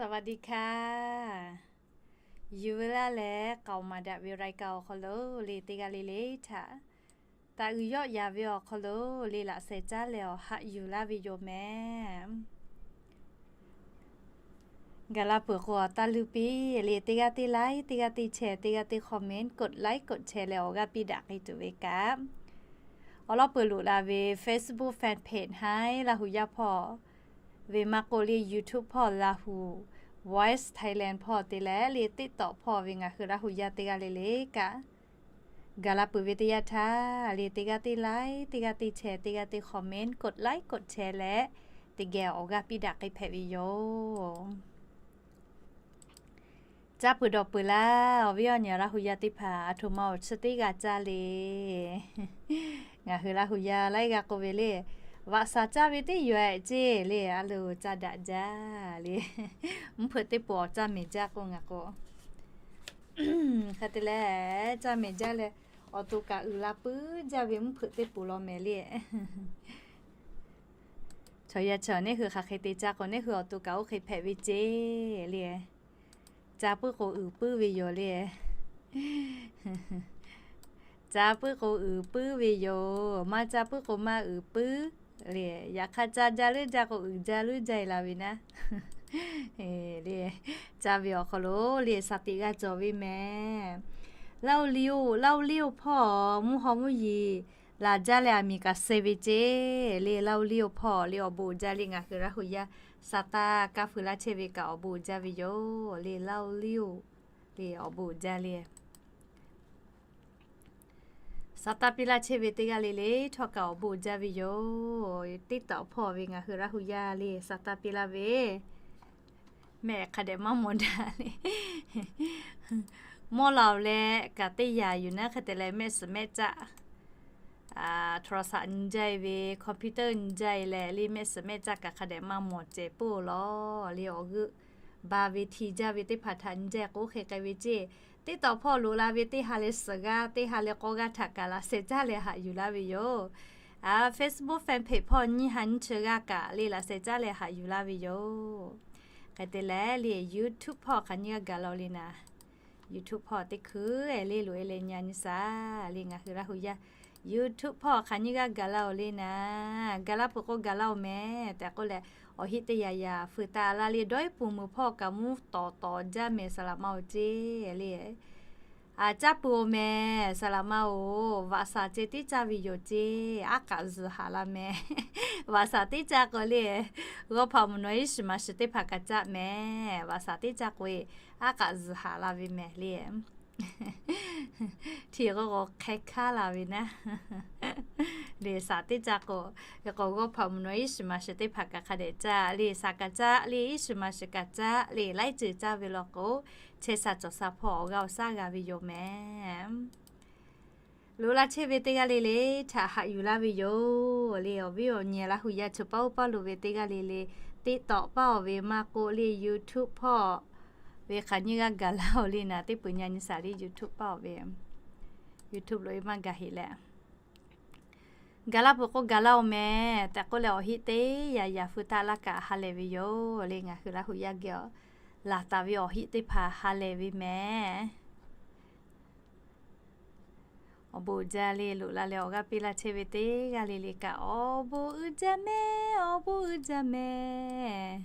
สวัสดีค่ะ Yuˬ ve laˇ leh k'aoˍ maˍ daꞈ ve รายการ awˬ hk'aw lo le teˇ g'aˇ le le htaꞈ taꞈ uiˍ yawˆ yaˍ ve awˬ hk'aw lo le laꞈ sheh caˉ leh awˬ haꞈ yuˬ laˇ ve yoˬ mehˍ. Gaˬ la peuˬ k'o awˬ taˇ luˇ piˇ le teˇ g'aˇ teˇ like, teˇ g'aˇ teˇ share, teˇ g'aˇ teˇ comment, กด like กด share leh awˬ g'aˇ piˇ daꞈ k'ai tuˬ ve kaꞈ, awˬ lawn peuˬ loꞈ la ve Facebook fan page haiˉ Laˇ hu yaˇ hpawˇ ve maˇ k'oˆ le YouTube hpawˇ Lahu Voice Thailand hpawˇ te leh le TikTok hpawˇ ve ngaˬ hui Laˇ hu yaˇ teˇ g'aˇ le le kaꞈ, gaˬ la peuˬ ve teˇ yanˇ htaˇ le teˇ g'aˇ teˇ like, teˇ g'aˇ teˇ share, teˇ g'aˇ teˇ comment, กด like กด share leh teˇ geh awˬ g'aˇ piˇ daꞈ k'ai hpehꞈ ve yoˬ. Caˇ peuˬ dawˬ peuˬ laˇ, awˬ viˉ awˬ nyi Laˇ hu yaˇ teˇ hpaˍ aˬ htoꞈ ma awˬ chi teˇ g'a caˇ le. Ngaˬ hui Laˇ hu yaˇ laiˉ g'aˇ k'oˆ ve le, vaꞈ shaˍ caˇ ve teˇ yoˬ-eh ceˇ le, a loˍ caˇ daꞈ jaˇ le. Mvuhˇ hpeuꞈ teˇ poˍ awˬ caˇ mehˍ jaˇ k'oˆ ngaˬ k'o, hk'e te leh caˇ mehˍ jaˇ leh, awˬ to kaꞈ uiˍ la puiˉ jaˇ ve mvuhˇ hpeuꞈ teˇ poˍ law mehˍ le. Chaw yaˇ chaw neˇ hui hk'aˬ hk'e te caˇ k'o, neˇ hui awˬ to kaꞈ oˇ hk'e hpehꞈ ve ceˇ le. Caˇ puiˉ k'o uiˍ puiˉ ve yoˬ le. Caˇ puiˉ k'o uiˍ puiˉ ve yoˬ. Maˇ caˇ puiˉ k'o maˇ uiˍ puiˉ le. Yaꞈ hk'aˇ caˇ jaˇ leuˉ jaˇ k'o uiˍ jaˇ leuˉ jaˇ-e la ve naˉ le. Caˇ ve awˬ hk'aw lo le shaˍ tiꞈ g'a cawˬ ve mehˍ. Laˇ hu liˇ-oˬ, Laˇ hu liˇ-oˬ hpawˇ mvuhˇ haw mvuhˇ yeˬ laˬ jaˇ leh aˬ miˍ kaꞈ suh ve ceˇ le. Laˇ hu liˇ-oˬ hpawˇ le awˬ bon uiˍ jaˇ le ngaˬ hui Laˇ hu yaˇ shaˍ taˇ kaˇ feu laˇ chehˇ ve kaꞈ awˬ bon uiˍ jaˇ ve yoˬ le. Laˇ hu liˇ-oˬ le awˬ bon uiˍ jaˇ le. Shaˍ taˇ piˇ laˇ chehˇ ve teˇ g'aˇ le le htawˇ kaꞈ awˬ bon uiˍ jaˇ ve yoˬ. TikTok hpawˇ ve ngaˬ hui Laˇ hu yaˇ le shaˍ taˇ piˇ laˇ ve mehˆ hk'a dehꞈ maˇ mawˬ daꞈ le. Mawˇ la-oˬ leh kaꞈ teˇ yanˇ yuˬ naˉ hk'e te leh mehˆ suhˍ mehˆ caˆ โทรศัพท์ nyi jaˇ-e ve, computer nyi jaˇ-e leh le mehˆ suhˍ mehˆ caˆ kaꞈ hk'a dehꞈ maˇ mawˬ cehˬ puiˉ-oˬ lawˬ le. Awˬ g'euˆ ba ve hti jaˇ ve teˇ hpaˍ htaꞈ nyi jaˇ k'o oˇ hk'e k'ai ve ceˇ. TikTok hpawˇ loꞈ la ve teˇ ha leh suhˍ g'aˇ teˇ ha leh k'awˇ g'aˇ htaꞈ kaꞈ laꞈ sheh caˇ leh haꞈ yuˬ laˇ ve yoˬ. Facebook fan page hpawˇ nyiˇ ha nyiˇ chi g'aˇ kaꞈ le laꞈ sheh caˇ leh haꞈ yuˬ laˇ ve yoˬ. Hk'e te leh le YouTube hpawˇ hk'aˬ nyiˇ g'aˇ gaˬ la-oˬ le naˍ. YouTube hpawˇ teˇ hkui-e le loꞈ-e leh nyi-a nyi shaˍ le ngaˬ hui Laˇ hu yaˇ YouTube hpawˇ hk'aˬ nyiˇ g'aˇ gaˬ la-oˬ le naˍ. Gaˬ la peuˬ k'o gaˬ la-oˬ mehˍ tehꞈ k'oˆ leh, awˬ heˆ teˇ yanˇ yaꞈ feu taˍ la le. Dawˇ iˉ puˍ meuˬ hpawˇ kaꞈ mvuhˇ tawˍ tawˍ jaˇ mehˍ, saˍ laꞈ maˇ-oˬ ceˇ le. Aˬ caˇ peuˬ-oˬ mehˍ, saˍ laꞈ maˇ-oˬ, vaꞈ shaˍ ceh tiˉ caˇ ve yoˬ ceˇ, aˉ k'aꞈ zuhˬ haꞈ la mehˍ. Vaꞈ shaˍ tiˉ caˇ k'o le, g'awˇ hpaꞈ mvuhˬ nawˬ iˉ shiˍ maˍ shiˍ teˇ hpaˍ kaꞈ caˇ mehˍ. Vaꞈ shaˍ tiˉ caˇ k'o-e, aˉ k'aꞈ zuhˬ haꞈ la ve mehˍ le. Hti k'o k'o hk'e hkaˉ la ve naˉ. Le shaˍ tiˉ caˇ k'o, k'o g'awˇ hpaꞈ mvuhˬ nawˬ iˉ shiˍ maˍ shiˍ teˇ hpaˍ kaꞈ hk'a dehꞈ caˇ le, shaˍ kaꞈ caˇ le, iˉ shiˍ maˍ shiˍ kaꞈ caˇ le, laiˉ ceuˬ caˇ ve law k'o, chehˇ sha cawˬ sha hpawˇ awˬ g'aˇ awˬ shaˉ g'a ve yoˬ mehˍ. Loꞈ la chehˇ ve teˇ g'aˇ le le htaꞈ haꞈ yuˬ laˇ ve yoˬ le. Awˬ viˉ awˬ nyi Laˇ hu yaˇ chaw paˇ oˇ paˇ lo ve teˇ g'aˇ le le, TikTok paˇ-oˬ ve maˇ k'oˆ le, YouTube hpawˇ ve hk'aˬ nyiˇ g'aˇ gaˬ laˇ-oˬ le naˍ. Teˇ peuˬ nyi-a nyi shaˍ le YouTube paˇ-oˬ ve, YouTube loꞈ-e maˇ gaˬ heꞈ leh. Gaˬ la peuˬ k'o gaˬ la-oˬ mehˍ tehꞈ k'oˆ leh, awˬ heˆ teˇ yanˇ yaꞈ feu taˍ laˇ kaꞈ ha lehˬ ve yoˬ le. Ngaˬ hui Laˇ hu yaˇ geh awˬ laˬ taˍ ve awˬ heˆ teˇ hpaˍ ha lehˬ ve mehˍ. Awˬ bon uiˍ jaˇ le, loꞈ la leh awˬ g'aˇ piˇ laˇ chehˇ ve teˇ g'aˇ le le kaꞈ awˬ bon uiˍ jaˇ mehˍ, awˬ bon uiˍ jaˇ mehˍ.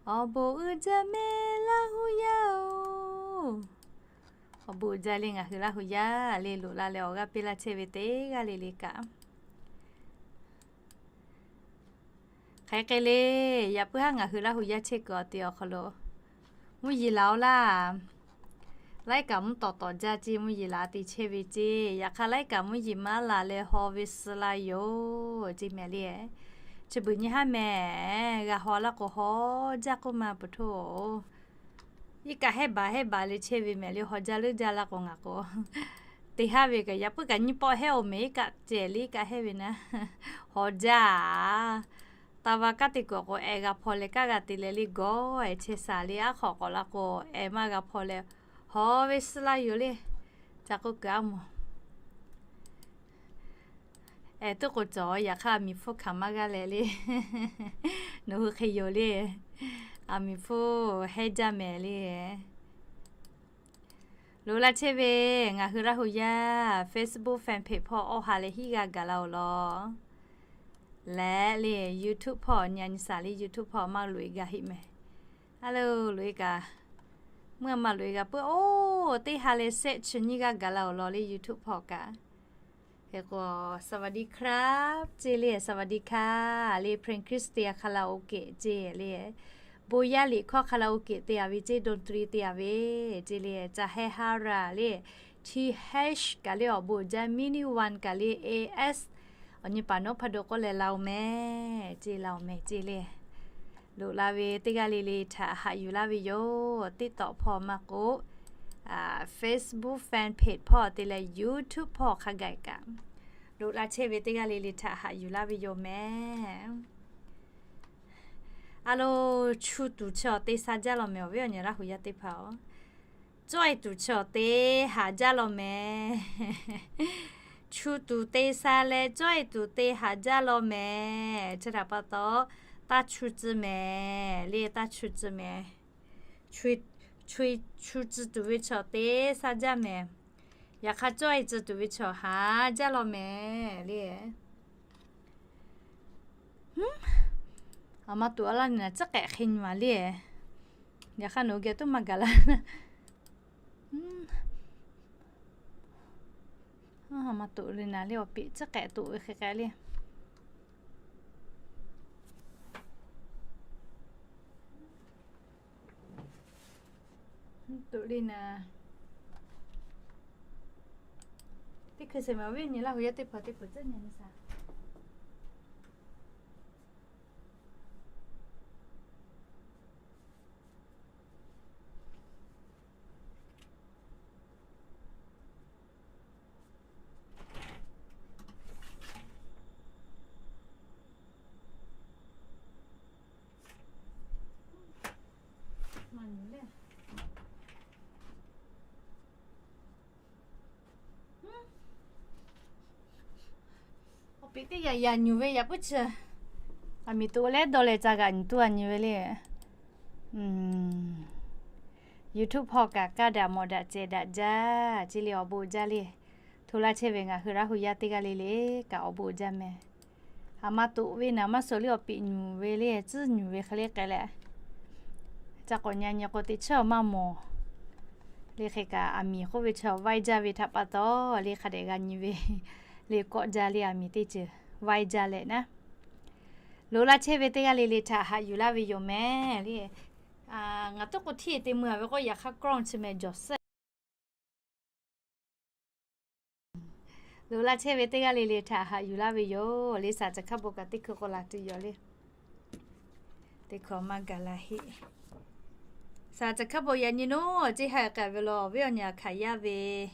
Awˬ bon uiˍ jaˇ mehˍ Laˇ hu yaˇ-oˬ. Awˬ bon uiˍ jaˇ le ngaˬ hui Laˇ hu yaˇ le, loꞈ la leh awˬ g'aˇ piˇ laˇ chehˇ ve teˇ g'aˇ le le kaꞈ. Hk'e hk'e le, yaꞈ puiˉ haˉ ngaˬ hui Laˇ hu yaˇ chehˇ kuiˬ awˬ te awˬ hk'aw lo mvuhˇ yeˬ laˬ-oꞈ laˇ. Laiˉ kaꞈ mvuhˇ tawˍ tawˍ jaˇ ceˇ, mvuhˇ yeˬ laˬ te chehˇ ve ceˇ. Yaꞈ hk'aˇ laiˉ kaꞈ mvuhˇ yeˬ maˇ laˬ leh haw ve suh la yoˬ ceˇ mehˍ le. Chi beuꞈ nyi haˉ mehˍ, g'a haw laˇ k'o haw jaˇ k'oˆ ma peuˬ htoˇ-oˬ. Iˉ kaˆ hehˉ baˬ hehˉ baˬ le chehˇ ve mehˍ le, haw jaˇ leuˉ jaˇ laˇ k'o ngaˬ k'o, te haˉ ve kaꞈ yaꞈ puiˉ kaꞈ nyiˇ pawˆ hehˉ-oˬ mehˍ, iˉ kaˆ cehˬ le iˉ kaˆ hehˉ ve naˉ, haw jaˇ-a. Taˇ va kaˉ te kuiˬ k'o, eh g'a hpaw leh kaˉ g'a te leh le gawˇ-e chehˇ shaˍ le. Aˉ hk'awꞈ k'awꞈ la k'o, eh maˇ g'a hpaw leh haw ve suh la yoˬ le. Ca k'oˆ kuiˬ aˉ mawˬ. Eh, tuˉ k'o cawˬ, yaꞈ hk'aˇ miˬ hpfuhˇ hkanˍ maˇ g'aˇ leh le. Nawˬ hui hk'e yoˬ le. Aˬ miˍ hpfuhˇ hehnˇ jaˇ mehˍ le. Loꞈ la chehˇ ve, ngaˬ hui Laˇ hu yaˇ Facebook fan page hpawˇ awˬ ha leh hiˉ g'a gaˬ la-oˬ law. Leh le YouTube hpawˇ nyi a nyi saˍ le YouTube hpawˇ maˇ loꞈ e gaˬ heˆ mehˍ. A lo, loꞈ e kaꞈ, mvuhˇ maˇ loꞈ e g'a puiˉ oˬ, teˇ ha leh sehˆ chi nyiˇ g'aˇ gaˬ la-oˬ law le YouTube hpawˇ kaꞈ. Hk'e k'o, สวัสดีครับ ceˇ le, สวัสดีค่ะ le, เพลงคริสเตียนคาราโอเกะ ceˇ le, bon yaˇ liꞈ hkawˇ คาราโอเกะ te a ve ceˇ, ดนตรี te a ve ceˇ le, ca heh ha raˬ le, th kaꞈ le awˬ bon jaˇ, mini one kaꞈ le, as awˬ nyi paˍ nawˉ hpa do k'oˆ leh la-oˬ mehˍ ceˇ, la-oˬ mehˍ ceˇ le. Loꞈ la ve teˇ g'aˇ le le htaꞈ haꞈ yuˬ laˇ ve yoˬ. TikTok hpawˇ maˇ k'oˆ, Facebook fan page hpawˇ te leh YouTube hpawˇ hk'a gaˬ kaꞈ, loꞈ la chehˇ ve teˇ g'aˇ le le htaꞈ haꞈ yuˬ laˇ ve yoˬ mehˍ. A lo, chu tuˬ chi awˬ te sha jaˇ law mehˍ, awˬ viˉ awˬ nyi Laˇ hu yaˇ teˇ hpaˍ-oˬ. Cawˇ e tuˬ chi awˬ te haꞈ jaˇ law mehˍ. Chu tuˬ te sha leh cawˇ e tuˬ te haꞈ jaˇ law mehˍ. Chi htaꞈ pa taw, taˇ chu tcuh mehˍ le, taˇ chu tcuh mehˍ. Chu, chu, chu tcuh tuˬ ve chi awˬ te sha jaˇ mehˍ. Yaꞈ hk'aˇ cawˇ e tcuh tuˬ ve chi awˬ haꞈ jaˇ law mehˍ le. Aˬ ma tuꞈ a laˇ ni naˍ, tcuhˉ k'ehꞈ hk'e nyi ma le. Yaꞈ hk'aˇ nawˬ hui geh tuˉ maˇ gaˬ la. Aˬ ma tuꞈ le naˍ le, awˬ peꞈ tcuhˉ k'ehꞈ tuꞈ ve hk'e k'ai le. Tuꞈ le naˍ. Teˇ hkui shehˍ ma awˬ viˉ awˬ nyi Laˇ hu yaˇ teˇ hpaˍ teˇ hpaˍ tcuhˉ nyi nyi shaˍ. Awˬ peꞈ teˇ yaꞈ yaꞈ nyuˬ ve yaꞈ puiˉ chi. Aˬ miˍ tuꞈ leh dawˇ leh ca g'aꞈ nyi tuˬ a nyi ve le. YouTube hpawˇ kaꞈ kaˇ daꞈ mawˬ daꞈ cehˬ daꞈ jaˇ ceˇ le, awˬ bon jaˇ le. Hto laˇ chehˇ ve ngaˬ hui Laˇ hu yaˇ teˇ g'aˇ le le kaꞈ awˬ bon jaˇ mehˍ. Aˬ ma tuꞈ ve naˍ maˇ suh le, awˬ peꞈ nyuˬ ve le, tcuhˉ nyuˬ ve hk'e le k'ai leh, ca k'awꞈ nyi nyi k'o teˇ chiˉ awˬ maˇ mawˬ le. Hk'e kaꞈ aˬ miˍ k'oˆ ve chi vaiˇ jaˇ ve htaꞈ pa taw le, hk'a dehꞈ g'a nyi ve le, kawˆ jaˇ le, aˬ miˍ teˇ ceuˬ vaiˇ jaˇ leh naˉ. Loꞈ laˇ chehˇ ve teˇ g'aˇ le le htaꞈ haꞈ yuˬ laˇ ve yoˬ mehˍ le. Ngaˬ tuˉ k'o hteˇ te mui a ve k'o, yaꞈ hk'aˇ กล้อง chi mehˍ jawˬ suhˉ. Loꞈ laˇ chehˇ ve teˇ g'aˇ le le htaꞈ haꞈ yuˬ laˇ ve yoˬ le. Saˍ caˬ hkaˇ bon kaꞈ teˇ hkui k'o la tuˬ yoˬ le. Teˇ hkui maˇ gaˬ la heˆ. Saˍ caˬ hkaˇ bon yaꞈ nyi naˉ ceˇ ha k'ai ve law, awˬ viˉ awˬ nyi Aˬ hkaˍ yaˇ ve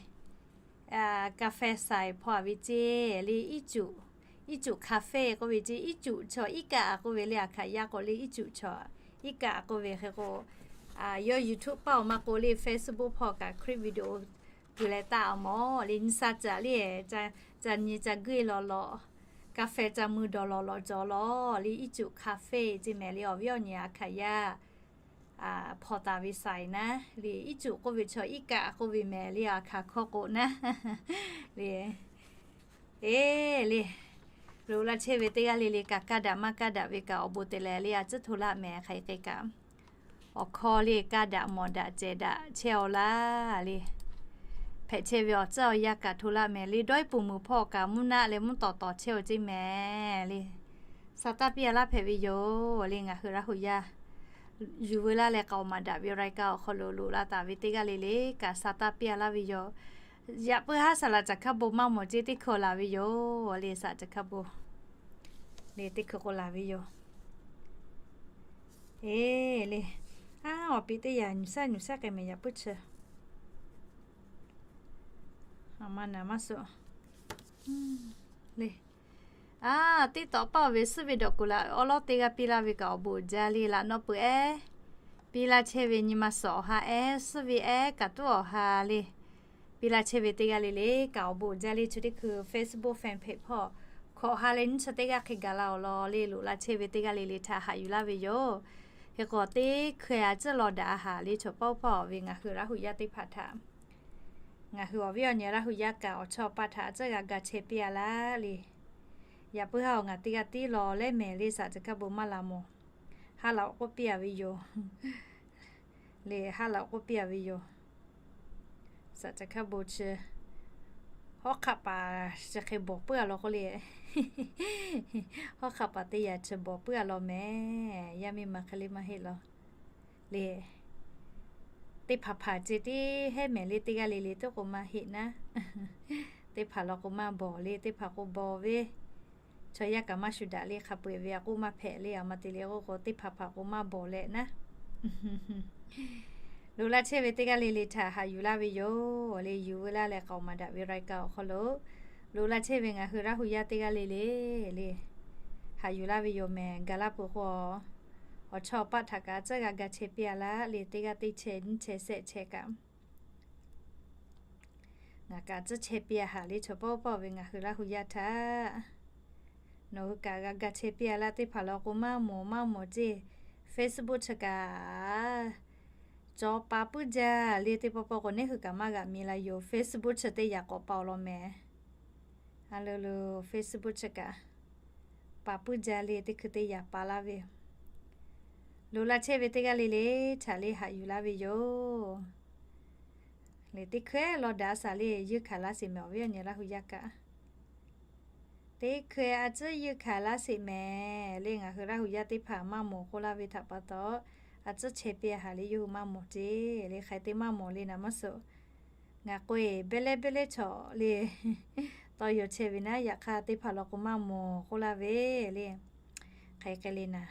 กาแฟ saiˍ hpawˇ a ve ceˇ le, iˉ cuꞈ อิจุ คาเฟ่ k'oˆ ve ceˇ, iˉ cuꞈ chaw iˉ kaˆ a k'oˆ ve le, Aˬ hkaˍ yaˇ k'o le iˉ cuꞈ chaw iˉ kaˆ a k'oˆ ve hk'e k'o, yawˇ YouTube paˇ awˬ maˇ k'o le Facebook hpawˇ kaꞈ คลิปวิดีโอ kuˬ leh taˇ a mawˬ le, nyi sha caˬ le, ca nyi ca guˇ e law law, กาแฟ ca mui dawˬ law law cawˬ law le, iˉ cuꞈ คาเฟ่ ceˇ mehˍ le, awˬ viˉ awˬ nyi Aˬ hkaˍ yaˇ hpawˇ taˍ ve saiˍ naˉ le, iˉ cuꞈ k'oˆ ve chaw iˉ kaˆ k'oˆ ve mehˍ le, Aˬ hkaˍ hkawˇ k'o naˉ le. Eˬ le, loꞈ laˇ chehˇ ve teˇ g'aˇ le le kaꞈ kaˇ daꞈ maˇ kaˇ daꞈ ve kaꞈ awˬ bon te leh le, a ciˉ hto laˇ mehˍ hk'aˬ hk'e kaꞈ, awˬ hkawˇ le kaˇ daꞈ mawˬ daꞈ cehˬ daꞈ chehˇ aw laˇ le. Hpehꞈ chehˇ ve awˬ tcuhˉ awˬ yanˇ kaꞈ hto laˇ mehˍ le, dawˇ iˉ puˍ meuˍ hpawˇ kaꞈ mvuhˇ naˆ leh mvuhˇ tawˍ tawˍ chehˇ aw ceˇ mehˍ le. Sha taˇ piˇ a laˇ hpehꞈ ve yoˬ le, ngaˬ hui Laˇ hu yaˇ yuˬ veu laˇ leh k'aoˍ maˍ daꞈ ve รายการ awˬ hk'aw lo loꞈ la taˍ ve teˇ g'aˇ le le kaꞈ sha taˇ piˇ a laˇ ve yoˬ. Yaꞈ puiˉ haˉ saˍ laꞈ caˬ hkaˇ bon maˇ mawˬ ceˇ teˇ hkui laˬ ve yoˬ le, saˍ caˬ hkaˇ bon le teˇ hkui k'o laˬ ve yoˬ. Eˬ le, a awˬ peꞈ teˇ yaꞈ nyuˬ shaˉ nyuˬ shaˉ k'ai mehˍ yaꞈ puiˉ chi. A ma naˍ maˇ suh le. A, TikTok paˇ ve suhˉ ve dawˬ kuˬ laꞈ awˉ lawˉ teˇ g'aˇ piˇ laˇ ve kaꞈ awˬ bon jaˇ le, laꞈ nawˉ peuˬ ehˉ piˇ laˇ chehˇ ve nyi ma suhˍ awˬ ha ehˉ, suhˉ ve ehˉ kaꞈ tuˉ awˬ ha le. Piˇ laˇ chehˇ ve teˇ g'aˇ le le kaꞈ awˬ bon jaˇ le, chi teˇ hkui Facebook fan page hpawˇ hkawꞈ ha leh nyiˇ chi teˇ g'aˇ hk'e gaˬ la awˬ lawn le, loꞈ la chehˇ ve teˇ g'aˇ le le htaꞈ haꞈ yuˬ laˇ ve yoˬ. Hk'e k'o teˇ hkui a tcuhˉ law daꞈ a haˍ le chaw paˆ oˇ paˆ ve ngaˬ hui Laˇ hu yaˇ teˇ hpaˍ htaꞈ, ngaˬ hui awˬ viˉ awˬ nyi Laˇ hu yaˇ kaꞈ awˬ chawˇ awˬ paˆ htaꞈ a tcuhˉ g'a ga chehˇ piˇ a laˇ le. Yaꞈ puiˉ haˉ awˬ ngaˬ teˇ g'aˇ tiˉ law leh mehˍ le, saˍ tcuh hkaˇ bon maˇ la mawˬ. Haˉ laꞈ k'oˆ piˇ a ve yoˬ. Le haˉ laꞈ k'oˆ piˇ a ve yoˬ. Saˍ tcuh hkaˇ bon chi hawˉ hk'aˆ paˍ chi hk'e bawˬ puiˉ a law k'oˆ le. Hawˉ hk'aˆ paˍ teˇ yanˇ chi bawˬ puiˉ a law mehˍ. Yaˇ miˇ ma hk'e le maˇ heˆ law. Le teˇ hpaˍ hpaˍ ce tiˉ hehˉ mehˍ le, teˇ g'aˇ le le tiˉ k'o maˇ heˆ naˉ. Teˇ hpaˍ law k'o maˇ bawˬ le, teˇ hpaˍ k'o bawˬ ve. Chaw yaˇ kaꞈ maˇ shu daꞈ le, hk'a peu-eˬ ve a k'oˆ maˇ hpehꞈ le, a ma te le k'oˆ k'o teˇ hpaˍ hpaˍ k'o maˇ bawˬ leh naˉ. Loꞈ la chehˇ ve teˇ g'aˇ le le htaꞈ haꞈ yuˬ laˇ ve yoˬ le. Yuˬ veu laˇ leh k'aoˍ maˍ daꞈ ve รายการ awˬ hk'aw lo loꞈ la chehˇ ve ngaˬ hui Laˇ hu yaˇ teˇ g'aˇ le le le haꞈ yuˬ laˇ ve yoˬ mehˍ. Gaˬ laˇ peuˬ k'o, awˬ chawˇ awˬ paˆ htaꞈ kaꞈ a tcuhˉ g'a ga chehˇ piˇ a laˇ le, teˇ g'aˇ teˇ chehˇ nyiˇ chehˇ shehˆ chehˇ kaꞈ ngaˬ kaꞈ a tcuhˉ chehˇ piˇ a haˍ le chaw paˆ oˇ paˆ ve ngaˬ hui Laˇ hu yaˇ htaꞈ. Nawˬ hui kaꞈ g'a ga chehˇ piˇ a laˇ, teˇ hpaˍ law k'o maˇ mawˬ maˇ mawˬ ceˇ. Facebook chi kaꞈ cawˬ pa puiˉ jaˇ le, teˇ pawˆ pawˆ k'o neˉ hui kaꞈ maˇ g'aꞈ mi la yoˬ. Facebook chi teˇ yaꞈ k'awꞈ pa awˬ lawn mehˍ. A lo lo Facebook chi kaꞈ pa puiˉ jaˇ le, teˇ hkui teˇ yaꞈ pa laˇ ve. Loꞈ la chehˇ ve teˇ g'aˇ le le htaꞈ le haꞈ yuˬ laˇ ve yoˬ. Le teˇ hkui law daꞈ a shaˍ le, yeunˇ hkanˍ laˇ sheˍ mehˍ awˬ viˉ awˬ nyi Laˇ hu yaˇ kaꞈ. Teˇ hkui a tcuhˉ yeunˇ hkanˍ laˇ sheˍ mehˍ le, ngaˬ hui Laˇ hu yaˇ teˇ hpaˍ maˇ mawˬ k'oˆ laˇ ve htaꞈ pa taw, a tcuhˉ chehˇ piˇ a haˍ le, yawˇ hui maˇ mawˬ ceˇ le. Hk'aˬ hk'e te maˇ mawˬ le naˍ maˇ suhˍ. Ngaˬ k'oˆ e, beh leh beh leh chaw le tawˇ yaw chehˇ ve naˉ, yaꞈ hk'aˇ teˇ hpaˍ law k'o maˇ mawˬ k'oˆ laˇ ve le. Hk'aˬ hk'e le naˍ,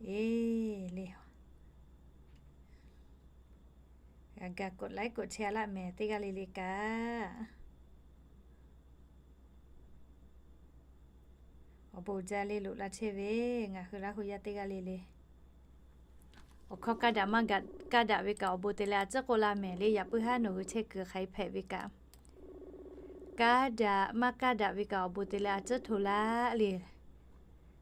e le, g'a ga กดไลค์ กดแชร์ a laˇ mehˍ teˇ g'aˇ le le kaꞈ. Awˬ bon jaˇ le loꞈ la chehˇ ve ngaˬ hui Laˇ hu yaˇ teˇ g'aˇ le le. Awˬ hkawˇ kaˇ daꞈ maˇ kaˇ daꞈ ve kaꞈ awˬ bon te leh a tcuhˉ k'oˆ laˇ mehˍ le, yaꞈ puiˉ haˉ nawˬ hui chehˇ kuiˬ hk'aˬ hk'e hpehꞈ ve kaꞈ. Kaˇ daꞈ maˇ kaˇ daꞈ ve kaꞈ awˬ bon te leh a tcuhˉ hto laˇ le.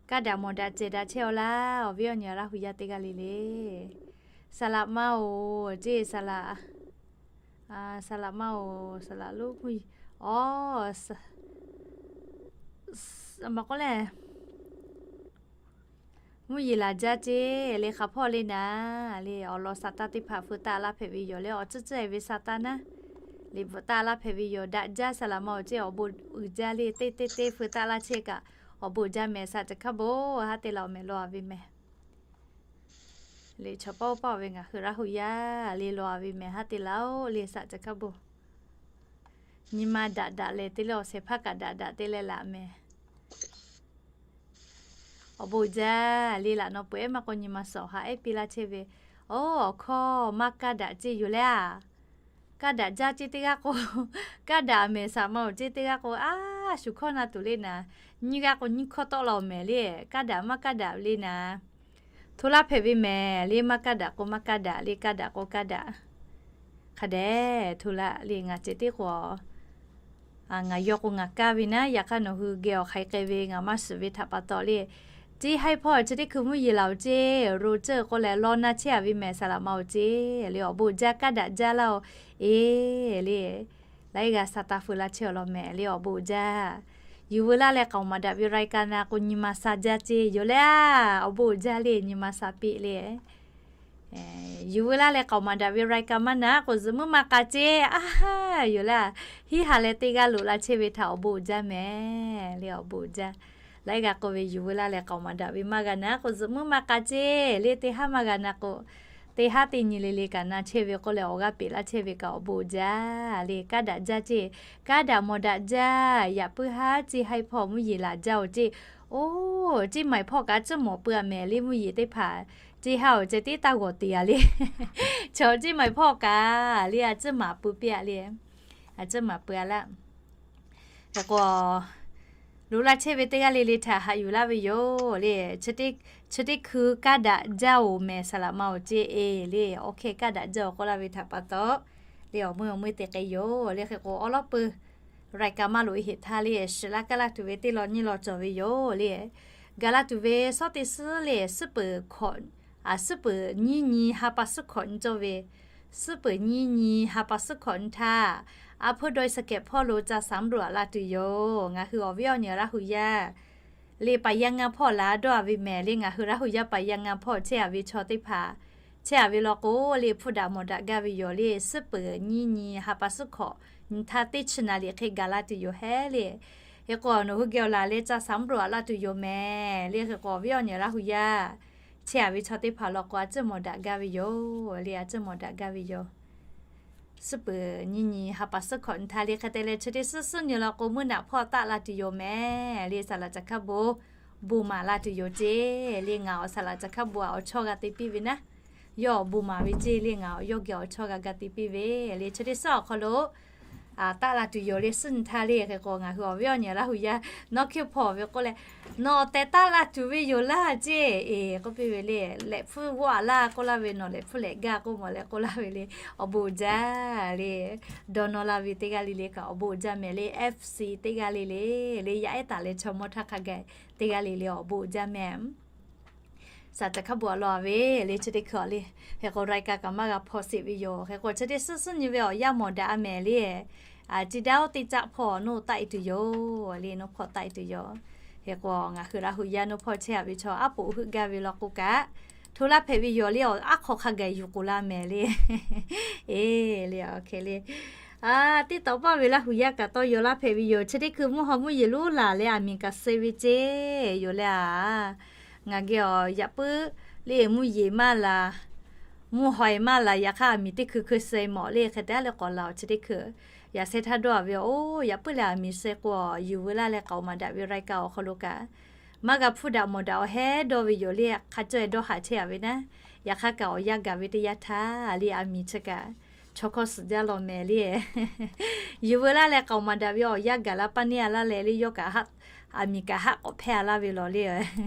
Kaˇ daꞈ mawˬ daꞈ cehˬ daꞈ chehˇ aw laˇ, awˬ viˉ awˬ nyi Laˇ hu yaˇ teˇ g'aˇ le le. Saˍ laꞈ ma oˬ ceˇ, saˍ laꞈ, saˍ laꞈ ma oˬ, saˍ laꞈ lonˉ mvuhˇ, a, ma k'oˆ lehˬ, mvuhˇ yeˬ laˬ jaˇ ceˇ le, hk'a hpawˇ le naˍ le, awˬ lawn sa taˇ teˇ hpaˍ feu taˆ laˇ hpehꞈ ve yoˬ le, awˬ tcuhˉ tcuhˉ e ve sa taˇ naˉ, liꞈ bvuhꞈ taˆ laˇ hpehꞈ ve yoˬ. Daꞈ jaˇ saˍ laꞈ ma oˬ ceˇ, awˬ bon uiˍ jaˇ le, teˇ teˇ teˇ feu taˆ laˇ chehˇ kaꞈ, awˬ bon jaˇ mehˍ, saˍ tcuh hkaˇ bon haˉ te la awˬ mehˍ law a ve mehˍ. Liꞈ chaw paˆ oˇ paˆ ve ngaˬ hui Laˇ hu yaˇ le law a ve mehˍ, haˉ te la oˬ le, saˍ tcuh hkaˇ bon. Nyi ma daꞈ daꞈ leh te leh awˬ shehˍ hpaˇ kaꞈ daꞈ daꞈ te leh laꞈ mehˍ. Awˬ bon jaˇ le, laꞈ naw peuˬ ehˉ maˇ k'o nyi ma suhˍ haꞈ ehˉ piˇ laˇ chehˇ ve. Oˇ, awˬ hkawˇ maˇ kaˇ daꞈ ceˇ yoˬ le a. Kaˇ daꞈ jaˇ ceˇ teˇ g'aˇ k'o, kaˇ daꞈ mehˍ saˍ ma oˬ ceˇ teˇ g'aˇ k'o, a, shu hkawˇ na tuˬ le naˍ. Nyiˇ g'aˇ k'o nyiˇ hkawˇ tawˆ la awˬ mehˍ le, kaˇ daꞈ maˇ kaˇ daꞈ le naˍ. Hto laˇ hpehꞈ ve mehˍ le, maˇ kaˇ daꞈ k'o maˇ kaˇ daꞈ le, kaˇ daꞈ k'o kaˇ daꞈ. Hk'a dehꞈ hto laˇ le, ngaˬ ceh tiˉ k'o, ngaˬ yaw k'o ngaˬ kaˇ ve naˉ, yaꞈ hk'aˇ nawˬ hui geh awˬ hk'aˬ hk'e ve ngaˬ maˇ shiˍ ve htaꞈ pa taw le. Ceˇ haiˉ hpawˇ chi teˇ hkui mvuhˇ yeˬ laˬ oˬ ceˇ, ro ceuˬ k'o leh law na chehˇ a ve mehˍ saˍ laꞈ ma oˬ ceˇ le, awˬ bon jaˇ kaˇ daꞈ jaˇ laˇ oˬ, e le. Laiˉ g'a sa taˇ feu laˇ chehˇ awˬ lawn mehˍ le, awˬ bon jaˇ. Yuˬ veu laˇ leh k'aoˍ maˍ daꞈ ve รายการ na k'o nyi ma sa jaˇ ceˇ yoˬ le a, awˬ bon jaˇ le, nyi ma sa piˇ le. Yuˬ veu laˇ leh k'aoˍ maˍ daꞈ ve รายการ maˇ na k'o zuhꞈ muiˉ maˇ k'a ceˇ a, yoˬ le a. Hiˉ ha leh teˇ g'aˇ loꞈ la chehˇ ve htaꞈ awˬ bon jaˇ mehˍ le, awˬ bon jaˇ. Laiˉ g'a k'oˆ ve, yuˬ veu laˇ leh k'aoˍ maˍ daꞈ ve maˇ g'a na k'o zuhꞈ muiˉ maˇ k'a ceˇ le, teˇ haˉ maˇ g'a na k'o, teˇ haˉ teˇ nyi le le kaꞈ na chehˇ ve k'oˆ leh awˬ g'aˇ peꞈ laˇ chehˇ ve kaꞈ awˬ bon jaˇ le, kaˇ daꞈ jaˇ ceˇ, kaˇ daꞈ mawˬ daꞈ jaˇ. Yaꞈ puiˉ haˉ ceˇ haiˉ hpawˇ mvuhˇ yeˬ laˬ jaˇ oˬ ceˇ, oˇ, ceˇ maiˬ hpawˇ kaꞈ a tcuhˉ mawˬ peuˬ a mehˍ le, mvuhˇ yeˬ teˇ hpaˍ ceˇ haˉ oˬ ceh tiˉ taˇ g'awˬ te a le. Chaw ceˇ maiˬ hpawˇ kaꞈ le a tcuhˉ maˍ peuˬ piˇ a le, a tcuhˉ maˍ peuˬ a laˇ. Hk'e k'o, loꞈ la chehˇ ve teˇ g'aˇ le le htaꞈ haꞈ yuˬ laˇ ve yoˬ le. Chi teˇ hkui kaˇ daꞈ jaˇ oˬ mehˍ saˍ laꞈ ma oˬ ceˇ e le, awˬ hk'e kaˇ daꞈ jaˇ oˬ k'oˆ laˇ ve htaꞈ pa taw, le awˬ meuˇ awˬ meuˇ te k'ai yoˬ le. Hk'e k'o awˉ lawˉ peuˬ รายการ maˇ loꞈ e heꞈ htaˇ le, shiˍ laˇ kaˇ laˇ tuˬ ve teˇ law nyiˇ law cawˬ ve yoˬ le. Gaˬ la tuˬ ve shawˉ teˇ suhˉ le, suhˉ peuˍ hkawꞈ, suhˉ peuˍ nyiˇ nyi ha pa suhˉ hkawꞈ nyi cawˇ ve, suhˉ peuˍ nyiˇ nyi ha pa suhˉ hkawꞈ nyi htaˇ, a hpfuhˇ dawˇ-e suhˍ kehˍ hpawˇ lo ca saˍ mvuhˇ loꞈ laˇ tuˬ yoˬ. Ngaˬ hui awˬ viˉ awˬ nyi Laˇ hu yaˇ le paˍ yaˇ ngaˇ hpawˇ laˬ dawˇ-a ve mehˍ le, ngaˬ hui Laˇ hu yaˇ paˍ yaˇ ngaˇ hpawˇ chehˇ-a ve chaw teˇ hpaˍ, chehˇ-a ve law k'o le, hpfuhˇ daꞈ mawˬ daꞈ gaˇ ve yoˬ le. Suhˉ peuˍ nyiˇ nyi ha pa suhˉ hkawꞈ nyi htaˇ teˇ chi naˍ riˍ hk'e gaˬ la tuˬ yoˬ hehˉ le. Hk'e k'o, nawˬ hui geh awˬ laˬ leh ca saˍ mvuhˇ loꞈ laˇ tuˬ yoˬ mehˍ le. Hk'e k'o, awˬ viˉ awˬ nyi Laˇ hu yaˇ chehˇ-a ve chaw teˇ hpaˍ law k'o, a ciˉ mawˬ daꞈ gaˇ ve yoˬ le, a ciˉ mawˬ daꞈ gaˇ ve yoˬ. Suhˉ peuˍ nyiˇ nyi ha pa suhˉ hkawꞈ nyi htaˇ le, hk'e te leh chi teˇ suhˉ suhˉ nyi law k'o, mvuhˇ naꞈ hpawˇ taˆ la tuˬ yoˬ mehˍ le. Saˍ laꞈ caˬ hkaˇ bon bon maˍ la tuˬ yoˬ ceˇ le. Ngaˬ awˬ saˍ laꞈ caˬ hkaˇ bon a awˬ chawˇ g'a te piˇ ve naˉ, yawˇ awˬ bon maˍ ve ceˇ le. Ngaˬ yawˇ geh awˬ chawˇ g'a ga te piˇ ve le. Chi teˇ suhˉ awˬ hk'aw lo taˆ la tuˬ yoˬ le, suhˉ nyi htaˇ le. Hk'e k'o, ngaˬ hui awˬ viˉ awˬ nyi Laˇ hu yaˇ nawˇ hkiˇ hpawˇ ve k'oˆ leh, nawˬ tehˬ taˆ la tuˬ ve yoˬ laˇ ceˇ, eˬ k'oˆ piˇ ve le. Lehꞈ hpfuhˇ g'awˇ-a laˇ k'oˆ laˇ ve, nawˬ lehꞈ hpfuhˇ lehꞈ gaˇ k'oˆ mawˬ leh k'oˆ laˇ ve le. Awˬ bon uiˍ jaˇ le. Dawˇ nawˇ laˇ ve teˇ g'aˇ le le kaꞈ awˬ bon uiˍ jaˇ mehˍ le. F C teˇ g'aˇ le le, le yaˇ ehˉ taˍ leh chaw mawˇ htaˇ hk'a gaˬ teˇ g'aˇ le le awˬ bon uiˍ jaˇ mehˍ. Saˍ laꞈ caˬ hkaˇ bon a law ve le, chi teˇ hkui le. Hk'e k'o, รายการ kaꞈ maˇ g'a hpaw sheˍ ve yoˬ. Hk'e k'o, chi teˇ suhˉ suhˉ nyi ve awˬ yanˇ mawˬ daꞈ-a mehˍ le. Chi daꞈ-oˬ teˇ caˆ hpawˇ nawˇ taˆ-e tuˬ yoˬ le, nawˇ hpawˇ taˆ-e tuˬ yoˬ. Hk'e k'o, ngaˬ hui Laˇ hu yaˇ nawˇ hpawˇ chehˇ-a ve chaw aˉ poꞈ heuˆ gaˇ ve law k'o kaꞈ, hto laˇ hpehꞈ ve yoˬ le. Awˬ aˉ hk'aw hk'a gaˬ yuˬ k'oˍ la mehˍ le. Eˬ le, awˬ hk'e le. Tiˇ tawˍ paˇ ve Laˇ hu yaˇ kaꞈ tawˇ yaw laˇ hpehꞈ ve yoˬ. Chi teˇ hkui mvuhˇ haw mvuhˇ yeˬ lonˉ laˬ leh aˬ miˍ kaꞈ suh ve ceˇ yoˬ le. A, ngaˬ geh awˬ yaꞈ puiˉ le mvuhˇ yeˬ maˇ laˬ, mvuhˇ haw maˇ laˬ, yaꞈ hk'aˇ aˬ miˍ teˇ hkui hkui suh mawˬ le. Hk'e te leh k'awꞈ laˬ-oˬ. Chi teˇ hkui yaꞈ sheh htaˇ dawˇ-a ve, oˇ yaꞈ puiˉ leh aˬ miˍ suh k'o, yuˬ veu laˇ leh k'aoˍ maˍ daꞈ ve รายการ awˬ hk'aw lo kaꞈ maˇ g'a hpfuhˇ daꞈ mawˬ daꞈ-oˬ hehˉ dawˇ ve yoˬ le. Hk'a caweh dawˇ haꞈ chehˇ-a ve naˉ, yaꞈ hk'aˇ kaꞈ awˬ yanˇ gaˬ ve teˇ yanˇ htaˇ le, aˬ miˍ chi kaꞈ chaw hkawˇ suhˍ jaˇ law mehˍ le. Yuˬ veu laˇ leh k'aoˍ maˍ daꞈ ve awˬ yanˇ gaˬ la paˇ neˇ-a laˇ leh le, yawˇ kaꞈ aˬ miˍ kaꞈ haˆ k'awꞈ hpehˇ-a laˇ ve law le.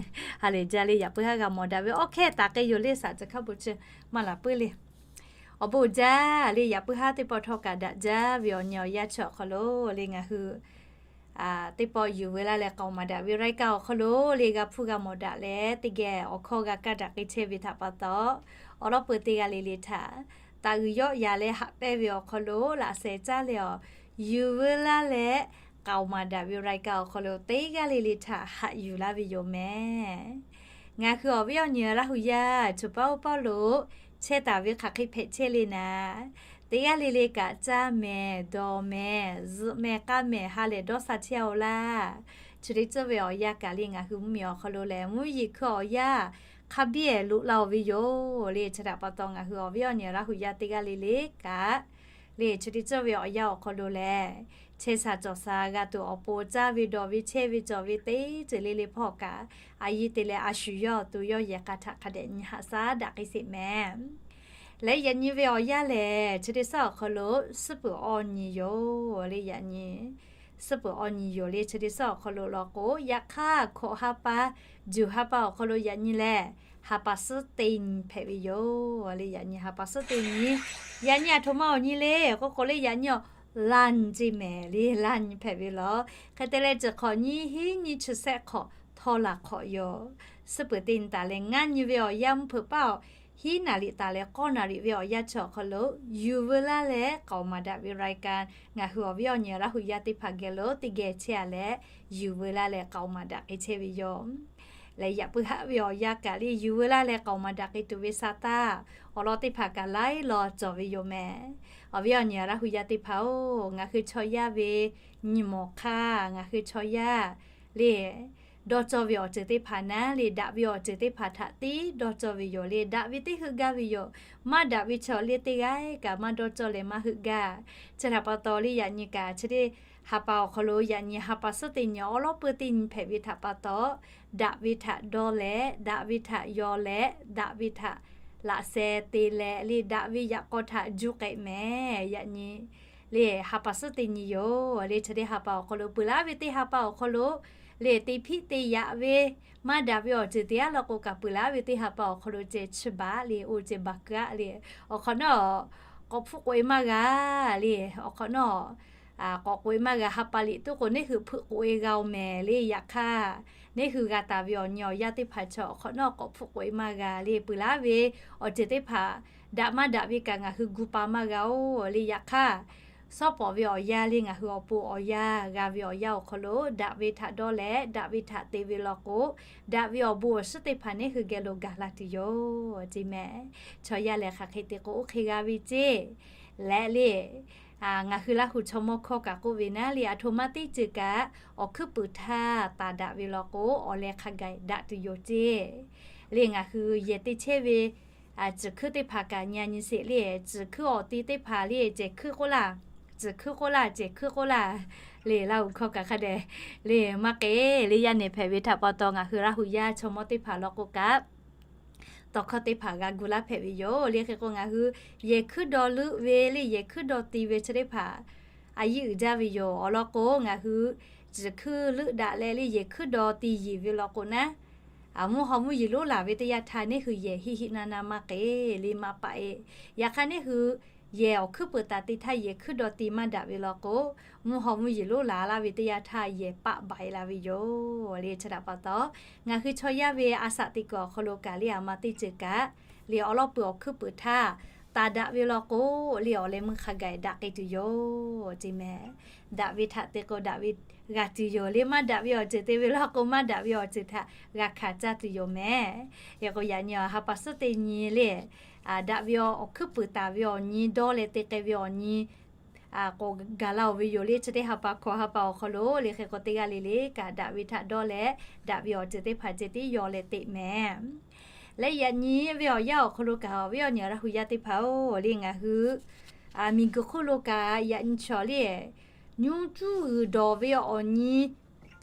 Ha lehˬ jaˇ le, yaꞈ puiˉ haˉ g'a mawˬ daꞈ ve awˬ hkehˇ taˍ k'ai yoˬ le. Saˍ laꞈ caˬ hkaˇ bon chi maˇ laˬ puiˉ le. Awˬ bon uiˍ jaˇ le, yaꞈ puiˉ haˉ teˇ pawˆ htawˇ kaꞈ daꞈ jaˇ ve awˬ nyi awˬ yanˇ chi awˬ hk'aw lo le, ngaˬ hui teˇ pawˆ yuˬ veu laˇ leh k'aoˍ maˍ daꞈ ve รายการ awˬ hk'aw lo le, g'a hpfuhˇ g'a mawˬ daꞈ leh teˇ geh awˬ hkawˇ g'a kaˇ daꞈ k'ai chehˇ ve htaꞈ pa taw, awˬ lawˉ peu teˇ g'aˇ le le htaꞈ taˍ uiˍ yawˆ yan leh haꞈ pehnˇ ve awˬ hk'aw lo laꞈ sheh caˇ leh, awˬ yuˬ veu laˇ leh k'aoˍ maˍ daꞈ ve รายการ awˬ hk'aw lo teˇ g'aˇ le le htaꞈ haꞈ yuˬ laˇ ve yoˬ mehˍ. Ngaˬ hui awˬ viˉ awˬ nyi Laˇ hu yaˇ choˬ paˉ oˇ paˉ lo chehˇ taˍ ve hk'aˬ hk'e hpehꞈ chehˇ le naˍ, teˇ g'aˇ le le kaꞈ caˇ mehˍ, dawˬ mehˍ, zuhꞈ mehˍ, k'aˇ mehˍ, ha lehˬ dawˇ sha chehˇ-oˬ laˇ. Chi teˇ ceuˬ ve awˬ yanˇ kaꞈ le, ngaˬ hui mvuhˇ miˬ awˬ hk'aw lo lehˬ mvuhˇ yeˬ hkui awˬ yanˇ hk'a biˇ-ehˍ loꞈ la-oˬ ve yoˬ le. Chi htaꞈ pa taw ngaˬ hui awˬ viˉ awˬ nyi Laˇ hu yaˇ teˇ g'aˇ le le kaꞈ le, chi teˇ ceuˬ ve awˬ yanˇ awˬ hk'aw lo lehˬ, chehˇ sha cawˬ sha g'a tuˬ awˬ pon caˇ ve dawˬ ve chehˇ ve cawˬ ve teˇ ceuˬ le le hpawˇ kaꞈ, a yiˇ te leh a shu yawˇ awˬ to yawˇ yehˬ k'a htaꞈ hk'a dehꞈ nyi haꞈ shaˉ daꞈ k'ai sheˍ mehˍ. Leh yaꞈ nyi ve awˬ yanˇ lehˬ, chi teˇ suhˉ awˬ hk'aw lo suhˉ peuˍ awˬ nyi yoˬ le. Yaꞈ nyi suhˉ peuˍ awˬ nyi yoˬ le. Chi teˇ suhˉ awˬ hk'aw lo law k'o, yaꞈ hk'aˇ hkawꞈ ha pa, juˬ ha pa awˬ hk'aw lo yaꞈ nyi lehˬ, ha pa suhˉ teˇ nyi hpehꞈ ve yoˬ le. Yaꞈ nyi ha pa suhˉ teˇ nyi, yaꞈ nyi aˬ htoꞈ ma awˬ nyi le k'oˆ k'o le, yaꞈ nyi awˬ laˇ nyi ceˇ mehˍ le, laˇ nyi hpehꞈ ve law. Hk'e te leh, ceuˬ hk'awꞈ nyiˇ hinˉ nyiˇ chi sehˆ hk'awꞈ htawˇ laˬ hk'awꞈ yoˬ. Suhˉ peuˍ teˇ nyi taˍ leh ngaˇ nyi ve awˬ yanˇ mvuhˇ hpeuꞈ paˇ awˬ hinˉ naˍ riˍ taˍ leh k'awˇ naˍ riˍ ve awˬ yanˇ chi awˬ hk'aw lo yuˬ veu laˇ leh k'aoˍ maˍ daꞈ ve รายการ ngaˬ hui awˬ viˉ awˬ nyi Laˇ hu yaˇ teˇ hpaˍ geh lo teˇ geh chehˇ-a leh, yuˬ veu laˇ leh k'aoˍ maˍ daꞈ k'ai chehˇ ve yoˬ. Leh yaꞈ puiˉ haˉ ve awˬ yanˇ kaꞈ le, yuˬ veu laˇ leh k'aoˍ maˍ daꞈ k'ai tuˬ ve sa taˇ, awˬ lawn teˇ hpaˍ kaꞈ laiˉ law cawˬ ve yoˬ mehˍ. Awˬ viˉ awˬ nyi Laˇ hu yaˇ teˇ hpaˍ-oˬ, ngaˬ hui chaw yaˇ ve nyi mawˬ hk'aˇ, ngaˬ hui chaw yaˇ le dawˇ cawˇ ve awˬ ceuˬ teˇ hpaˍ naˉ le, daꞈ ve awˬ ceuˬ teˇ hpaˍ htaꞈ tiˉ dawˇ cawˇ ve yoˬ le. Daꞈ ve teˇ heuˆ gaˇ ve yoˬ. Maˇ daꞈ ve chaw le teˇ g'aˇ kaꞈ maˇ dawˇ cawˇ leh maˇ heuˆ gaˇ. Chi htaꞈ pa taw le, yaꞈ nyi kaꞈ chi teˇ ha pa awˬ hk'aw lo yaꞈ nyi ha pa suhˉ teˇ nyi awˬ lawˉ peu teˇ nyi hpehꞈ ve htaꞈ pa taw, daꞈ ve htaꞈ dawˇ leh, daꞈ ve htaꞈ yaw leh, daꞈ ve htaꞈ laꞈ sheh te leh le, daꞈ ve yaꞈ k'aw htaꞈ juˇ k'ai mehˍ. Yaꞈ nyi le ha pa suhˉ teˇ nyi yoˬ le. Chi teˇ ha pa awˬ hk'aw lo peuˬ laˇ ve teˇ ha pa awˬ hk'aw lo le, te hpiˆ te yaꞈ ve maˇ daꞈ ve awˬ ceuˬ teˇ g'aˇ law k'o kaꞈ, peuˬ laˇ ve teˇ ha pa awˬ hk'aw lo ceh chi baˬ le, oˇ ceh baˬ keu-a le. Awˬ hk'awꞈ nawˉ k'awꞈ hpfuhˆ k'oꞈ-e maˇ g'a le. Awˬ hk'awꞈ nawˉ k'awꞈ k'oꞈ-e maˇ g'a. Ha pa liꞈ tuˉ k'o, neˇ hui hpeuꞈ k'oꞈ-e g'a-oˬ mehˍ le. Yaꞈ hk'aˇ, neˇ hui g'a taˍ ve awˬ nyi awˬ yaˇ teˇ hpaˍ chaw awˬ hk'awꞈ nawˉ k'awꞈ hpeuꞈ k'oꞈ-e maˇ g'a le. Peuˬ laˉ ve awˬ ceuˬ teˇ hpaˍ daꞈ maˇ daꞈ ve kaꞈ ngaˬ hui gu pa maˇ g'a-oˬ le. Yaꞈ hk'aˇ, shawˉ pawˍ ve awˬ yanˇ le, ngaˬ hui awˬ pon awˬ yanˇ g'a ve awˬ yanˇ awˬ hk'aw lo daꞈ ve htaꞈ dawˇ leh daꞈ ve htaꞈ te ve law k'o, daꞈ ve awˬ bon awˬ shinˉ teˇ hpaˍ neˇ hui geh lo gaˬ la tuˬ yoˬ ceˇ mehˍ. Chaw yaˇ lehˬ hk'aˬ hk'e te k'o oˇ hk'e g'a ve ceˇ leh le. Ngaˬ hui Laˇhuˍ chaw mawˇ hkawˇ kaꞈ k'oˆ ve naˉ le, aˬ htoꞈ ma teˇ ceuˬ kaꞈ awˬ hkuiˉ puiˍ htaˇ taˍ daꞈ ve law k'o, awˬ leh hk'a gaˬ daꞈ tuˬ yoˬ ceˇ le. Ngaˬ hui yehˬ te chehˇ ve tcuhˬ hkuiˉ teˇ hpaˍ kaꞈ nyi a nyi sheˍ le. Tcuhˬ hkuiˉ awˬ ti teˇ hpaˍ le, cehˬ hkuiˉ k'oˆ laˇ, tcuhˬ hkuiˉ k'oˆ laˇ, cehˬ hkuiˉ k'oˆ laˇ le. Laˇhuˍ hkawˇ kaꞈ hk'a dehꞈ le maˇ k'e le. Yaˇ nehˬ hpehꞈ ve htaꞈ pa taw ngaˬ hui Laˇhuˍ yaˇ chaw mawˇ teˇ hpaˍ law k'o kaꞈ, tawˇ hkawˇ teˇ hpaˍ g'a gu laˇ hpehꞈ ve yoˬ le. Hk'e k'o ngaˬ hui yehˬ hkuiˉ dawˇ leuˆ ve le, yehˬ hkuiˉ dawˇ ti ve chi teˇ hpaˍ a yiˇ uiˍ jaˇ ve yoˬ. Awˬ lawn k'o, ngaˬ hui tcuhˬ hkuiˉ leuˆ daꞈ leh le, yehˬ hkuiˉ dawˇ ti yeˬ ve law k'o naˉ, mvuhˇ haw mvuhˇ yeˬ lonˉ laˬ ve teˇ yanˇ htaˇ neˇ hui yehˬ hiˆ hiˆ naˇ naˇ maˇ k'e le maˇ paˆ-e. Yaꞈ hk'aˇ neˇ hui yehˬ awˬ hkuiˉ peuˍ taˍ te htaˇ yehˬ hkuiˉ dawˇ ti maˇ daꞈ ve law k'o, mvuhˇ haw mvuhˇ yeˬ lonˉ laˬ laˇ ve teˇ yanˇ htaˇ yehˬ paˆ baˬ-e la ve yoˬ le. Chi htaꞈ pa taw, ngaˬ hui chaw yaˇ ve a shaꞈ teꞈ kuiˬ awˬ hk'aw lo kaꞈ le, aˬ ma teˇ ceuˬ kaꞈ le, awˬ lawˉ pui awˬ hkuiˉ peuˍ htaˇ taˍ daꞈ ve law k'o le, awˬ leh meuˇ hk'a gaˬ daꞈ k'ai tuˬ yoˬ ceˇ mehˍ. Daꞈ ve htaꞈ te k'o daꞈ ve g'a tuˬ yoˬ le. Maˇ daꞈ ve awˬ ceuˬ te ve law k'o, maˇ daꞈ ve awˬ ceuˬ htaꞈ g'a hkanˍ caˇ tuˬ yoˬ mehˍ. Hk'e k'o yaꞈ nyi ha pa suhˉ teˇ nyi le, daꞈ ve awˬ hkuiˉ peuˍ taˍ ve awˬ nyi dawˇ leh te k'ai ve awˬ nyi k'awꞈ gaˬ la-oˬ ve yoˬ le. Chi teˇ ha pa hkawꞈ ha pa awˬ hk'aw lo le. Hk'e k'o teˇ g'aˇ le le kaꞈ daꞈ ve htaꞈ dawˇ leh daꞈ ve awˬ ceuˬ teˇ hpaˍ ceh tiˉ yaw leh teꞈ mehˍ. Leh yaꞈ nyi ve awˬ yanˇ awˬ hk'aw lo kaꞈ, awˬ viˉ awˬ nyi Laˇhuˍ yaˇ teˇ hpaˍ-oˬ le, ngaˬ hui miˬguiˬ hk'oˆ lo kaꞈ yaꞈ nyi chaw le, nyu cuˇ g'uiˬ dawˬ ve awˬ nyi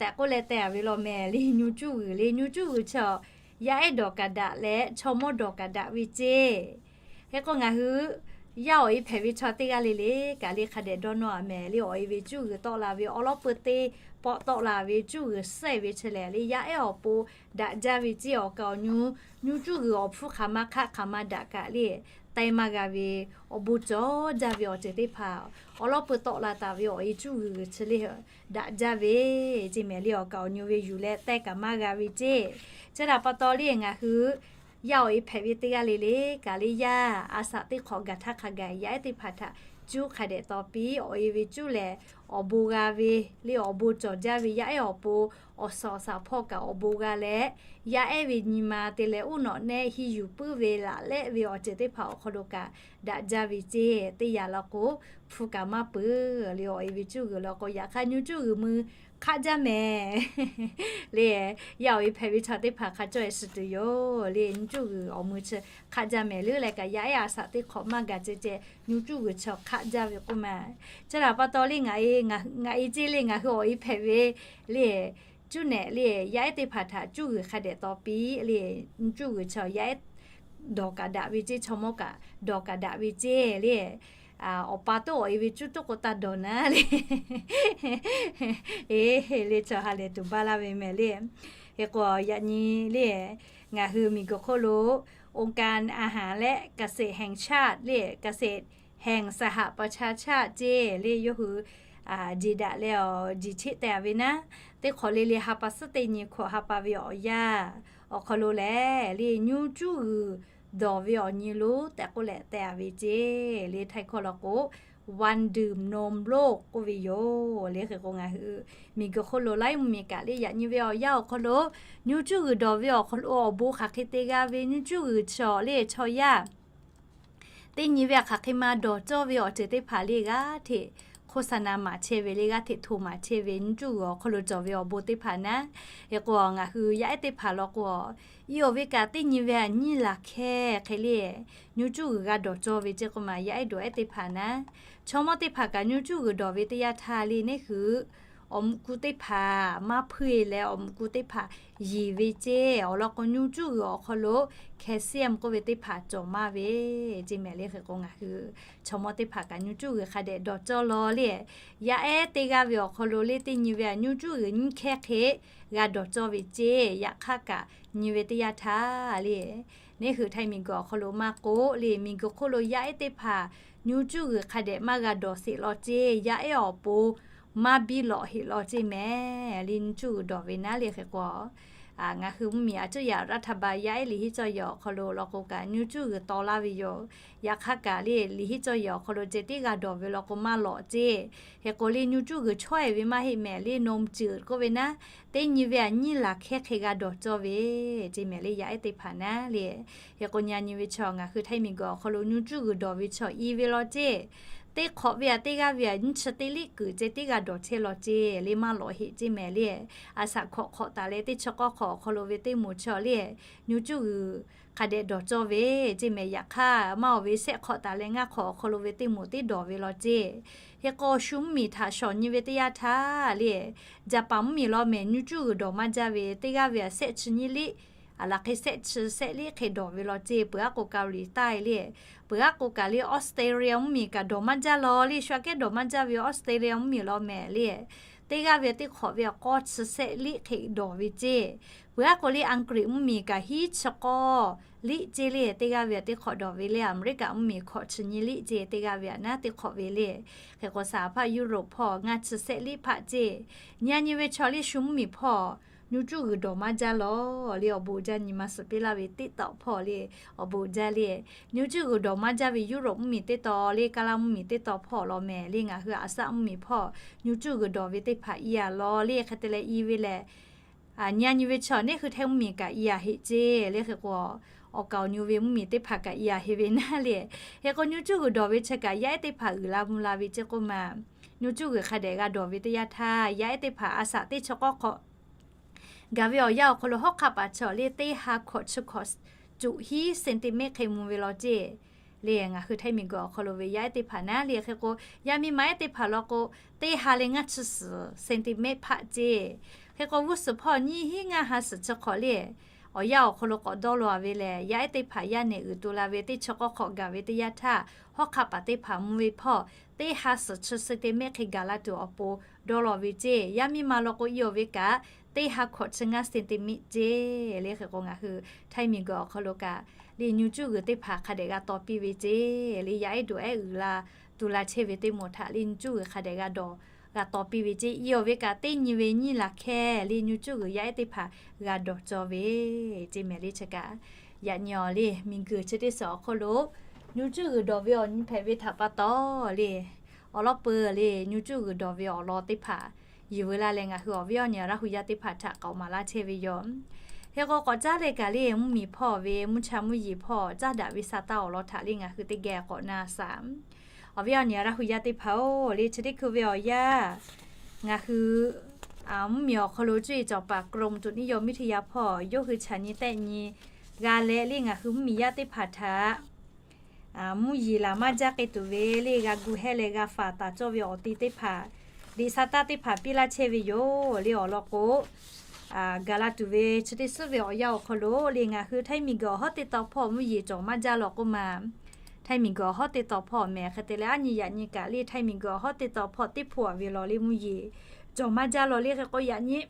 tehꞈ k'oˆ leh teh-a ve law mehˍ le. Nyu cuˇ g'uiˬ le, nyu cuˇ g'uiˬ chaw yaˇ ehˉ dawˬ kaꞈ daꞈ leh chaw mawˇ dawˬ kaꞈ daꞈ ve ceˇ. Hk'e k'o ngaˬ hui yaˇ awˬ e hpehꞈ ve chaw teˇ g'aˇ le le kaꞈ le hk'a dehꞈ dawˇ nawˇ-a mehˍ le. Awˬ e ve cuˇ g'uiˬ tawˆ la ve, awˬ lawˉ pui teˇ pawˆ tawˆ la ve cuˇ g'uiˬ suhˉ-e ve chi lehˬ le, yaˇ ehˉ awˬ pon daꞈ jaˇ ve ceˇ. Awˬ kaˍ awˬ nyu, nyu cuˇ g'uiˬ awˬ hpfuhˇ hk'aˬ ma hk'aˆ hk'aˬ ma daꞈ kaꞈ le, teh maˇ g'a ve, awˬ bon cawˬ jaˇ ve awˬ ceuˬ teˇ hpaˍ, awˬ lawˉ pui tawˆ la taˍ ve awˬ e cuˇ g'uiˬ chi le daꞈ jaˇ ve ceˇ mehˍ le. Awˬ kaˍ awˬ nyu ve yuˬ leh teh kaꞈ maˇ g'a ve ceˇ. Chi htaꞈ pa taw le ngaˬ hui yaˇ awˬ e hpehꞈ ve teˇ g'aˇ le le kaꞈ le, yaˇ a shaꞈ teˇ hk'awꞈ gaˬ htaˇ hk'a gaˬ yaˇ ehˉ teˇ hpaˍ htaꞈ cuˇ hk'a dehꞈ taw piˇ. Awˬ e ve cuˇ lehˬ awˬ bon g'a ve le, awˬ bon cawˬ jaˇ ve, yaˇ ehˉ awˬ pon awˬ suhˍ awˬ shaˍ hpawˇ kaꞈ awˬ bon g'a leh, yaˇ ehˉ ve nyi ma te leh uˉ nawꞈ nehˆ hiˇ yuˬ puiˉ ve laꞈ lehˆ ve awˬ ceuˬ teˇ hpaˍ awˬ hk'aw lo kaꞈ daꞈ jaˇ ve ceˇ. Teˇ yanˇ law k'o, hpu kaꞈ maˇ peuˬ le. Awˬ e ve cuˇ g'uiˬ law k'o, yaꞈ hk'aˇ nyu cuˇ g'uiˬ mui hk'aˆ jaˇ mehˍ le. Yaˇ awˬ e hpehꞈ ve chaw teˇ hpaˍ hk'a cawˇ-e shiˍ tuˬ yoˬ le. Nyu cuˇ g'uiˬ awˬ mui chi hk'aˆ jaˇ mehˍ le. Leh kaꞈ yaˇ ehˉ a shaꞈ teˇ hk'awꞈ maˇ gaˬ ceh ceh, nyu cuˇ g'uiˬ chaw hk'aˆ jaˇ ve k'oˆ ma. Chi htaꞈ pa taw le, ngaˬ e, ngaˬ e ceˇ le, ngaˬ hui awˬ e hpehꞈ ve le, cuˇ nehꞈ le, yaˇ ehˉ teˇ hpaˍ htaꞈ cuˇ g'uiˬ hk'a dehꞈ taw piˇ le. Nyu cuˇ g'uiˬ chaw yaˇ ehˉ dawˬ kaꞈ daꞈ ve ceˇ, chaw mawˇ kaꞈ dawˬ kaꞈ daꞈ ve ceˇ le. Awˬ pa toˆ awˬ e ve cuˇ toˆ k'o taˇ dawˬ naˉ le. Eˬ, le chaw ha lehˬ tuˬ baˇ laˇ ve mehˍ le. Hk'e k'o yaꞈ nyi le, ngaˬ hui miˬguiˬ hk'oˆ lo องค์การอาหารและ เกษตรแห่งชาติ le, เกษตรแห่งสหประชาชาติ ceˇ le, yawˇ hui jeˬ daꞈ leh awˬ jeˬ cheˆ teh-a ve naˉ, teˇ hk'awꞈ le le ha pa suhˉ teˇ nyi hkawꞈ ha pa ve awˬ yanˇ awˬ hk'aw lo lehˬ le, nyu cuˇ g'uiˬ dawˬ ve awˬ nyi lonˉ tehꞈ k'oˆ leh teh-a ve ceˇ le. Htaiˇ hkawˇ law k'o, วันดื่มนมโลก k'oˆ ve yoˬ le. Hk'e k'o ngaˬ hui miˬguiˬ hk'oˆ lo laiˉ mvuhˇmiˬ kaꞈ le yaꞈ nyi ve awˬ yanˇ awˬ hk'aw lo, nyu cuˇ g'uiˬ dawˬ ve awˬ hk'aw lo awˬ bon hk'aˬ hk'e te g'a ve, nyu cuˇ g'uiˬ chaw le chaw yaˇ teˇ nyi ve hk'aˬ hk'e ma dawˬ cawˇ ve awˬ ceuˬ teˇ hpaˍ le g'aˇ hteꞈ โฆษณา maˍ chehˇ ve le, g'aˇ hteꞈ hto maˍ chehˇ ve, nyu cuˇ g'uiˬ awˬ hk'aw lo cawˬ ve awˬ bon teˇ hpaˍ naˉ. Hk'e k'o ngaˬ hui yaˇ ehˉ teˇ hpaˍ law k'o, i awˬ ve kaꞈ teˇ nyi ve a nyiˇ laˬ hkehˇ hk'e le, nyu cuˇ g'uiˬ g'a dawˬ cawˇ ve ceˇ k'oˆ ma. Yaˇ ehˉ dawˬ ehˉ teˇ hpaˍ naˉ, chaw mawˇ teˇ hpaˍ kaꞈ nyu cuˇ g'uiˬ dawˬ ve teˇ yanˇ htaˇ le, neˇ hui awˬ muꞈ ku teˇ hpaˍ maˇ hpuiˇ-e leh awˬ muꞈ ku teˇ hpaˍ yeˬ ve ceˇ. Awˬ lawn k'o, nyu cuˇ g'uiˬ awˬ hk'aw lo แคลเซียม k'oˆ ve teˇ hpaˍ cawˬ maˇ ve ceˇ mehˍ le. Hk'e k'o ngaˬ hui chaw mawˇ teˇ hpaˍ kaꞈ nyu cuˇ g'uiˬ hk'a dehꞈ dawˬ cawˇ law le. Yaˇ ehˉ teˇ g'aˇ ve awˬ hk'aw lo le, teˇ nyi ve a nyu cuˇ g'uiˬ nyiˇ hkehˇ hk'e g'a dawˬ cawˇ ve ceˇ. Yaꞈ hk'aˇ kaꞈ nyi ve teˇ yanˇ htaˇ le, Neˇ hui htaiˇ miˬguiˬ awˬ hk'aw lo maˇ k'oˆ le, miˬguiˬ hk'oˆ lo yaˇ ehˉ teˇ hpaˍ nyu cuˇ g'uiˬ hk'a dehꞈ maˇ g'a dawˬ sheˍ law ceˇ. Yaˇ ehˉ awˬ pon maˇ biˇ lawꞈ heˆ law ceˇ mehˍ le. Nyu cuˇ g'uiˬ dawˬ ve naˉ le hk'e k'o, ngaˬ hui mvuhˇmiˬ a cuˇ yaꞈ raˇ htaꞈ ba yaˇ ehˉ liꞈ henˉ cawˇ yehˬ awˬ hk'aw lo law k'o kaꞈ nyu cuˇ g'uiˬ taw laˇ ve yoˬ. Yaꞈ hk'aˇ kaꞈ le liꞈ henˉ cawˇ yehˬ awˬ hk'aw lo ceh tiˉ g'a dawˬ ve law k'o maˇ lawꞈ ceˇ. Hk'e k'o le nyu cuˇ g'uiˬ chaweh ve maˇ heˆ mehˍ le, nom ceuˬ k'oˆ ve naˉ, teˇ nyi ve aꞈ nyiˇ laˬ hkehˉ hk'e g'a dawˬ cawˇ ve ceˇ mehˍ le. Yaˇ ehˉ teˇ hpaˍ naˉ le. Hk'e k'o nyi a nyi ve chaw ngaˬ hui htaiˇ miˬguiˬ awˬ hk'aw lo nyu cuˇ g'uiˬ dawˬ ve chaw i ve law ceˇ. Teˇ hk'awꞈ ve aꞈ teˇ g'aˇ ve aꞈ nyiˇ chi teˇ liˉ kuiˬ ceh tiˉ g'a dawˬ chehˇ law ceˇ le, maˇ lawꞈ heˆ ceˇ mehˍ le. A shaꞈ hkawꞈ hk'awꞈ taˍ leh teˇ chi k'awˇ hk'awꞈ awˬ hk'aw lo ve teˇ moˍ chaw le, nyu cuˇ g'uiˬ hk'a dehꞈ dawˬ cawˇ ve ceˇ mehˍ. Yaꞈ hk'aˇ maˇ oˬ ve shehˆ hk'awꞈ taˍ leh ngaˇ hk'awꞈ awˬ hk'aw lo ve teˇ moˍ teˇ dawˬ ve law ceˇ. Hk'e k'o shu mvuhˇmiˬ htaꞈ shawˍ nyi ve teˇ yanˇ htaˇ le, Jaˍpaˍ mvuhˇmiˬ law mehˍ nyu cuˇ g'uiˬ dawˬ maˇ jaˇ ve teˇ g'aˇ ve aꞈ shehˆ chi nyiˇ liˉ, a laˬ hk'e shehˆ chi shehˆ liˉ hk'e dawˬ ve law ceˇ. Peuˬ aˉ k'o Kaoˍliˍtaˆ le, peuˬ aˉ k'o kaꞈ le Australia mvuhˇmiˬ kaꞈ dawˬ maˇ jaˇ law le, shu aꞈ kehˉ dawˬ maˇ jaˇ ve Australia mvuhˇmiˬ law mehˍ le. Teˇ g'aˇ ve teˇ hk'awꞈ ve aꞈ k'awˇ chi shehˆ liˉ hk'e dawˬ ve ceˇ. Peuˬ aˉ k'o le Anˍgriˍ mvuhˇmiˬ kaꞈ hiˉ chi k'awˇ liˉ ceˇ le, teˇ g'aˇ ve aꞈ teˇ hk'awꞈ dawˬ ve le. Aˍmeˍriˆkaꞈ mvuhˇmiˬ hkawꞈ chi nyiˇ liˉ ceˇ, teˇ g'aˇ ve aꞈ naˉ teˇ hk'awꞈ ve le. Hk'e k'o saˍ hpaˆ Europe hpawˇ ngaˇ chi shehˆ liˉ hpaˆ ceˇ. Nyi a nyi ve chaw le shu mvuhˇmiˬ hpawˇ nyu cuˇ g'uiˬ dawˬ maˇ jaˇ law le, awˬ bon uiˍ jaˇ nyi ma suhˍ piˇ laˇ ve TikTok hpawˇ le, awˬ bon uiˍ jaˇ le. Nyu cuˇ g'uiˬ dawˬ maˇ jaˇ ve Europe mvuhˇmiˬ teˇ taw le, Kaˇlaˇ mvuhˇmiˬ teˇ taw hpawˇ law mehˍ le, ngaˬ hui Aˍsaˆ mvuhˇmiˬ hpawˇ nyu cuˇ g'uiˬ dawˬ ve teˇ hpaˍ i a law le. Hk'e te leh i ve lehˬ, nyi a nyi ve chaw neˇ hui htaiˇ mvuhˇmiˬ kaꞈ i a heˆ ceˇ le. Hk'e k'o awˬ kaˍ awˬ nyi ve mvuhˇmiˬ teˇ hpaˍ kaꞈ i a heˆ ve naˉ le. Hk'e k'o nyu cuˇ g'uiˬ dawˬ ve chi kaꞈ yaˇ ehˉ teˇ hpaˍ uiˍ la mvuh la ve ceˇ k'oˆ ma. Nyu cuˇ g'uiˬ hk'a dehꞈ g'a dawˬ ve teˇ yanˇ htaˇ yaˇ ehˉ teˇ hpaˍ a shaꞈ teˇ chi k'awˇ hk'awꞈ gaˬ ve awˬ yanˇ awˬ hk'aw lo hawˉ hk'aˆ paˍ chaw le teˇ ha hkawꞈ chi hkawꞈ cuꞈ hiˉ centimeter hk'e mvuh ve law ceˇ le. Ngaˬ hui htaiˇ miˬguiˬ awˬ hk'aw lo ve yaˇ ehˉ teˇ hpaˍ naˉ le. Hk'e k'o yaˇ miˇ ma ehˉ teˇ hpaˍ law k'o teˇ ha leh ngaˇ chi suhˍ centimeter hpaˆ ceˇ. Hk'e k'o g'uˇ suhˍ hpawˇ nyiˇ hinˉ ngaˇ ha suhˍ chi hk'awꞈ le awˬ yanˇ awˬ hk'aw lo k'awꞈ dawˇ law ve lehˬ, yaˇ ehˉ teˇ hpaˍ yaˇ nehˬ uiˍ to la ve teˇ chi k'awˇ hk'awꞈ gaˬ ve teˇ yanˇ htaˇ, hawˉ hk'aˆ paˍ teˇ hpaˍ mvuh ve hpawˇ teˇ ha suhˍ chi centimeter hk'e gaˬ la tuˬ awˬ pon dawˇ law ve ceˇ. Yaˇ miˇ ma law k'o i awˬ ve kaꞈ teˇ ha hkawꞈ chi ngaˇ centimeter ceˇ le. Hk'e k'o ngaˬ hui htaiˇ miˬguiˬ awˬ hk'aw lo kaꞈ le nyu cuˇ g'uiˬ teˇ hpaˍ hk'a dehꞈ g'a taw piˇ ve ceˇ le. Yaˇ ehˉ dawˬ ehˉ uiˍ la tu la chehˇ ve teˇ moˍ htaꞈ le nyu cuˇ g'uiˬ hk'a dehꞈ g'a dawˬ g'a taw piˇ ve ceˇ. I awˬ ve kaꞈ teˇ nyi ve nyiˇ laˬ hkehˉ le nyu cuˇ g'uiˬ yaˇ ehˉ teˇ hpaˍ g'a dawˬ cawˇ ve ceˇ mehˍ le. Chi kaꞈ yaꞈ nyi awˬ le miˬguiˬ chi teˇ suhˍ awˬ hk'aw lo nyu cuˇ g'uiˬ dawˬ ve awˬ nyi hpehꞈ ve htaꞈ pa taw le awˬ lawn peuˬ le nyu cuˇ g'uiˬ dawˬ ve awˬ lawn teˇ hpaˍ yiˬ veu la leh ngaˬ hui awˬ viˉ awˬ nyi Laˇ hu yaˇ teˇ hpaˍ htaꞈ k'aoˍ maˍ laˇ chehˇ ve yoˬ. Hk'e k'o k'awꞈ caˉ leh kaꞈ le mvuhˇmiˬ hpawˇ ve mvuhˇ cha mvuhˇ yeˬ hpawˇ caˉ daꞈ ve sa taˇ awˬ lawn htaꞈ le ngaˬ hui teˇ geh k'awꞈ na shaˍ. Awˬ viˉ awˬ nyi Laˇ hu yaˇ teˇ hpaˍ-oˬ le, chi teˇ hkui ve awˬ yanˇ ngaˬ hui mvuhˇmiˬ awˬ hk'aw lo cuˇ yiˍ cawˬ paˍ กรมอุตุนิยมวิทยา hpawˇ yawˇ hui chaꞈ nyi tehˆ nyi g'a leh le ngaˬ hui mvuhˇmiˬ yaˇ teˇ hpaˍ htaꞈ mvuhˇ yeˬ laˬ maˇ jaˇ k'ai tuˬ ve le g'a gu hehˇ leh g'a faˍ taˍ cawˇ ve awˬ ti teˇ hpaˍ, liꞈ sa taˇ teˇ hpaˍ piˇ laˇ chehˇ ve yoˬ le. Awˬ lawn k'o, gaˬ la tuˬ ve chi teˇ suhˉ ve awˬ yanˇ awˬ hk'aw lo le ngaˬ hui htaiˇ miˬguiˬ awˬ hawˉ teˇ taw hpawˇ mvuhˇ yeˬ cawˬ maˇ jaˇ law k'oˆ ma. Htaiˇ miˬguiˬ awˬ hawˉ teˇ taw hpawˇ mehˍ hk'e te leh aˉ nyi yaꞈ nyi kaꞈ le htaiˇ miˬguiˬ awˬ hawˉ teˇ taw hpawˇ teˇ hpawˇ a ve law le mvuhˇ yeˬ cawˬ maˇ jaˇ law le. Hk'e k'o yaꞈ nyi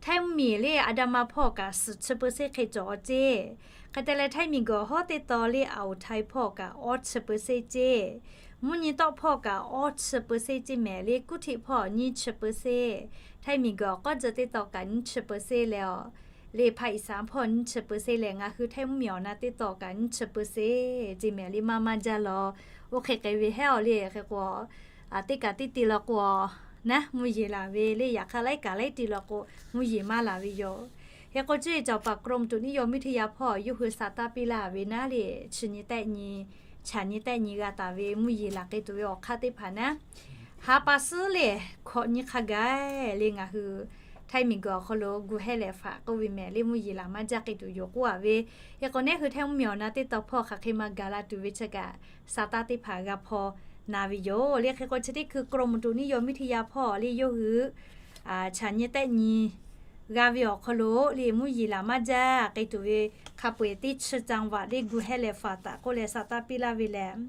htaiˇ mvuhˇmiˬ le Aˍdanˍma hpawˇ kaꞈ suhˍ chi เปอร์เซ็นต์ hk'e cawˬ ceˇ. Hk'e te leh htaiˇ miˬguiˬ awˬ hawˉ teˇ taw le Awˍ htaiˇ hpawˇ kaꞈ awˇ chi เปอร์เซ็นต์ ceˇ. Mvuhˇ nyi tawˆ hpawˇ kaꞈ awˇ chi เปอร์เซ็นต์ ceˇ mehˍ le. Kuˇ htiˆ hpawˇ nyiˇ chi เปอร์เซ็นต์, htaiˇ miˬguiˬ awˬ k'awˇ jeh teˇ taw kaꞈ nyiˇ chi เปอร์เซ็นต์ leh awˬ le hpaˇ iˍ saˍ hpawˇ nyiˇ chi เปอร์เซ็นต์ leh ngaˬ hui htaiˇ mvuhˇmiˬ awˬ na teˇ taw kaꞈ nyiˇ chi เปอร์เซ็นต์ ceˇ mehˍ le. Maˇ maˇ jaˇ law, oˇ hk'e k'ai ve hehˉ awˬ le. Hk'e k'o, teˇ kaꞈ teˇ te law k'o, naˉ mvuhˇ yeˬ laˬ ve le yaꞈ hk'aˇ laiˉ kaꞈ laiˉ te law k'o mvuhˇ yeˬ maˇ laˬ ve yoˬ. Hk'e k'o cuˇ yiˍ cawˬ paˍ กรมอุตุนิยมวิทยา hpawˇ yawˇ hui sa taˇ piˇ laˇ ve naˉ le, chi nyi tehˆ nyi, chaꞈ nyi tehˆ nyi g'a taˍ ve mvuhˇ yeˬ laˬ k'ai tuˬ ve awˬ hk'aˇ teˇ hpaˍ naˉ, ha pa suhˉ le hkawꞈ nyi hk'a gaˬ le ngaˬ hui htaiˇ miˬguiˬ awˬ hk'aw lo gu hehˇ leh faˍ k'oˆ ve mehˍ le mvuhˇ yeˬ laˬ maˇ jaˇ k'ai tuˬ yoˬ k'oˆ a ve. Hk'e k'o neˉ hui htaiˇ mvuhˇmiˬ awˬ na teˇ taw hpawˇ hk'aˬ hk'e maˇ gaˬ la tuˬ ve chi kaꞈ sa taˇ teˇ hpaˍ g'a hpaw na ve yoˬ le. Hk'e k'o chi teˇ hkui กรมอุตุนิยมวิทยา hpawˇ le yawˇ hui chaꞈ nyi tehˆ nyi g'a ve awˬ hk'aw lo le mvuhˇ yeˬ laˬ maˇ jaˇ k'ai tuˬ ve hk'a peu-eˬ teˇ chi จังหวัด le gu hehˇ leh faˍ taˍ k'oˆ leh sa taˇ piˇ laˇ ve lehˬ,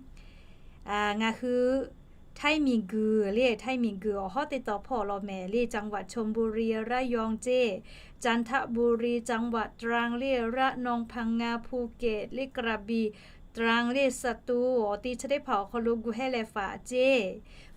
ngaˬ hui เทพมิตร le, เทพมิตร awˬ hawˉ teˇ taw hpawˇ law mehˍ le, จังหวัดชลบุรี ระยอง ceˇ, จันทบุรี จังหวัดตรัง le, ระนอง พังงา ภูเก็ต le, กระบี่ ตรัง le, สตูล awˬ ti chi teˇ hpaˍ awˬ hk'aw lo gu hehˇ leh faꞈ ceˇ.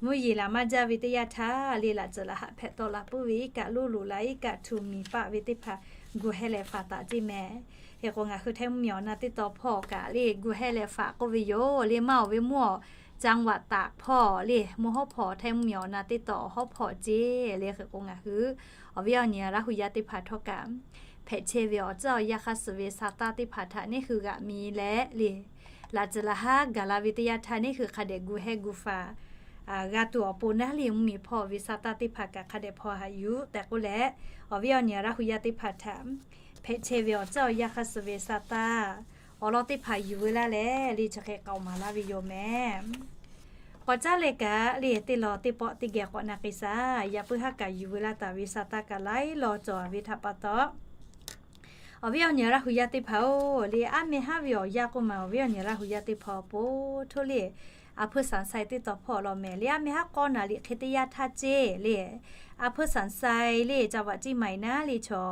Mvuhˇ yeˬ laˬ maˇ jaˇ ve teˇ yanˇ htaˇ le, laꞈ tcuhˍ laꞈ haꞈ hpehꞈ tawˆ la puiˉ ve iˉ kaˆ loˇ loꞈ la iˉ kaˆ htu miˬ paˆ ve teˇ hpaˍ gu hehˇ leh faꞈ taˍ ceˇ mehˍ. Hk'e k'o ngaˬ hui ไทย mvuhˇmiˬ awˬ na teˇ taw hpawˇ kaꞈ le gu hehˇ leh faꞈ k'oˆ ve yoˬ le. Maˇ awˬ ve mvuhˇ awˬ จังหวัดตาก hpawˇ le, mvuhˇ hawˉ hpawˇ ไทย mvuhˇmiˬ awˬ na teˇ taw awˬ hawˉ hpawˇ ceˇ le. Hk'e k'o ngaˬ hui awˬ viˉ awˬ nyi Laˇ hu yaˇ teˇ hpaˍ htawˇ kaꞈ hpehꞈ chehˇ ve awˬ tcuhˉ awˬ yanˇ hk'aˇ suh ve sa taˇ teˇ hpaˍ htaꞈ neˇ hui g'aꞈ mi leh le, laꞈ tcuhˍ laꞈ haˉ gaˬ la ve teˇ yanˇ htaˇ neˇ hui hk'a dehꞈ gu hehˇ gu faꞈ g'a tuˬ awˬ pon naˉ le, mvuhˇmiˬ hpawˇ ve sa taˇ teˇ hpaˍ kaꞈ hk'a dehꞈ hpaw haꞈ yuˬ tehꞈ k'oˆ leh, awˬ viˉ awˬ nyi Laˇ hu yaˇ teˇ hpaˍ htaꞈ hpehꞈ chehˇ ve awˬ tcuhˉ awˬ yanˇ hk'aˇ suh ve sa taˇ awˬ lawn teˇ hpaˍ yuˬ ve laˇ leh le, chi hk'e k'aoˍ maˍ laˇ ve yoˬ mehˍ. K'awꞈ caˉ leh kaꞈ le, teˇ law teˇ pawˆ teˇ geh k'awꞈ na k'ai shaˍ. Yaꞈ puiˉ haˉ kaꞈ yuˬ ve laˇ taˍ ve sa taˇ kaꞈ laiˉ law cawˬ ve htaꞈ pa taw, awˬ viˉ awˬ nyi Laˇ hu yaˇ teˇ hpaˍ-oˬ le, aˉ meh haˉ ve awˬ yanˇ k'oˆ ma awˬ viˉ awˬ nyi Laˇ hu yaˇ teˇ hpaˍ awˬ pon htoˇ le, อำเภอสันทราย teˇ taw hpawˇ law mehˍ le, aˉ meh haˉ k'awˇ naˍ riꞈ hk'e teˇ yanˇ htaˇ ceˇ le, อำเภอสันทราย le, จังหวัดเชียงใหม่ naˉ le chaw,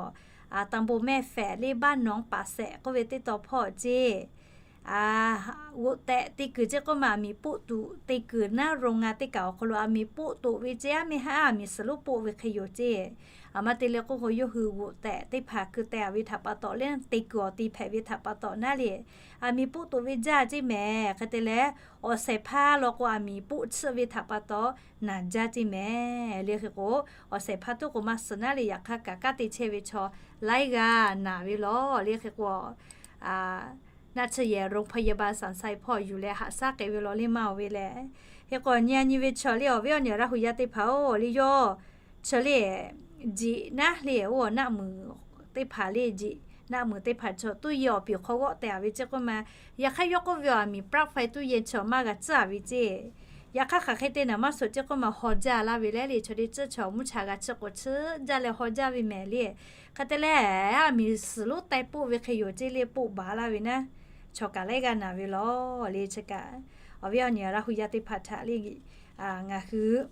ตำบลแม่แฝก le, บ้านหนองป่าแสะ k'oˆ ve teˇ taw hpawˇ ceˇ. G'oꞈ tehꞈ te kuiˬ ceˇ k'oˆ ma, aˬ miˍ poˆ tuꞈ te kuiˬ naˉ โรงงาน teˇ kaꞈ awˬ hk'aw lo aˬ miˍ poˆ tuꞈ ve ceˇ, aˉ meh haˉ aˬ miˍ suhˍ lonˉ poˆ ve hk'e yoˬ ceˇ. Aˬ ma te leh k'oˆ k'o, yawˇ hui g'oꞈ tehꞈ teˇ hpaˍ keu teh a ve htaꞈ pa taw le, te kuiˬ awˬ ti hpehꞈ ve htaꞈ pa taw naˉ le, aˬ miˍ poˆ tuꞈ ve jaˇ ceˇ mehˍ. Hk'e te leh, awˬ shehˍ hpaˇ law k'o, aˬ miˍ poˆ tsuhˆ ve htaꞈ pa taw naˬ jaˇ ceˇ mehˍ le. Hk'e k'o, awˬ shehˍ hpaˇ tuˉ k'o maˇ suhˍ naˉ le, yaꞈ hk'aˇ kaꞈ kanˉ te chehˇ ve chaw laiˉ g'aˇ naˬ ve law le. Hk'e k'o, naˆ tsuhˇ yehˬ โรงพยาบาลสันทราย hpawˇ yuˬ leh haꞈ shaˉ k'ai ve law le, maˇ awˬ ve leh. Hk'e k'o, nyi a nyi ve chaw le, awˬ viˉ awˬ nyi Laˇ hu yaˇ teˇ hpaˍ-oˬ le, yawˇ chi le, jiꞈ naˉ le, oˇ naˆ muiˍ teˇ hpaˍ le, jiꞈ naˆ muiˍ teˇ hpaˍ chaw tuˉ yehˬ awˬ piˍ hk'aw g'awˆ teh a ve ceˇ k'oˆ ma. Yaꞈ hk'aˇ yawˇ k'oˆ ve, aˬ miˍ ปลั๊กไฟ ตู้เย็น chaw maˇ g'a tcuhˉ a ve ceˇ. Yaꞈ hk'aˇ hk'aˬ hk'e te naˍ maˇ suhˍ ceˇ k'oˆ ma, haw jaˇ laˇ ve leh le, chaw te tcuhˉ chaw mvuhˇ cha g'a chiˇ k'o chiˇ jaˇ leh haw jaˇ ve mehˍ le. Hk'e te leh, aˬ miˍ suhˍ lonˉ teh poˆ ve hk'e yoˬ ceˇ le, poˆ baˬ laˇ ve naˉ, chaw kaꞈ laiˉ g'aˇ naˬ ve law le. Chi kaꞈ, awˬ viˉ awˬ nyi Laˇ hu yaˇ teˇ hpaˍ htaꞈ le, ngaˬ hui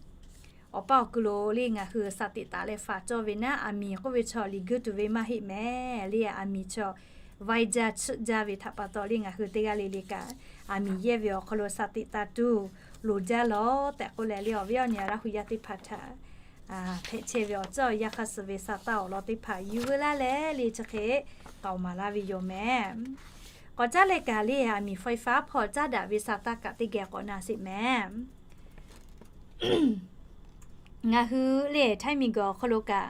awˬ paˇ awˬ kuiˬ lo le, ngaˬ hui สติ taˍ leh faˍ cawˇ ve naˉ, aˬ miˍ k'oˆ ve chaw liꞈ guiˇ tuˬ ve maˇ heˆ mehˍ le. Aˬ miˍ chaw vaiˇ jaˇ chiˆ jaˇ ve htaꞈ pa taw le, ngaˬ hui teˇ g'aˇ le le kaꞈ aˬ miˍ yehˇ ve awˬ hk'aw lo สติ taˍ tuˬ loˍ jaˇ law tehꞈ k'oˆ leh le, awˬ viˉ awˬ nyi Laˇ hu yaˇ teˇ hpaˍ htaꞈ hpehꞈ chehˇ ve awˬ tcuhˉ awˬ yanˇ hk'aˇ suh ve sa taˇ awˬ lawn teˇ hpaˍ yuˬ ve laˇ leh le, chi hk'e k'aoˍ maˍ laˇ ve yoˬ mehˍ. K'awꞈ caˉ leh kaꞈ le, aˬ miˍ ไฟฟ้า hpawˇ caˉ daꞈ ve sa taˇ kaꞈ teˇ geh k'awꞈ na sheˍ mehˍ. Ngaˬ hui le, ไทย miˬguiˬ awˬ hk'aw lo kaꞈ,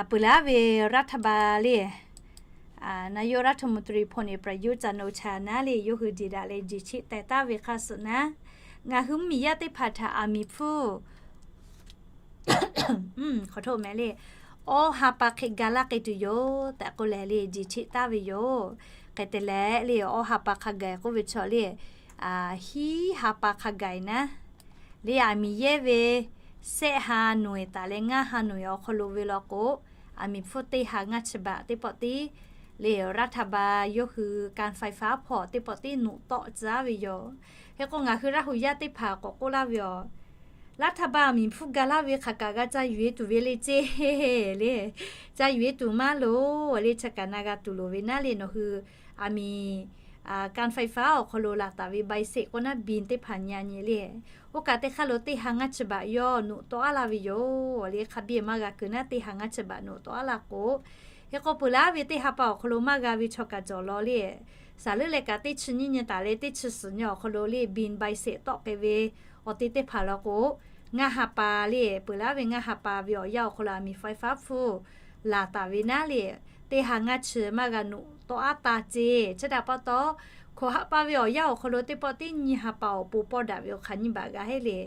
peuˬ laˇ ve รัฐบาล le, นายกรัฐมนตรี พลเอก ประยุทธ์ จันทร์โอชา naˉ le, yawˇ hui jeˬ daꞈ leh jeˬ chiˆ teh taˍ ve hk'aˇ suh naˉ, ngaˬ hui mvuhˇmiˬ yaˇ teˇ hpaˍ htaꞈ aˬ miˍ hpfuhˇ ขอโทษ mehˍ le, awˇ ha pa hk'e ga laˇ k'ai tuˬ yoˬ tehꞈ k'oˆ leh le, jeˬ chiˆ taˍ ve yoˬ. Hk'e te leh le, awˇ ha pa hk'a gaˬ k'oˆ ve chaw le, hiˉ ha pa hk'a gaˬ naˉ le, aˬ miˍ yehˇ ve sehˆ ha noeˬ taˍ leh ngaˇ ha noeˬ awˬ hk'aw lo ve law k'o, aˬ miˍ hpfuhˇ teˇ ha ngaˇ chi baꞈ teˇ pawˆ tiˉ le, รัฐบาล yawˇ hui การไฟฟ้า hpawˇ teˇ pawˆ tiˉ noꞈ tawˆ tcuh ve yoˬ. Hk'e k'o, ngaˬ hui Laˇ hu yaˇ teˇ hpaˍ k'awꞈ k'oˆ laˇ ve yoˬ. รัฐบาล aˬ miˍ hpfuhˇ ga laˇ ve hk'aˬ kaꞈ g'a ca yuˬ e tuˬ ve le ceˇ le. Ca yuˬ e tuˬ maˇ loˍ le, chi kaꞈ na g'a tuˬ loˍ ve naˉ le, nawˬ hui aˬ miˍ การไฟฟ้า awˬ hk'aw lo laˬ taˍ ve ใบเสร็จ k'o naˉ บิน teˇ hpaˍ nyi a nyi le, oˇ kaꞈ teˇ hk'aˇ lo teˇ ha ngaˇ chi baꞈ yawˇ noꞈ tawˆ a laˇ ve yoˬ le. Hk'a biˇ maˇ g'a keu naˉ teˇ ha ngaˇ chi baꞈ noꞈ tawˆ a laˇ k'o, hk'e k'o peuˬ laˇ ve teˇ ha pa awˬ hk'aw lo maˇ g'a ve chaw kaꞈ cawˬ law le, saˍ leuˉ leh kaꞈ teˇ chi nyiˇ nyi taˍ leh teˇ chi suhˍ nyi awˬ hk'aw lo le บิน ใบเสร็จ tawˆ k'ai ve awˬ te teˇ hpaˍ law k'o, ngaˇ ha pa le, peuˬ laˇ ve ngaˇ ha pa ve awˬ yanˇ awˬ hk'aw lo aˬ miˍ ไฟฟ้า hpfuhˇ laˬ taˍ ve naˉ le, teˇ ha ngaˇ chi maˇ g'a noꞈ tawˆ a taˇ ceˇ. Chi htaꞈ pa taw, hkawꞈ ha pa ve awˬ yanˇ awˬ hk'aw lo teˇ pawˆ tiˉ nyiˇ ha pa awˬ pon pawˇ daꞈ ve awˬ hk'aˬ nyiˇ baꞈ g'a heˆ le.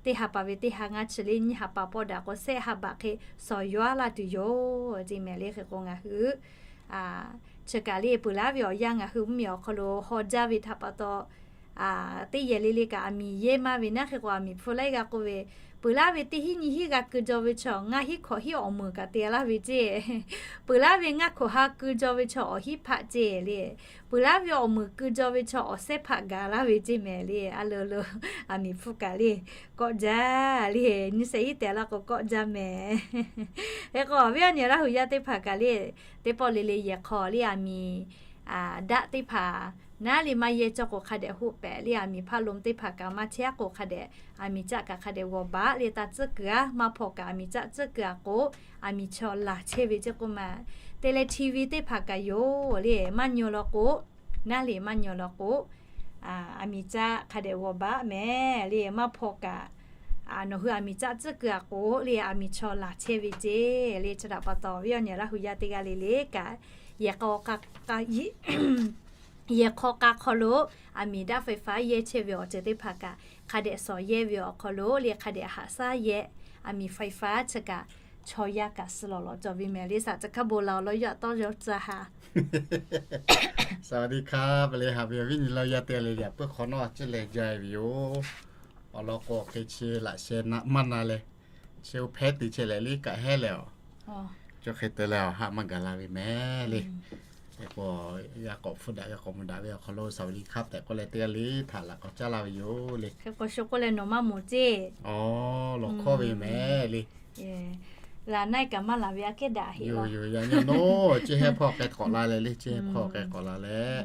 Teˇ ha pa ve teˇ ha ngaˇ chi le nyiˇ ha pa pawˇ daꞈ k'o, sehˆ ha baꞈ hk'e shawˍ yaw a laˇ tuˬ yoˬ ceˇ mehˍ le. Hk'e k'o ngaˬ hui chi kaꞈ le, peuˬ laˇ ve awˬ yanˇ ngaˬ hui mvuhˇmiˬ awˬ hk'aw lo haw jaˇ ve htaꞈ pa taw, teˇ yehˬ le le kaꞈ aˬ miˍ yehˇ maˇ ve naˉ. Hk'e k'o aˬ miˍ hpu laiˉ g'a k'oˆ ve, peuˬ laˇ ve teˇ hinˉ nyi hinˉ g'a keu jaw ve chaw ngaˇ hinˉ hkawꞈ hinˉ awˬ meunˍ kaꞈ te laˇ ve ceˇ. Peuˬ laˇ ve ngaˇ hkawꞈ ha keu jaw ve chaw awˬ hinˉ hpaˆ ceˇ le. Peuˬ laˇ ve awˬ meunˍ keu jaw ve chaw awˬ sehˉ hpaˆ gaˬ laˇ ve ceˇ mehˍ le. A le le, aˬ miˍ hpu kaꞈ le, kawˆ jaˇ le. Nyiˇ shehˍ hinˉ tehꞈ laˇ k'o kawˆ jaˇ mehˍ. Hk'e k'o awˬ viˉ awˬ nyi Laˇ hu yaˇ teˇ hpaˍ kaꞈ le, teˇ pawˆ le le yehˬ hk'aw le aˬ miˍ daˆ teˇ hpaˍ naˉ le maˇ yehˇ cawˇ k'o hk'a dehꞈ hoˆ pehꞈ le. Aˬ miˍ hpaˇ lo teˇ hpaˍ kaꞈ maˇ chehˇ k'o hk'a dehꞈ, aˬ miˍ caˆ kaꞈ hk'a dehꞈ g'awˬ baˆ le. Taˇ tcuhˉ kuiˬ aˬ maˇ hpaw kaꞈ aˬ miˍ caˆ tcuhˉ kuiˬ a k'o, aˬ miˍ chaw laˬ chehˇ ve ceˇ k'oˆ ma. Te leh T V teˇ hpaˍ kaꞈ yoˬ le, maˇ nyi law k'o, naˉ le maˇ nyi law k'o, aˬ miˍ caˆ hk'a dehꞈ g'awˬ baˆ mehˍ le. Maˇ hpaw kaꞈ nawˬ hui aˬ miˍ caˆ tcuhˉ kuiˬ a k'o le, aˬ miˍ chaw laˬ chehˇ ve ceˇ le. Chi htaꞈ pa taw awˬ viˉ awˬ nyi Laˇ hu yaˇ teˇ g'aˇ le le kaꞈ, yehˬ hk'aw k'a hk'aw lo aˬ miˍ daˆ ไฟฟ้า yehˇ chehˇ ve awˬ ceuˬ teˇ hpaˍ kaꞈ hk'a dehꞈ shawˍ yehˇ ve awˬ hk'aw lo le hk'a dehꞈ haꞈ shaˉ yehˇ, aˬ miˍ ไฟฟ้า chi kaꞈ chaw yaˇ kaꞈ suh lawˬ lawꞈ cawˬ ve mehˍ le. Saˍ Caˇ Hkawˇ bon laˬ awˬ lawn yaꞈ tawˇ yaw tcuh ha สวัสดีครับ le haꞈ ve awˬ viˉ nyi Laˇ hu yaˇ teˇ g'aˇ le le, a puiˉ hk'awꞈ nawˉ a ciˉ leh jaˇ ve yoˬ. Awˬ lawn k'o hk'e chi laꞈ sheh maˇ na leh, chi oˇ hpehˇ te chehˇ leh le kaꞈ hehˉ leh awˬ, chi hk'e te leh awˬ haˆ maˇ gaˬ la ve mehˍ le. Hk'e k'o, yaˇ k'awꞈ hpfuhˇ daꞈ yaˇ k'awꞈ mvuh daꞈ ve awˬ hk'aw lo สวัสดีครับ tehꞈ k'oˆ leh teˇ g'aˇ le htaꞈ laꞈ k'awꞈ caˉ laˇ ve yoˬ le. Hk'e k'o shu k'oˆ leh nawˬ maˇ moˍ ceˇ. Awˬ, lawˬ hkawˇ ve mehˍ le. Laˬ naˆ kaꞈ maˇ laˬ ve aꞈ kehˉ daꞈ heˆ yoˬ. Yaꞈ nyi nawˬ ceˇ hehˉ hpawˇ k'ai k'awꞈ la leh le, ceˇ hehˉ hpawˇ k'ai k'awꞈ la leh.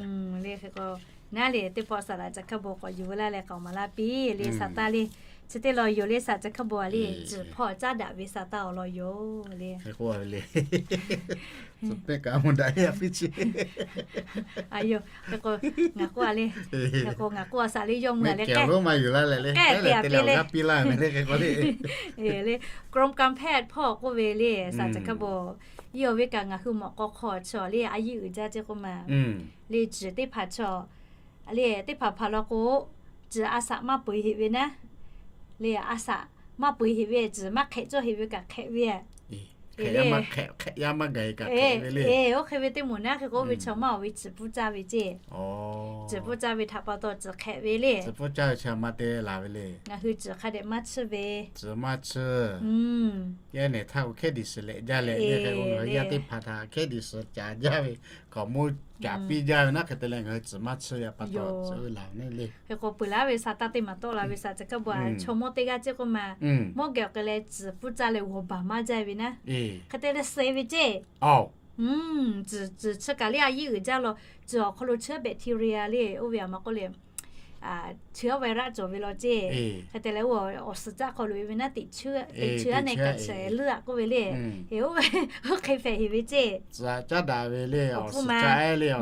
Hk'e k'o, naˉ le teˇ pawˆ saˍ laꞈ Caˇ Hkawˇ bon k'awꞈ yuˬ laˇ leh k'awꞈ maˍ laˇ piˇ le. Saˍ tanˇ le, chi teˇ law yoˬ le. Saˍ Caˇ Hkawˇ bon a le, tcuhˬ hpawˇ caˉ daꞈ ve saˍ tanˇ awˬ lawn yoˬ le. Hk'e k'o, tcuhˬ pehˇ kaꞈ mvuh daꞈ yaˇ piˇ chi. Aˬ yoˬ, hk'e k'o, ngaˬ k'oˆ a le, hk'e k'o ngaˬ k'oˆ a saˍ le yawˇ mvuh a le k'ehˉ, maˇ yuˬ laˇ leh le, k'ehˉ te a piˇ laˇ ve le. กรมการแพทย์ hpawˇ k'oˆ ve le, Saˍ Caˇ Hkawˇ bon, yawˇ ve kaꞈ ngaˬ hui mawꞈ k'aw hk'aw chaw le a yiˇ uiˍ jaˇ ceˇ k'oˆ ma. Le tcuhˬ teˇ hpaˍ chaw le, teˇ hpaˍ hpaˍ law k'o, tcuhˬ a shaꞈ maˇ peu eˬ heꞈ ve naˉ. Le a shaꞈ maˇ peu eˬ heꞈ ve, tcuhˬ maˇ hk'ehꞈ cawˇ heꞈ ve kaꞈ hk'ehꞈ ve a. Hk'ehꞈ yaˇ maˇ gaˬ kaꞈ hk'ehꞈ ve le. Oˇ hk'e ve teˇ moˍ naˉ, hk'e k'o oˇ ve chaw maˇ oˬ ve tcuhˬ pfuhˇ caˇ ve ceˇ. Tcuhˬ pfuhˇ caˇ ve htaꞈ pa taw tcuhˬ hk'ehꞈ ve le. Tcuhˬ pfuhˇ caˇ ve chi maˇ te laˬ ve le. Ngaˬ hui tcuhˬ hk'a dehꞈ maˇ tsuhˇ ve. Tcuhˬ maˇ tsuhˇ. Yaˇ nehˬ htaˇ k'o hkehˉ diˬ suhˍ lehꞈ jaˇ leh, yaˇ hk'e k'o ngaˬ hui yaˇ teˇ hpaˍ htaꞈ hkehˉ diˬ suhˍ caˍ jaˇ ve, k'awꞈ mawˇ caˍ piˇ jaˇ ve naˉ. Hk'e te leh ngaˬ hui tcuhˬ maˇ tsuhˇ ve a pa taw tcuhˬ ve laˬ ve le. Hk'e k'o peuˬ laˇ ve saˍ tanˇ teˇ maˬ tawˆ la ve Saˍ Caˇ Hkawˇ bon a chaw mawˇ teˇ g'aˇ ceˇ k'oˆ ma. Mawˇ geh awˬ k'ai leh tcuhˬ pfuhˇ caˇ leh g'awˬ baˬ maˇ jaˇ ve naˉ. Hk'e te leh suh ve ceˇ. Tcuhˬ, tcuhˬ chi kaꞈ le a yiˇ uiˍ jaˇ law. Tcuhˬ awˬ hk'aw lo chaweh bacteria le, oˇ ve a maˇ k'oˆ le, chi a virus cawˬ ve law ceˇ. Hk'e te leh oˇ awˬ suhˍ caˆ hk'aw lo e ve naˉ, teꞈ chi a neh kaꞈ chehˇ leuˉ a k'oˆ ve le. Oˇ ve oˇ hk'e hpehꞈ heꞈ ve ceˇ. Tcuhˬ caˉ daꞈ ve le, awˬ suhˍ caˆ le, yawˇ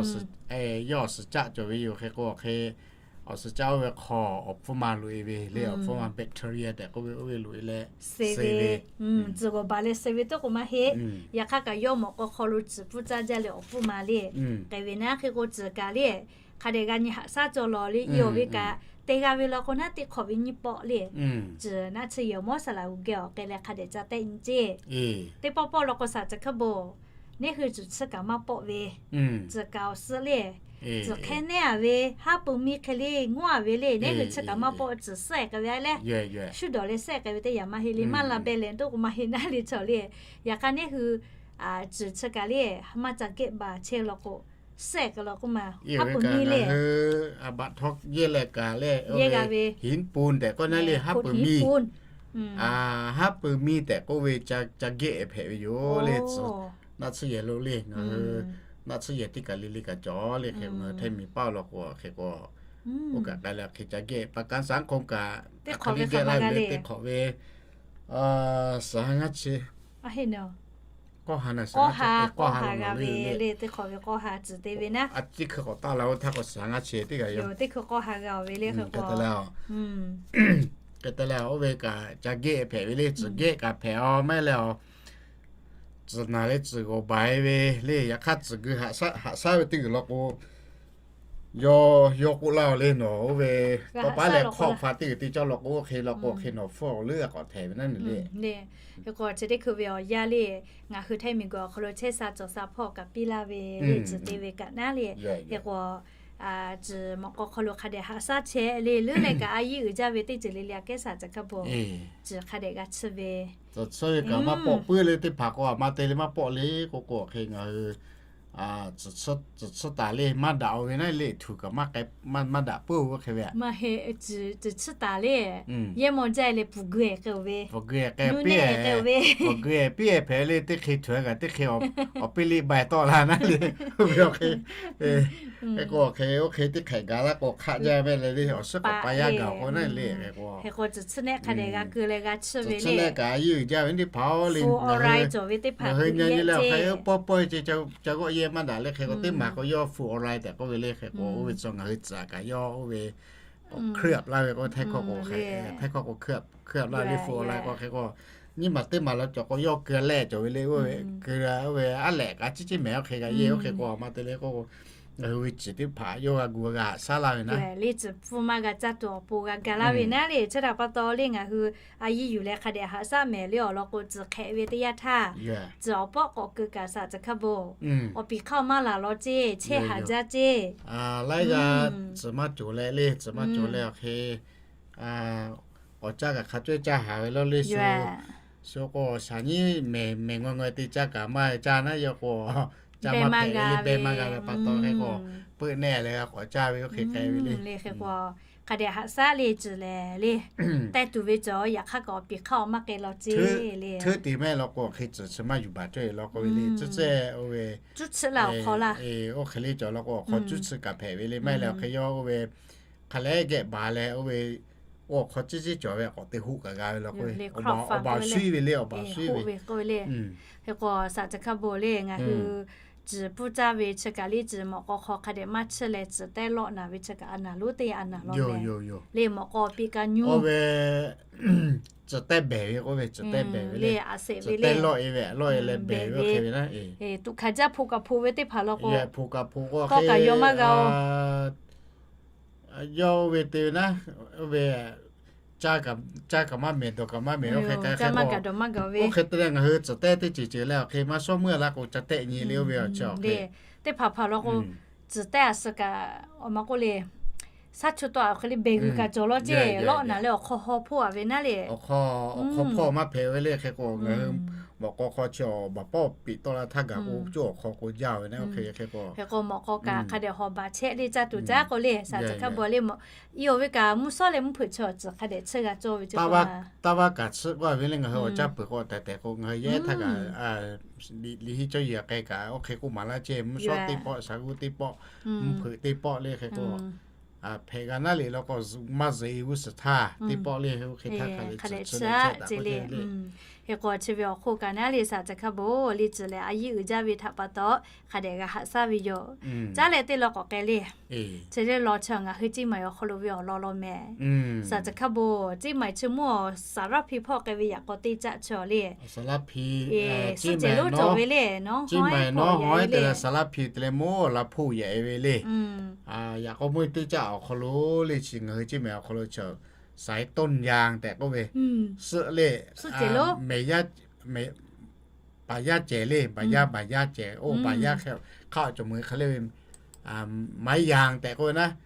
awˬ suhˍ caˆ cawˬ ve yoˬ. Hk'e k'o hk'e, awˬ suhˍ caˆ oˇ ve hk'aw awˬ hpfuhˇ ma loꞈ e ve le, awˬ hpfuhˇ ma bacteria tehꞈ k'oˆ ve oˇ ve loꞈ e leh suh ve, tcuhˬ g'awˬ baˬ leh suh ve teˇ k'o maˇ heˆ. Yaꞈ hk'aˇ kaꞈ yawˇ mawꞈ k'aw hk'aw lo tcuhˬ pfuhˇ caˇ jaˇ leh awˬ hpfuhˇ ma le, k'ai ve naˉ. Hk'e k'o tcuhˬ kaꞈ le, hk'a dehꞈ g'a nyi haꞈ shaˉ cawˬ law le, i awˬ ve kaꞈ te g'a ve law k'o naˉ, teˇ hk'awꞈ ve nyiˇ pawˆ le. Tcuhˬ naˆ tsuhˇ yehˬ mawˇ saˍ laꞈ g'uˬ geh awˬ k'ai leh hk'a dehꞈ ca tehˆ nyi ceˇ. Teˇ pawˆ pawˆ law k'o Saˍ Caˇ Hkawˇ bon, neˇ hui tcuhˬ chi kaꞈ maˇ pawˆ ve, tcuhˬ kaꞈ awˬ suhˍ le, tcuhˬ hk'ehˇ nehˉ a ve, haˉ pui miˇ hk'e le ngawˇ a ve le, neˇ hui chi kaꞈ maˇ pawˆ, tcuhˬ suhˉ k'ai ve a leh, shuˉ dawˬ leh suhˉ k'ai ve teˇ yanˇ maˇ heˆ le, maˇ la beh leh teˇ k'o maˇ heˆ naˉ le chaw le. Yaꞈ hk'aˇ neˇ hui tcuhˬ chi kaꞈ le, maˇ ca geh baˬ chehˇ law k'o, suhˉ k'ai law k'oˆ ma, haˉ pui miˇ le, a baꞈ htawˇ yehˇ leh kaꞈ le, yehˇ g'a ve, hinˉ pun tehꞈ k'oˆ naˉ le, haˉ pui miˇ, haˉ pui miˇ tehꞈ k'oˆ ve ca geh hpehꞈ ve yoˬ le. Tcuhˬ naˆ tsuhˇ yehˬ lo le, ngaˬ hui naˆ tsuhˇ yehˬ teˇ kaˬ le le kaꞈ cawˬ le. Hk'e ngaˬ hui hteˇ miˬ paˇ law k'o hk'e k'o, oˇ kaꞈ k'ai leh hk'e ca geh pa kanˉ saˉ hk'oˆ kaꞈ, teˇ hk'awꞈ ve hk'e geh laˇ ve le, teˇ hk'awꞈ ve suhˍ ha ngaˇ chi, k'awˇ ha na, k'awˇ ha g'a ve le, teˇ hk'awꞈ ve k'awˇ ha tcuhˬ te ve naˉ, a ciˉ hkui k'awꞈ taˇ la oˇ htaˇ k'o suhˍ ha ngaˇ chi teˇ kaˬ yoˬ, teˇ hkui k'awˇ ha g'a ve le. Hk'e te leh, hk'e te leh oˇ ve kaꞈ ca geh hpehꞈ ve le. Tcuhˬ geh kaꞈ hpehꞈ a maˇ heˆ leh a, tcuhˬ naˬ leh tcuhˬ g'awˬ baˬ e ve le. Yaꞈ hk'aˇ tcuhˬ gui haꞈ shaˉ ve teˇ g'uiˬ law k'o, yawˇ yawˇ k'oˆ laˇ oˬ le, nawˬ oˇ ve tawˇ paˉ leh hk'awˆ hpa teˇ g'uiˬ te cawˇ law k'o, hk'e law k'o hk'e nawˬ hpfuhˇ awˬ leuˉ a k'awꞈ htehꞈ ve naˉ le. Hk'e k'o chi teˇ hkui ve awˬ yanˇ le, ngaˬ hui hteˇ miˬ guiˬ awˬ hk'aw lo chehˇ sha cawˬ sha hpawˇ kaꞈ piˇ laˇ ve le, tcuhˬ te ve kaꞈ naˉ le. Hk'e k'o Tcuh mawꞈ k'aw hk'aw lo hk'a dehꞈ haꞈ shaˉ chehˇ le, leuˉ leh kaꞈ a yiˇ uiˍ jaˇ ve teˇ ceuˬ le le aꞈ kehˉ saˍ tcuh hkaˇ bon, tcuh hk'a dehꞈ g'a chiˇ ve. Tcuh chiˇ ve kaꞈ maˇ pawˆ puiˉ le, teˇ hpaˍ k'o a ma te le maˇ pawˆ le k'o k'o hk'e ngaˬ hui tcuh chiˇ taˍ le, maˇ daꞈ-o ve naˉ le, htuꞈ kaꞈ maˇ daꞈ puiˉ-o hk'e ve. Tcuh chiˇ taˍ le, yehˇ mawˇ jaˇ leh puˍ gui-e k'ai-o ve, puˍ gui-e k'ai-o ve, puˍ gui-e piˇ-e hpehꞈ le, teˇ hk'e htuꞈ-e kaꞈ teˇ hk'e awˬ piˇ liˇ bai tawˆ la naˉ le, oˇ ve awˬ hk'e, hk'e k'o awˬ hk'e oˇ hk'e teˇ hk'ehꞈ gaˬ laˇ k'o hk'aˆ jaˇ ve le le, awˬ suhˉ k'awꞈ pa yaˇ gaˬ k'o naˉ le, hk'e k'o tcuh chiˇ nehˆ hk'a dehꞈ g'a keu leh g'a chiˇ ve le. Tcuh chiˇ nehˆ kaꞈ a yiˇ uiˍ jaˇ ve teˇ hpaˍ-oˬ le, ngaˬ hui nyi nyi leh awˬ hk'e pawˆ pawˆ-e ce, ca g'awˆ yehˇ maˇ daꞈ le, hk'e k'o teˇ maˬ k'o yawˇ full online tehꞈ k'oˆ ve le, hk'e k'o oˇ ve tcuh ngaˬ hui tcuh kaꞈ yawˇ oˇ ve เคลือบ laˇ ve k'o, htaiˇ hkawˇ k'o hk'e, htaiˇ hkawˇ k'o เคลือบ laˇ ve le, full online k'o hk'e k'o, nyiˇ maˬ teˇ maˬ la cawˬ k'o yawˇ keu leh cawˬ ve le, oˇ ve keu ve a lehꞈ kaꞈ ciˉ ciˉ mehˍ oˇ hk'e g'a yehˇ oˇ hk'e k'o a ma te le k'o, ngaˬ hui ve ciˬ teˇ hpaˍ yawˇ g'a gu g'a haꞈ shaˉ laˇ ve naˉ le, ciˬ pfuhˇ maˇ g'a caˇ tuˬ awˬ pon g'a ga laˇ ve naˉ le, chi htaꞈ pa taw le ngaˬ hui a yiˇ yuˬ leh hk'a dehꞈ haꞈ shaˉ mehˍ le awˬ lawn k'o, ciˬ hk'ehꞈ ve teˇ yanˇ htaˇ, ciˬ awˬ pawˆ k'awꞈ keu kaꞈ saˍ tcuh hkaˇ bon, awˬ piˍ hk'aˇ maˇ laˬ law ceˇ, chehˇ haˍ jaˇ ceˇ. Laiˉ g'aˇ tcuh maˇ cawˬ leh le, tcuh maˇ cawˬ leh awˬ hk'e awˬ caˇ kaꞈ hk'a cawehˇ caˇ haˍ ve lawˇ le shu. Shu k'o shaˍ nyiˉ mehˍ mehˍ ngaweh ngaweh te caˇ kaꞈ maˇ caˇ naˉ, yawˇ k'o caˇ maˇ hpehꞈ ve le, beh maˇ g'a ve pa taw hk'e k'o, peuˆ nehˆ leh g'a k'awꞈ caˇ ve oˇ hk'e k'ai ve le. Hk'e k'o hk'a dehꞈ haꞈ shaˉ le ciˬ lehˬ le, teh tuˬ ve cawˬ yaꞈ hk'aˇ kaꞈ awˬ piˍ hk'aˇ awˬ maˇ k'ai law ceˇ le. Hteˇ te mehˆ law k'o hk'e ciˬ chi maˇ yuˬ baˬ cawˇ e law k'oˆ ve le, cuˇ ceh oˇ ve cuˇ chiˇ laˇ awˬ hk'aw laˇ, oˇ hk'e le cawˬ law k'o awˬ hk'aw cuˇ chiˇ kaꞈ hpehꞈ ve le, maˇ heˆ leh awˬ hk'e yawˇ oˇ ve hk'a lehˉ geh baˬ leh oˇ ve awˬ hk'aw ciˉ ciˉ cawˬ ve k'awꞈ te hoˆ kaꞈ g'a ve law k'o, awˬ baˬ shuˉ ve le, awˬ baˬ shuˉ ve le. Hk'e k'o saˍ tcuh hkaˇ bon le ngaˬ hui ciˬ pfuhˇ caˇ ve chi kaꞈ le ciˬ mawꞈ k'aw hk'aw hk'a dehꞈ maˇ chiˇ leh ciˬ tehˇ lawˆ naˍ ve chi kaꞈ a naˍ lonˉ teˇ a naˍ law le, mawꞈ k'aw piˇ kaꞈ nyi ve ciˬ tehˇ behˬ ve k'oˆ ve, ciˬ tehˇ behˬ ve le, a seˍ ve le, lawˆ e ve lawˆ e leh behˬ ve hk'e ve naˉ, tuꞈ hkanˍ jaˇ hpoꞈ kaꞈ hpoꞈ ve teˇ hpaˍ law k'o, hpoꞈ kaꞈ hpoꞈ k'o hk'e kaꞈ yawˇ maˇ g'a-o. Yawˇ oˇ ve te ve naˉ, oˇ ve caˇ kaꞈ maˇ mehˍ, dawˬ kaꞈ maˇ mehˍ, oˇ hk'e kaꞈ hk'e k'o, oˇ hk'e te leh ngaˬ hui ciˬ tehˇ teˇ ceuˬ ceuˬ leh awˬ hk'e maˇ shawˉ meuˇ laˇ k'o ca tehˆ nyi le oˇ ve awˬ chi awˬ hk'e, teˇ hpaˍ hpaˍ law k'o, ciˬ tehˇ a suh kaꞈ awˬ ma k'oˆ le, shaˉ chu tawˆ awˬ hk'e le behˬ g'uiˬ kaꞈ cawˬ law ceˇ, lawˆ naˍ leh awˬ hk'aw haw hpawˇ a ve naˉ le, awˬ hk'aw hpawˇ maˇ hpehꞈ ve le, hk'e k'o ngaˬ hui mawꞈ k'aw hk'aw chi awˬ baˬ pawˆ piꞈ tawˆ la htaˇ gaˬ k'o, cuˇ awˬ hk'aw k'o jaˇ ve naˉ, oˇ hk'e hk'e k'o, hk'e k'o mawꞈ k'aw kaꞈ hk'a dehꞈ hawˬ baˬ chehˇ le caˇ tuˬ caˉ k'o le, saˍ tcuh hkaˇ bon le, i awˬ ve kaꞈ mvuhˇ shawˉ leh mvuhˇ hpeuꞈ chi awˬ ciˬ hk'a dehꞈ chiˇ g'a cawˇ ve ceˇ k'o, taˇ vaˇ kaꞈ chiˇ k'oˆ ve le, ngaˬ hui awˬ caˇ peuˬ k'o tehꞈ tehꞈ k'o ngaˬ hui yehˇ htaˇ kaꞈ liꞈ henˇ cawˇ yeˬ k'ai kaꞈ oˇ hk'e k'oˆ maˍ laˇ ceˇ, mvuhˇ shawˉ teˇ pawˆ, shaˍ g'uˇ teˇ pawˆ, mvuhˇ hpeuꞈ teˇ pawˆ le hk'e k'o, hpehꞈ g'a naˉ le law k'o, maˇ zuhꞈ e g'uˇ suhˍ htaˇ teˇ pawˆ le, oˇ hk'e htaˇ hk'a dehꞈ chiˇ leh, hk'e k'o chi ve awˬ hk'oˆ kaꞈ naˉ le saˍ tcuh hkaˇ bon le ciˬ lehˬ a yiˇ uiˍ jaˇ ve htaꞈ pa taw hk'a dehꞈ g'a haꞈ shaˉ ve yoˬ. Caˉ leh teˇ law k'awꞈ k'ai le. Chi teˇ law chi ngaˬ hui Ceˇ maiˍ awˬ hk'aw lo ve awˬ lawn law mehˍ. Saˍ tcuh hkaˇ bon, Ceˇ maiˍ chi mvuhˇ awˬ saˍ laˇ hpiˇ hpawˇ k'ai ve yaꞈ k'aw teˇ caˆ chi awˬ le, suhˆ cehˬ lonˉ cawˬ ve le, Ceˇ maiˍ nawˉ hawˉ te leh saˍ laˇ hpiˇ te leh mvuhˇ awˬ laˬ hpoˆ yaꞈ e ve le. Yaꞈ k'aw mvuhˇ teˇ caˆ awˬ hk'aw lo le chi ngaˬ hui Ceˇ maiˍ awˬ hk'aw lo chi saiˍ ต้นยาง tehꞈ k'oˆ ve, suhˆ le, suhˆ cehˬ lonˉ, paˍ yaˇ cehˬ le, paˍ yaˇ, paˍ yaˇ cehˬ, oˇ paˍ yaˇ hk'e hk'aˆ cawˬ meuˬ hk'e le ve, ไม้ยาง tehꞈ k'oˆ ve naˉ,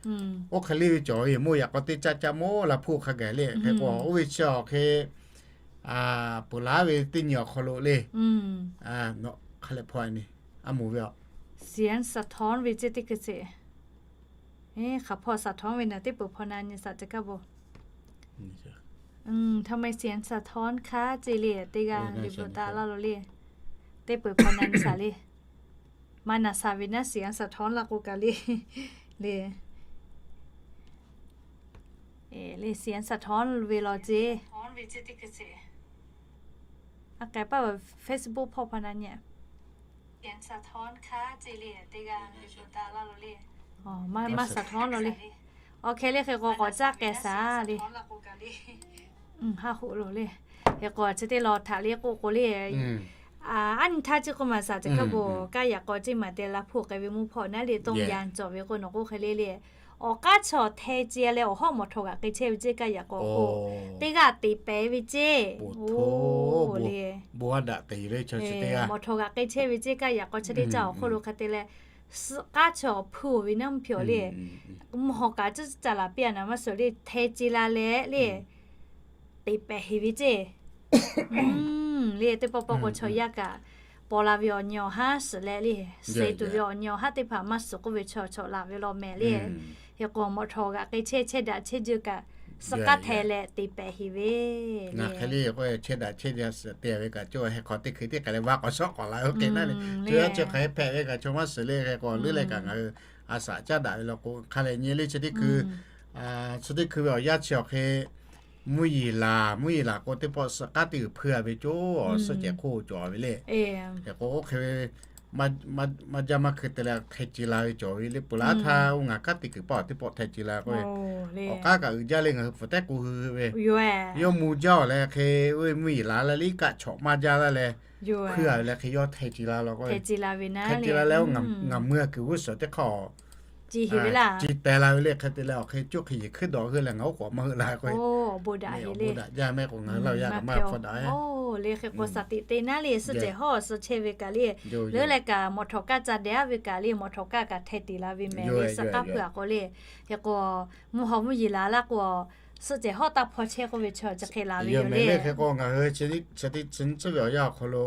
oˇ hk'e le ve cawˬ ve mvuhˇ yaꞈ k'aw teˇ caˆ caˆ mvuhˇ awˬ laˬ hpoˆ hk'a gaˬ le, hk'e k'o oˇ ve chi awˬ hk'e peuˬ laˉ ve teˇ nyi awˬ hk'aw lo le, hk'a leh hpawˇ a moˍ ve a, เสียงสะท้อน ve ceˇ teˇ hkui sheˍ. Hk'aˬ hpawˇ saˍ htawnˉ ve naˬ teˇ peuˬ hpawˇ na nyi saˍ tcuh hkaˇ bon. ทำไมเสียงสะท้อนคะ ceˇ le, teˇ g'aˇ le bvuhꞈ taˍ laˇ lo le. Teˇ peuˬ hpawˇ na nyi saˍ le. Maˇ na saˍ ve naˉ เสียงสะท้อน la k'o kaꞈ le. Le, le เสียงสะท้อน ve law ceˇ. A k'ai paˆ Facebook hpawˇ hpawˇ na nyi. Maˇ saˍ htawnˉ lo le. Awˬ hk'e le hk'e k'o k'awꞈ caˇ k'ai saˍ le. Haˉ hoꞈ lo le. Hk'e k'o chi teˇ law htaꞈ le k'oˆ k'o le, aˉ nyi htaˇ chi k'o maˬ saˍ tcuh hkaˇ bon kaˇ yaꞈ k'aw Ceˇ maiˍ te la hpoˆ k'ai ve mvuhˇ hpawˇ naˉ le ต้นยาง cawˬ ve k'o nawˬ k'oˆ hk'e le le. Awˬ k'aˉ chaw hteh ce leh awˬ hawˉ mawˬ htaw g'aꞈ k'ai chehˇ ve ceˇ kaˇ yaꞈ k'aw k'o, teˇ g'aˇ teꞈ pehˍ ve ceˇ. Oˇ le, bon a daꞈ te le, mawˬ htaw g'aꞈ k'ai chehˇ ve ceˇ kaˇ yaꞈ k'aw chi teˇ caˆ awˬ hk'oˆ lo hk'a te leh suhˍ k'aˉ chaw hpuˇ ve naˉ mvuhˇ hpiawˬ le. Mvuhˇ haw kaꞈ tcuhˉ ca laˬ piˇ a naˍ maˇ suhˍ le, hteh ce la leh le, teꞈ pehˍ heˍ ve ceˇ. Le teˇ pawˆ pawˆ k'o chaw yaˇ kaꞈ paw la ve awˬ nyi awˬ haˉ suhˍ leh le, suh tuˬ ve awˬ nyi awˬ haˉ teˇ hpaˍ maˇ suhˍ k'oˆ ve chaw chaw laˬ ve law mehˍ le. Hk'e k'o mawꞈ htawˍ g'aꞈ k'e chehˇ chehˇ daꞈ chehˇ jeuˇ kaꞈ, suhˍ k'aˉ hteh leh teꞈ pehˍ heˍ ve. Ngaˬ hk'e le k'o chehˇ daꞈ chehˇ jeuˇ suhˍ te ve kaꞈ, co hk'e hk'aw teˇ hkui teˇ k'ai leh vaˇ k'awꞈ shawˆ k'awꞈ la oˇ hk'e naˉ le. Chi a chi hk'e hpehꞈ ve kaꞈ chaw maˇ suhˍ le. Hk'e k'o leuˉ leh kaꞈ ngaˬ hui a shaꞈ caˉ daꞈ ve law k'o hk'a lehˬ nyi le. Chi teˇ hkui, chi teˇ hkui ve awˬ yanˇ chi awˬ hk'e mvuhˇ yeˬ laˬ, mvuhˇ yeˬ laˬ k'o teˇ pawˆ suhˍ k'aˉ teˇ g'uiˬ hpuˇ a ve co, awˬ suhˆ cehˬ hk'oˆ cawˬ ve le. Hk'e k'o oˇ hk'e ve maˇ jaˇ maˇ hkui te leh hteh ce la ve cawˬ ve le. Peuˬ laˇ htaˇ oˇ ngaˬ k'aˉ teˇ g'uiˬ paˆ awˬ teˇ pawˆ hteh ce la k'o, awˬ k'aˉ kaꞈ uiˍ jaˇ le. Ngaˬ hui pfuhˍ tehˉ k'o hui ve yawˇ mvuh jaˇ awˬ leh hk'e oˇ ve mvuhˇ yeˬ laˬ leh liˇ kaˆ chawꞈ maˇ jaˇ laˇ leh hpuˇ a ve leh hk'e yawˇ hteh ce la law k'o, hteh ce la leh ngaˬ mui a kuiˬ g'uˇ suhˍ teˇ hk'aˇ awˬ ci teh la ve le. Hk'e te leh awˬ hk'e coˇ hk'e yeˬ hkuiˉ dawꞈ heuˆ leh ngaˬ oˇ k'awꞈ maˇ heuˆ la k'o, awˬ bon daꞈ jaˇ mehˆ k'o ngaˬ hui laˇ yaˇ kaꞈ maˇ hpfuhˇ daꞈ. Le hk'e k'o shaˍ tiꞈ te naˉ le, suhˆ cehˬ hawˉ suh chehˇ ve kaꞈ le, leuˉ leh kaꞈ mawꞈ htawˍ kaˇ ca dehꞈ a ve kaꞈ le, mawꞈ htawˍ kaˇ kaꞈ hteh te la ve mehˍ le, suhˍ k'aˉ hpuˇ a k'o le. Hk'e k'o mvuhˇ haw mvuhˇ yeˬ laˬ laˇ k'o, suhˆ cehˬ hawˉ taˇ hpaw chehˇ k'oˆ ve chaw chi hk'e laˬ ve yoˬ le. Hk'e k'o ngaˬ hui chi nyi tcuhˉ ve awˬ yanˇ awˬ hk'aw lo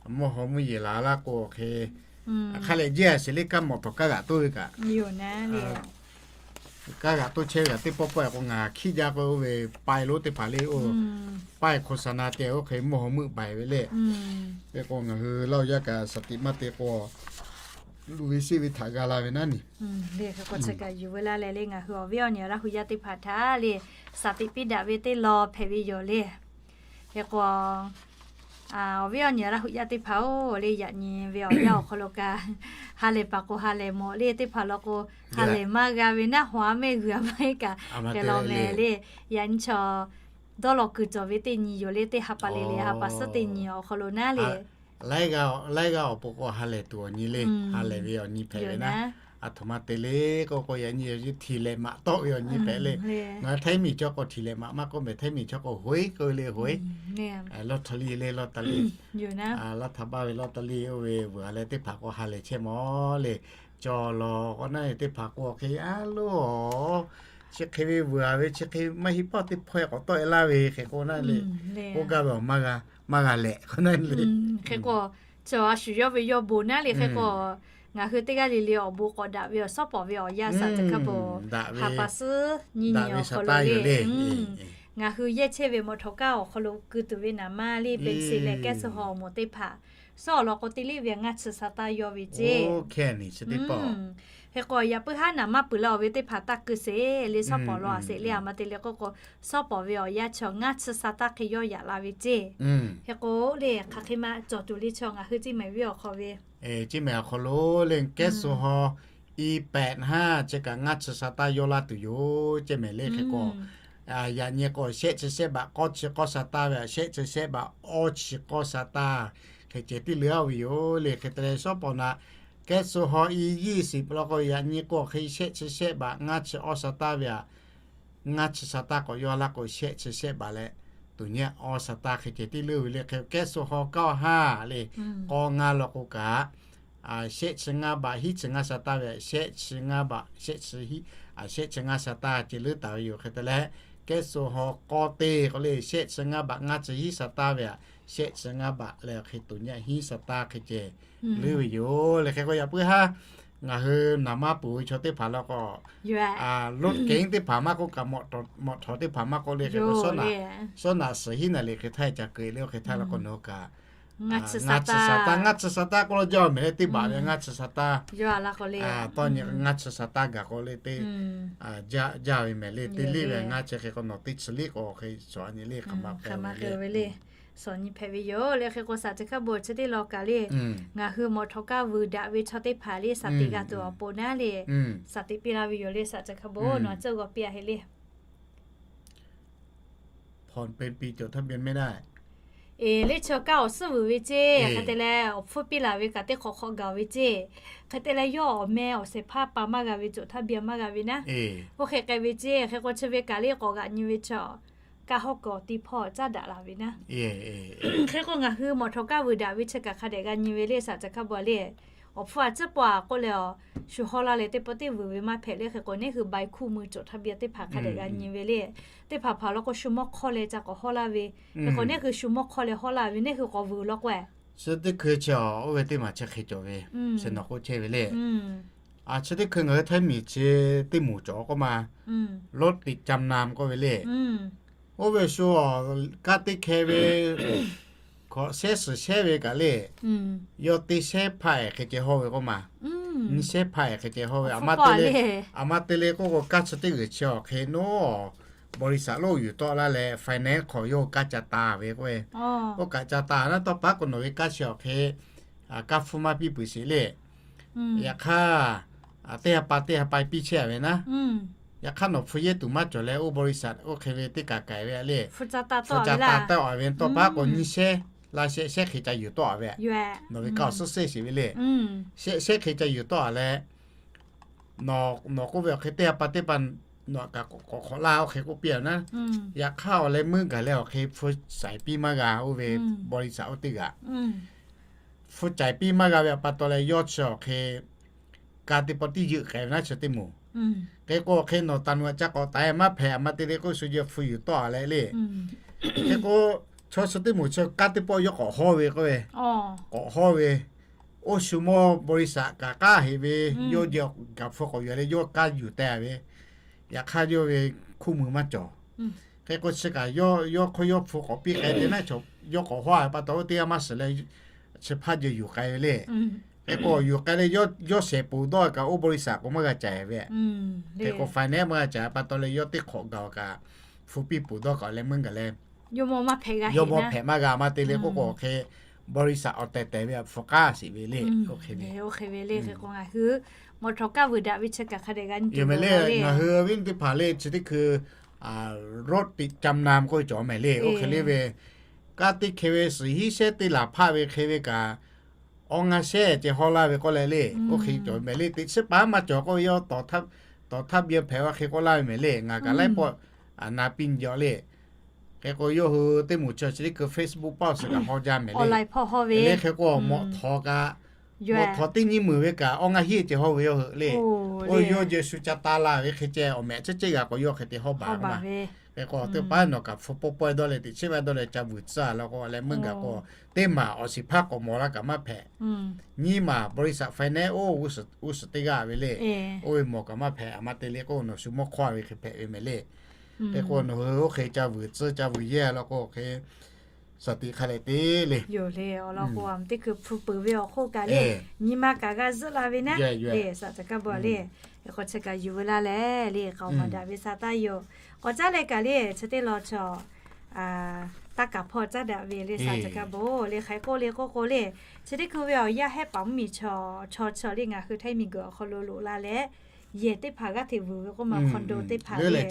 mvuhˇ haw mvuhˇ yeˬ laˬ laˇ k'o hk'e, hk'a lehˬ jehˇ a sheˍ le, kaˇ mawꞈ htawˍ kaˇ g'aꞈ toˇ ve kaꞈ, kaˇ g'aꞈ toˇ chehˇ ve kaꞈ teˇ pawˆ pawˆ k'o ngaˬ hkiˆ jaˇ k'o oˇ ve paiˇ lonˉ teˇ hpaˍ le, oˇ paiˇ hk'o sa na te oˇ hk'e mvuhˇ haw meuˆ baiˬ ve le. Hk'e k'o ngaˬ hui laˇ yaˇ kaꞈ shaˍ tiꞈ maˇ te k'o, luˬ ve seˆ ve htaꞈ g'a la ve naˉ ni. Hk'e k'o chi kaꞈ yuˬ ve laˇ leh le ngaˬ hui awˬ viˉ awˬ nyi Laˇ huˍ yaˇ teˇ hpaˍ htaꞈ le shaˍ tiꞈ piˇ daꞈ ve teˇ law hpehꞈ ve yoˬ le. Hk'e k'o awˬ viˉ awˬ nyi Laˇ huˍ yaˇ teˇ hpaˍ-oˬ le, yaꞈ nyi ve awˬ yanˇ awˬ hk'aw lo kaꞈ ha lehˬ paˍ k'o ha lehˬ mawˬ le, teˇ hpaˍ law k'o ha lehˬ maˇ g'a ve naˉ, haw a mehˆ g'uiˬ a maˇ heˆ kaꞈ hk'e law mehˍ le. Yaꞈ nyi chaw dawˇ law kuiˬ cawˬ ve teˇ nyi yoˬ le, teˇ ha pa le le ha pa suhˉ teˇ nyi awˬ hk'aw lo naˉ le. Laiˉ g'aˇ awˬ pon k'o ha lehˬ tuˬ awˬ nyi le, ha lehˬ ve awˬ nyi hpehꞈ ve naˉ. Aˬ htoꞈ ma te le k'o k'o yaꞈ nyi htiˍ lehˍ maꞈ tawˆ ve awˬ nyi hpehꞈ le. Ngaˬ hui Htaiˇ miˬ chaw k'o htiˍ lehˍ maꞈ maˇ k'oˆ mehˍ, Htaiˇ miˬ chaw k'o hoiˉ k'oˆ ve le, hoiˉ. Lawˇ htaˇ liˇ le, lawˇ taˇ liˇ, lawˇ htaˇ baˇ ve lawˇ taˇ liˇ oˇ ve veuˬ a leh teˇ hpaˍ k'o ha lehˬ chehˇ mawˬ le. Cawˬ lawˬ k'o naˉ le teˇ hpaˍ k'o hk'e a loˉ, chi hk'e ve veuˬ a ve chi hk'e maˇ heˆ pawˆ teˇ hpawˇ k'awꞈ tawˆ e laˇ ve hk'e k'o naˉ le, k'oˆ gaˇ ve awˬ maˇ g'a lehꞈ k'o naˉ le. Hk'e k'o, chaw a shu yawˇ ve yawˇ bon naˉ le hk'e k'o, ngaˬ hui teˇ g'aˇ le le awˬ bon k'awꞈ daꞈ ve awˬ suhˉ pawˍ ve awˬ yanˇ shaˍ teˇ hk'a peuˬ, ha pa suhˉ nyi nyi awˬ hk'aw lo le, ngaˬ hui yehˇ chehˇ ve mawˬ htawˍ kaˇ awˬ hk'aw lo keu tuˬ ve naˍ maˇ le, peꞈ si leh kehˉ suh haw awˬ moˍ teˇ hpaˍ suhˉ awˬ lawn k'o teˇ leˇ ve ngaˇ chi sa taˇ yawˇ ve ceˇ. Hk'e k'o yaꞈ puiˉ haˉ naˍ maˇ peuˬ la awˬ ve teˇ hpaˍ taˇ keu sheˍ le, suhˉ pawˍ law a sheˍ le, aˬ ma te le k'oˆ k'o, suhˉ pawˍ ve awˬ yanˇ chaw ngaˇ chi sa taˇ hk'e yawˇ yaꞈ la ve ceˇ. Hk'e k'o le hk'aˬ hk'e ma cawˬ tuˬ le chaw ngaˬ hui Ciˇ mehˍ venˇ awˬ hk'aw ve, Ciˇ mehˍ awˬ hk'aw lo le kehˉ suh haw i pehꞈ haˉ chi kaꞈ ngaˇ chi sa taˇ yawˇ laˇ tuˬ yoˬ. Ciˇ mehˍ le hk'e k'o, yaꞈ nyi k'o shehˆ chi shehˆ baꞈ k'awˇ chi k'awˇ sa taˇ ve a, shehˆ chi shehˆ baꞈ awˇ chi k'awˇ sa taˇ hk'e ceh tiˉ leuˉ a ve yoˬ le. Hk'e te leh suhˉ pawˍ naꞈ kehˉ suh haw i yiˇ shiˍ law k'o yaꞈ nyi k'o hk'e shehˆ chi shehˆ baꞈ ngaˇ chi awˇ sa taˇ ve a, ngaˇ chi sa taˇ k'awꞈ yawˇ laˇ k'o shehˆ chi shehˆ baꞈ leh tuˬ nyi awˇ sa taˇ hk'e ceh tiˉ leuˉ ve le. Hk'e kehˉ suh haw kaˇ haˉ le k'awˇ ngaˇ law k'o kaꞈ shehˆ chi ngaˇ baꞈ hiˉ chi ngaˇ sa taˇ ve a, shehˆ chi ngaˇ baꞈ shehˆ chi hiˉ, shehˆ chi ngaˇ sa taˇ ceh leuˉ taˍ ve yoˬ. Hk'e te leh kehˉ suh haw k'awˇ teˇ k'o le shehˆ chi ngaˇ baꞈ ngaˇ chi hiˉ sa taˇ ve a, shehˆ chi ngaˇ baꞈ leh hk'e tuˬ nyi hiˉ sa taˇ hk'e ceh leuˉ ve yoˬ le. Hk'e k'o yaꞈ puiˉ haˉ ngaˬ hui naˍ maˇ peuˬ ve chaw teˇ hpaˍ law k'o, loꞈ kehˉ teˇ hpaˍ maˇ k'oˆ kaꞈ, mawꞈ htawˍ teˇ hpaˍ maˇ k'oˆ le hk'e k'o, suhˉ naꞈ suhˉ hiˉ naˬ le hk'e htaˇ ca keu le oˇ hk'e htaˇ law k'o nawˬ hui kaꞈ ngaˇ chi sa taˇ, ngaˇ chi sa taˇ k'oˆ law jaˇ mehˍ le, teˇ baꞈ ve ngaˇ chi sa taˇ, tawˇ nyi ngaˇ chi sa taˇ gaˬ k'o le teˇ jaˇ ve mehˍ le. Teˇ leˇ ve ngaˇ chi hk'e k'o nawˬ teˇ chi liˇ k'o hk'e shawˍ a nyi le hk'aˬ ma k'oˆ ve le. Shawˍ nyi hpehꞈ ve yoˬ le. Hk'e k'o shaˍ chi hk'a beuˬ chi teˇ law kaꞈ le, ngaˬ hui mawꞈ htawˍ kaˇ vuiˬ daꞈ ve chaw teˇ hpaˍ le shaˍ tiꞈ g'a tuˬ awˬ pon naˉ le, shaˍ tiꞈ piˇ laˇ ve yoˬ le. Shaˍ chi hk'a beuˬ nawˬ tcuhˆ g'aw piˇ a heˆ le. Hpawnˍ pe pi cawˬ htaˇ bia mehˆ daꞈ. Eˬ, le chaw kaˇ awˬ suhˉ vuiˬ ve ceˇ. Hk'e te leh awˬ hpfuhˇ piˇ laˬ ve kaꞈ teˇ hk'awꞈ hk'awꞈ gaˬ ve ceˇ. Hk'e te leh yawˇ awˬ meh awˬ shehˍ hpaˇ pa maˇ g'a ve cawˬ htaˇ bia maˇ g'a ve naˉ. Oˇ hk'e k'ai ve ceˇ. Hk'e k'o chi ve kaꞈ le k'awꞈ g'aꞈ nyi ve chaw kaˇ hawˉ kawꞈ teˇ hpawˇ caˉ daꞈ la ve naˉ. Hk'e k'o ngaˬ hui mawꞈ htawˍ kaˇ vuiˬ daꞈ ve chi kaꞈ hk'a dehꞈ g'a nyi ve le. Shaˍ chi hk'a beuˬ le, Awˬ hpfuhˇ a ciˉ pawˆ a k'oˆ leh a, shu hawˇ laˇ leh teˇ pawˆ teˇ vuiˬ ve maˇ hpehꞈ le. Hk'e k'o neˇ hui bai hkuˇ mui cawˬ htaˇ biˇ a teˇ hpaˍ hk'a dehꞈ g'a nyi ve le. Teˇ hpaˍ hpaˍ law k'o shu mawˇ hk'awˇ leh ca k'awꞈ hawˇ laˇ ve. Hk'e k'o neˇ hui shu mawˇ hk'awˇ leh hawˇ laˇ ve, neˇ hui k'awꞈ vuiˬ law k'o, chi teˇ hkui chi a oˇ ve teˇ maˬ chi hk'e cawˬ ve, chi nawˬ k'oˆ chehˇ ve le. A, chi teˇ hkui ngaˬ hui Htaiˇ miˬ chi teˇ moˍ cawˬ k'oˆ ma, รถติดจำนำ k'oˆ ve le. Oˇ ve shu a, kanˉ teˇ hkeh ve hkawꞈ shehˉ suhˍ shehˉ ve kaꞈ le, yawˇ teˇ shehˉ hpaˇ ehˍ hk'e ceh hawˇ ve k'oˆ ma, nyiˇ shehˉ hpaˇ ehˍ hk'e ceh hawˇ ve. A ma te le k'oˆ k'o, kanˉ chi teˇ g'uiˬ chi awˬ hk'e naˉ, บริษัท lo yuˬ tawˆ laˇ leh finance hk'aw yawˇ hui kanˉ ca ta ve k'oˆ ve. Oˇ kaꞈ ca ta naˉ tawˇ paˉ k'o nawˬ ve kanˉ chi awˬ hk'e kanˉ hpfuhˇ maˇ piˇ peuˬ sheˍ le. Yaꞈ hk'aˇ, teˇ ha pa teˇ ha pa piˇ chehˇ a ve naˉ. Yaꞈ hk'aˇ nawˬ hpu yehˇ tuˬ maˇ cawˬ leh oˇ บริษัท oˇ hk'e ve teˇ kaꞈ k'ai ve le. Hpu ca ta tawˆ a ve naˉ, tawˆ a ve tawˇ paˉ k'o nyiˇ shehˉ laˇ shehˆ shehˉ hk'e ca yuˬ tawˆ a ve. Nawˬ ve kanˉ awˬ suhˉ seˇ sheˍ ve le. Shehˆ shehˉ hk'e ca yuˬ tawˆ a leh, nawˬ k'oˆ ve awˬ hk'e teˇ ha pa teˇ pa nawˬ kaꞈ k'awꞈ hk'awꞈ laˇ oˇ hk'e k'oˆ piˇ a naˉ. Yaꞈ hk'aˇ awˬ leh meuˇ gaˬ leh awˬ hk'e hpu caiˍ piˇ maˇ g'a oˇ ve บริษัท oˇ teˇ g'aꞈ. Hpu caiˍ piˇ maˇ g'a ve a pa taw leh yawˇ chi awˬ hk'e ka teˇ pawˆ tiˉ yeuˆ k'ai ve naˉ chi teˇ moˍ. Hk'e k'o awˬ hk'e nawˬ taˍ nuˬ a ca k'awꞈ taiˍ maˇ hpehꞈ a ma te le k'oˆ shu yawˇ hpu yuˬ tawˆ a leh le. Hk'e k'o, chaw chi teˇ moˍ chi kanˉ teˇ pawˆ yawˇ k'awꞈ hawˇ ve k'oˆ ve, k'awꞈ hawˇ ve, oˇ shu mawˇ บริษัท kaꞈ k'aˉ heˍ ve, yawˇ jeh kaꞈ hpu k'awꞈ yuˬ leh yawˇ kanˉ yuˬ teh a ve. Yaꞈ hk'aˇ yawˇ ve hkuˇ mui maˇ cawˬ. Hk'e k'o chi kaꞈ yawˇ hk'o yawˇ hpu k'awꞈ piˇ k'ai te naˉ, yawˇ k'awꞈ hawˇ a pa taw oˇ teˇ g'aˇ maˇ shiˍ leh chi hpaˇ jeh yuˬ k'ai ve le. Hk'e k'o yuˬ k'ai leh yawˇ shehˍ ponˬ dawˇ kaꞈ oˇ บริษัท k'o maˇ g'a caiˍ ve. Hk'e k'o finance maˇ g'a caiˍ a pa taw leh yawˇ teˇ hk'awꞈ gaˬ kaꞈ hpu piˇ ponˬ dawˇ kaꞈ leh meuˇ gaˬ leh yawˇ mawˇ hpehꞈ maˇ g'a a ma te le k'oˆ k'o awˬ hk'e บริษัท awˬ tehˬ tehˬ ve a hpu k'aˉ sheˍ ve le. Oˇ hk'e ve, oˇ hk'e ve le. Hk'e k'o ngaˬ hui mawˬ htaw kaˇ vuiˬ daꞈ ve chi kaꞈ hk'a dehꞈ g'a nyi tuˬ le. Ngaˬ hui viˉ teˇ hpaˍ le chi teˇ hkui รถติดจำนำ k'oˆ ve cawˬ mehˍ le. Oˇ hk'e le ve kanˉ teˇ hkeh ve suhˍ hiˉ shehˉ teˇ laˬ hpaˆ ve hk'e ve kaꞈ, awˇ ngaˇ shehˉ ceh hawˇ laˇ ve k'oˆ leh le. Oˇ hk'e cawˬ mehˍ le. Teꞈ chiˉ paˉ maˇ cawˬ k'oˆ ve yawˇ tawˍ htaˇ biˇ hpehꞈ a hk'e k'oˆ laˇ ve mehˍ le. Ngaˬ kaꞈ laiˉ pawˆ na piˇ nyi jaw le. Hk'e k'o yawˇ hui teˇ moˍ chi chi teˇ hkui Facebook เป้า suhˍ kaꞈ hawˇ jaˇ mehˍ le. Hk'e k'o mawꞈ htawnˍ kaꞈ, mawꞈ htawnˍ teˇ nyiˇ meunˍ ve kaꞈ awˇ ngaˇ hiˉ ceh hawˇ ve yawˇ hui le. Oˇ yawˇ jeh shu ca ta la ve hk'e ceh awˬ mehˍ ceˇ ceˇ g'a k'o yawˇ hk'e te hawˇ baˬ ma. Hk'e k'o teˇ paˉ nawˬ kaꞈ hpu pawˆ pawehˇ dawˇ leh teꞈ chiˉ paˉ dawˇ leh ca vuiˬ tcuhˉ a law k'o leh meuˇ gaˬ k'o, teˇ maˬ awˬ shiˍ hpaˇ k'awꞈ mawˬ laˇ kaꞈ maˇ hpehꞈ. Nyiˇ maˬ บริษัท finance oˇ g'uˇ suhˍ teˇ g'aˇ ve le. Oˇ ve mawˬ kaꞈ maˇ hpehꞈ a ma te le k'o nawˬ shu mawˇ hk'awˇ a ve hk'e hpehꞈ ve mehˍ le. Hk'e k'o nawˬ hui oˇ hk'e ca vuiˬ tcuhˉ ca vuiˬ yehˇ law k'o hk'e shaˍ tiꞈ hk'a leh te le. Yoˬ le. Awˬ lawn k'o a teˇ hkui hpu peuˬ ve awˬ hk'oˆ kaꞈ le, nyi ma kaꞈ g'a zuhˆ la ve naˉ le. Saꞈ ca kaˇ bawˬ le. Hk'e k'o chi kaꞈ yuˬ veu laˇ leh le k'aoˍ maˍ daꞈ ve sa taˇ yoˬ. K'awꞈ caˉ leh kaꞈ le chi teˇ lawn chaw taˇ kaˍ hpawˇ caˉ daꞈ ve le saꞈ ca kaˇ bawˬ le. Hk'e k'oˆ le k'oˆ k'o le, chi teˇ hkui ve awˬ yaˇ hehˉ paˍ mvuhˇmiˬ chaw chaw chaw le ngaˬ hui Htaiˇ miˬguiˬ awˬ hk'aw lo loꞈ la leh yehˬ teˇ hpaˍ g'aˇ hteꞈ vuiˬ ve k'oˆ ma, condo teˇ hpaˍ le,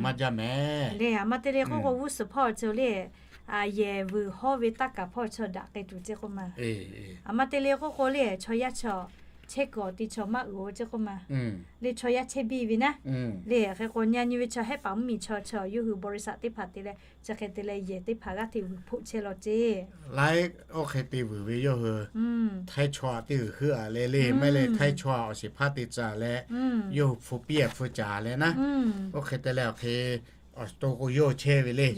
maˇ jaˇ mehˍ le. A ma te le k'oˆ k'o g'uˇ suhˍ hpawˇ chaw le, yehˬ vuiˬ hawˇ ve taˇ kaˍ hpawˇ chaw daꞈ k'ai tuˬ ceˇ k'oˆ ma. A ma te le k'oˆ k'o le chaw yaˇ chaw chehˇ kuiˬ awˬ ti chaw maˇ uiˍ oˬ ceˇ k'oˆ ma. Le chaw yaˇ chehˇ biˇ ve naˉ. Le hk'e k'o nyi nyi ve chaw hehˉ paˍ mvuhˇmiˬ chaw chaw yawˇ hui บริษัท teˇ hpaˍ te leh chi hk'e te leh yehˬ teˇ hpaˍ g'aˇ hteꞈ vuiˬ hpoˆ chehˇ law ceˇ. Laiˉ oˇ hk'e te vuiˬ ve yawˇ hui Htaiˇ chaw a teˇ g'uiˬ heuˆ a leh le, maˇ heˆ leh Htaiˇ chaw a awˬ shiˍ hpaˇ te tcuh leh yawˇ hui hpu piˇ a hpu caˍ leh naˉ. Oˇ hk'e te leh awˬ hk'e awˬ to k'o yawˇ chehˇ ve le.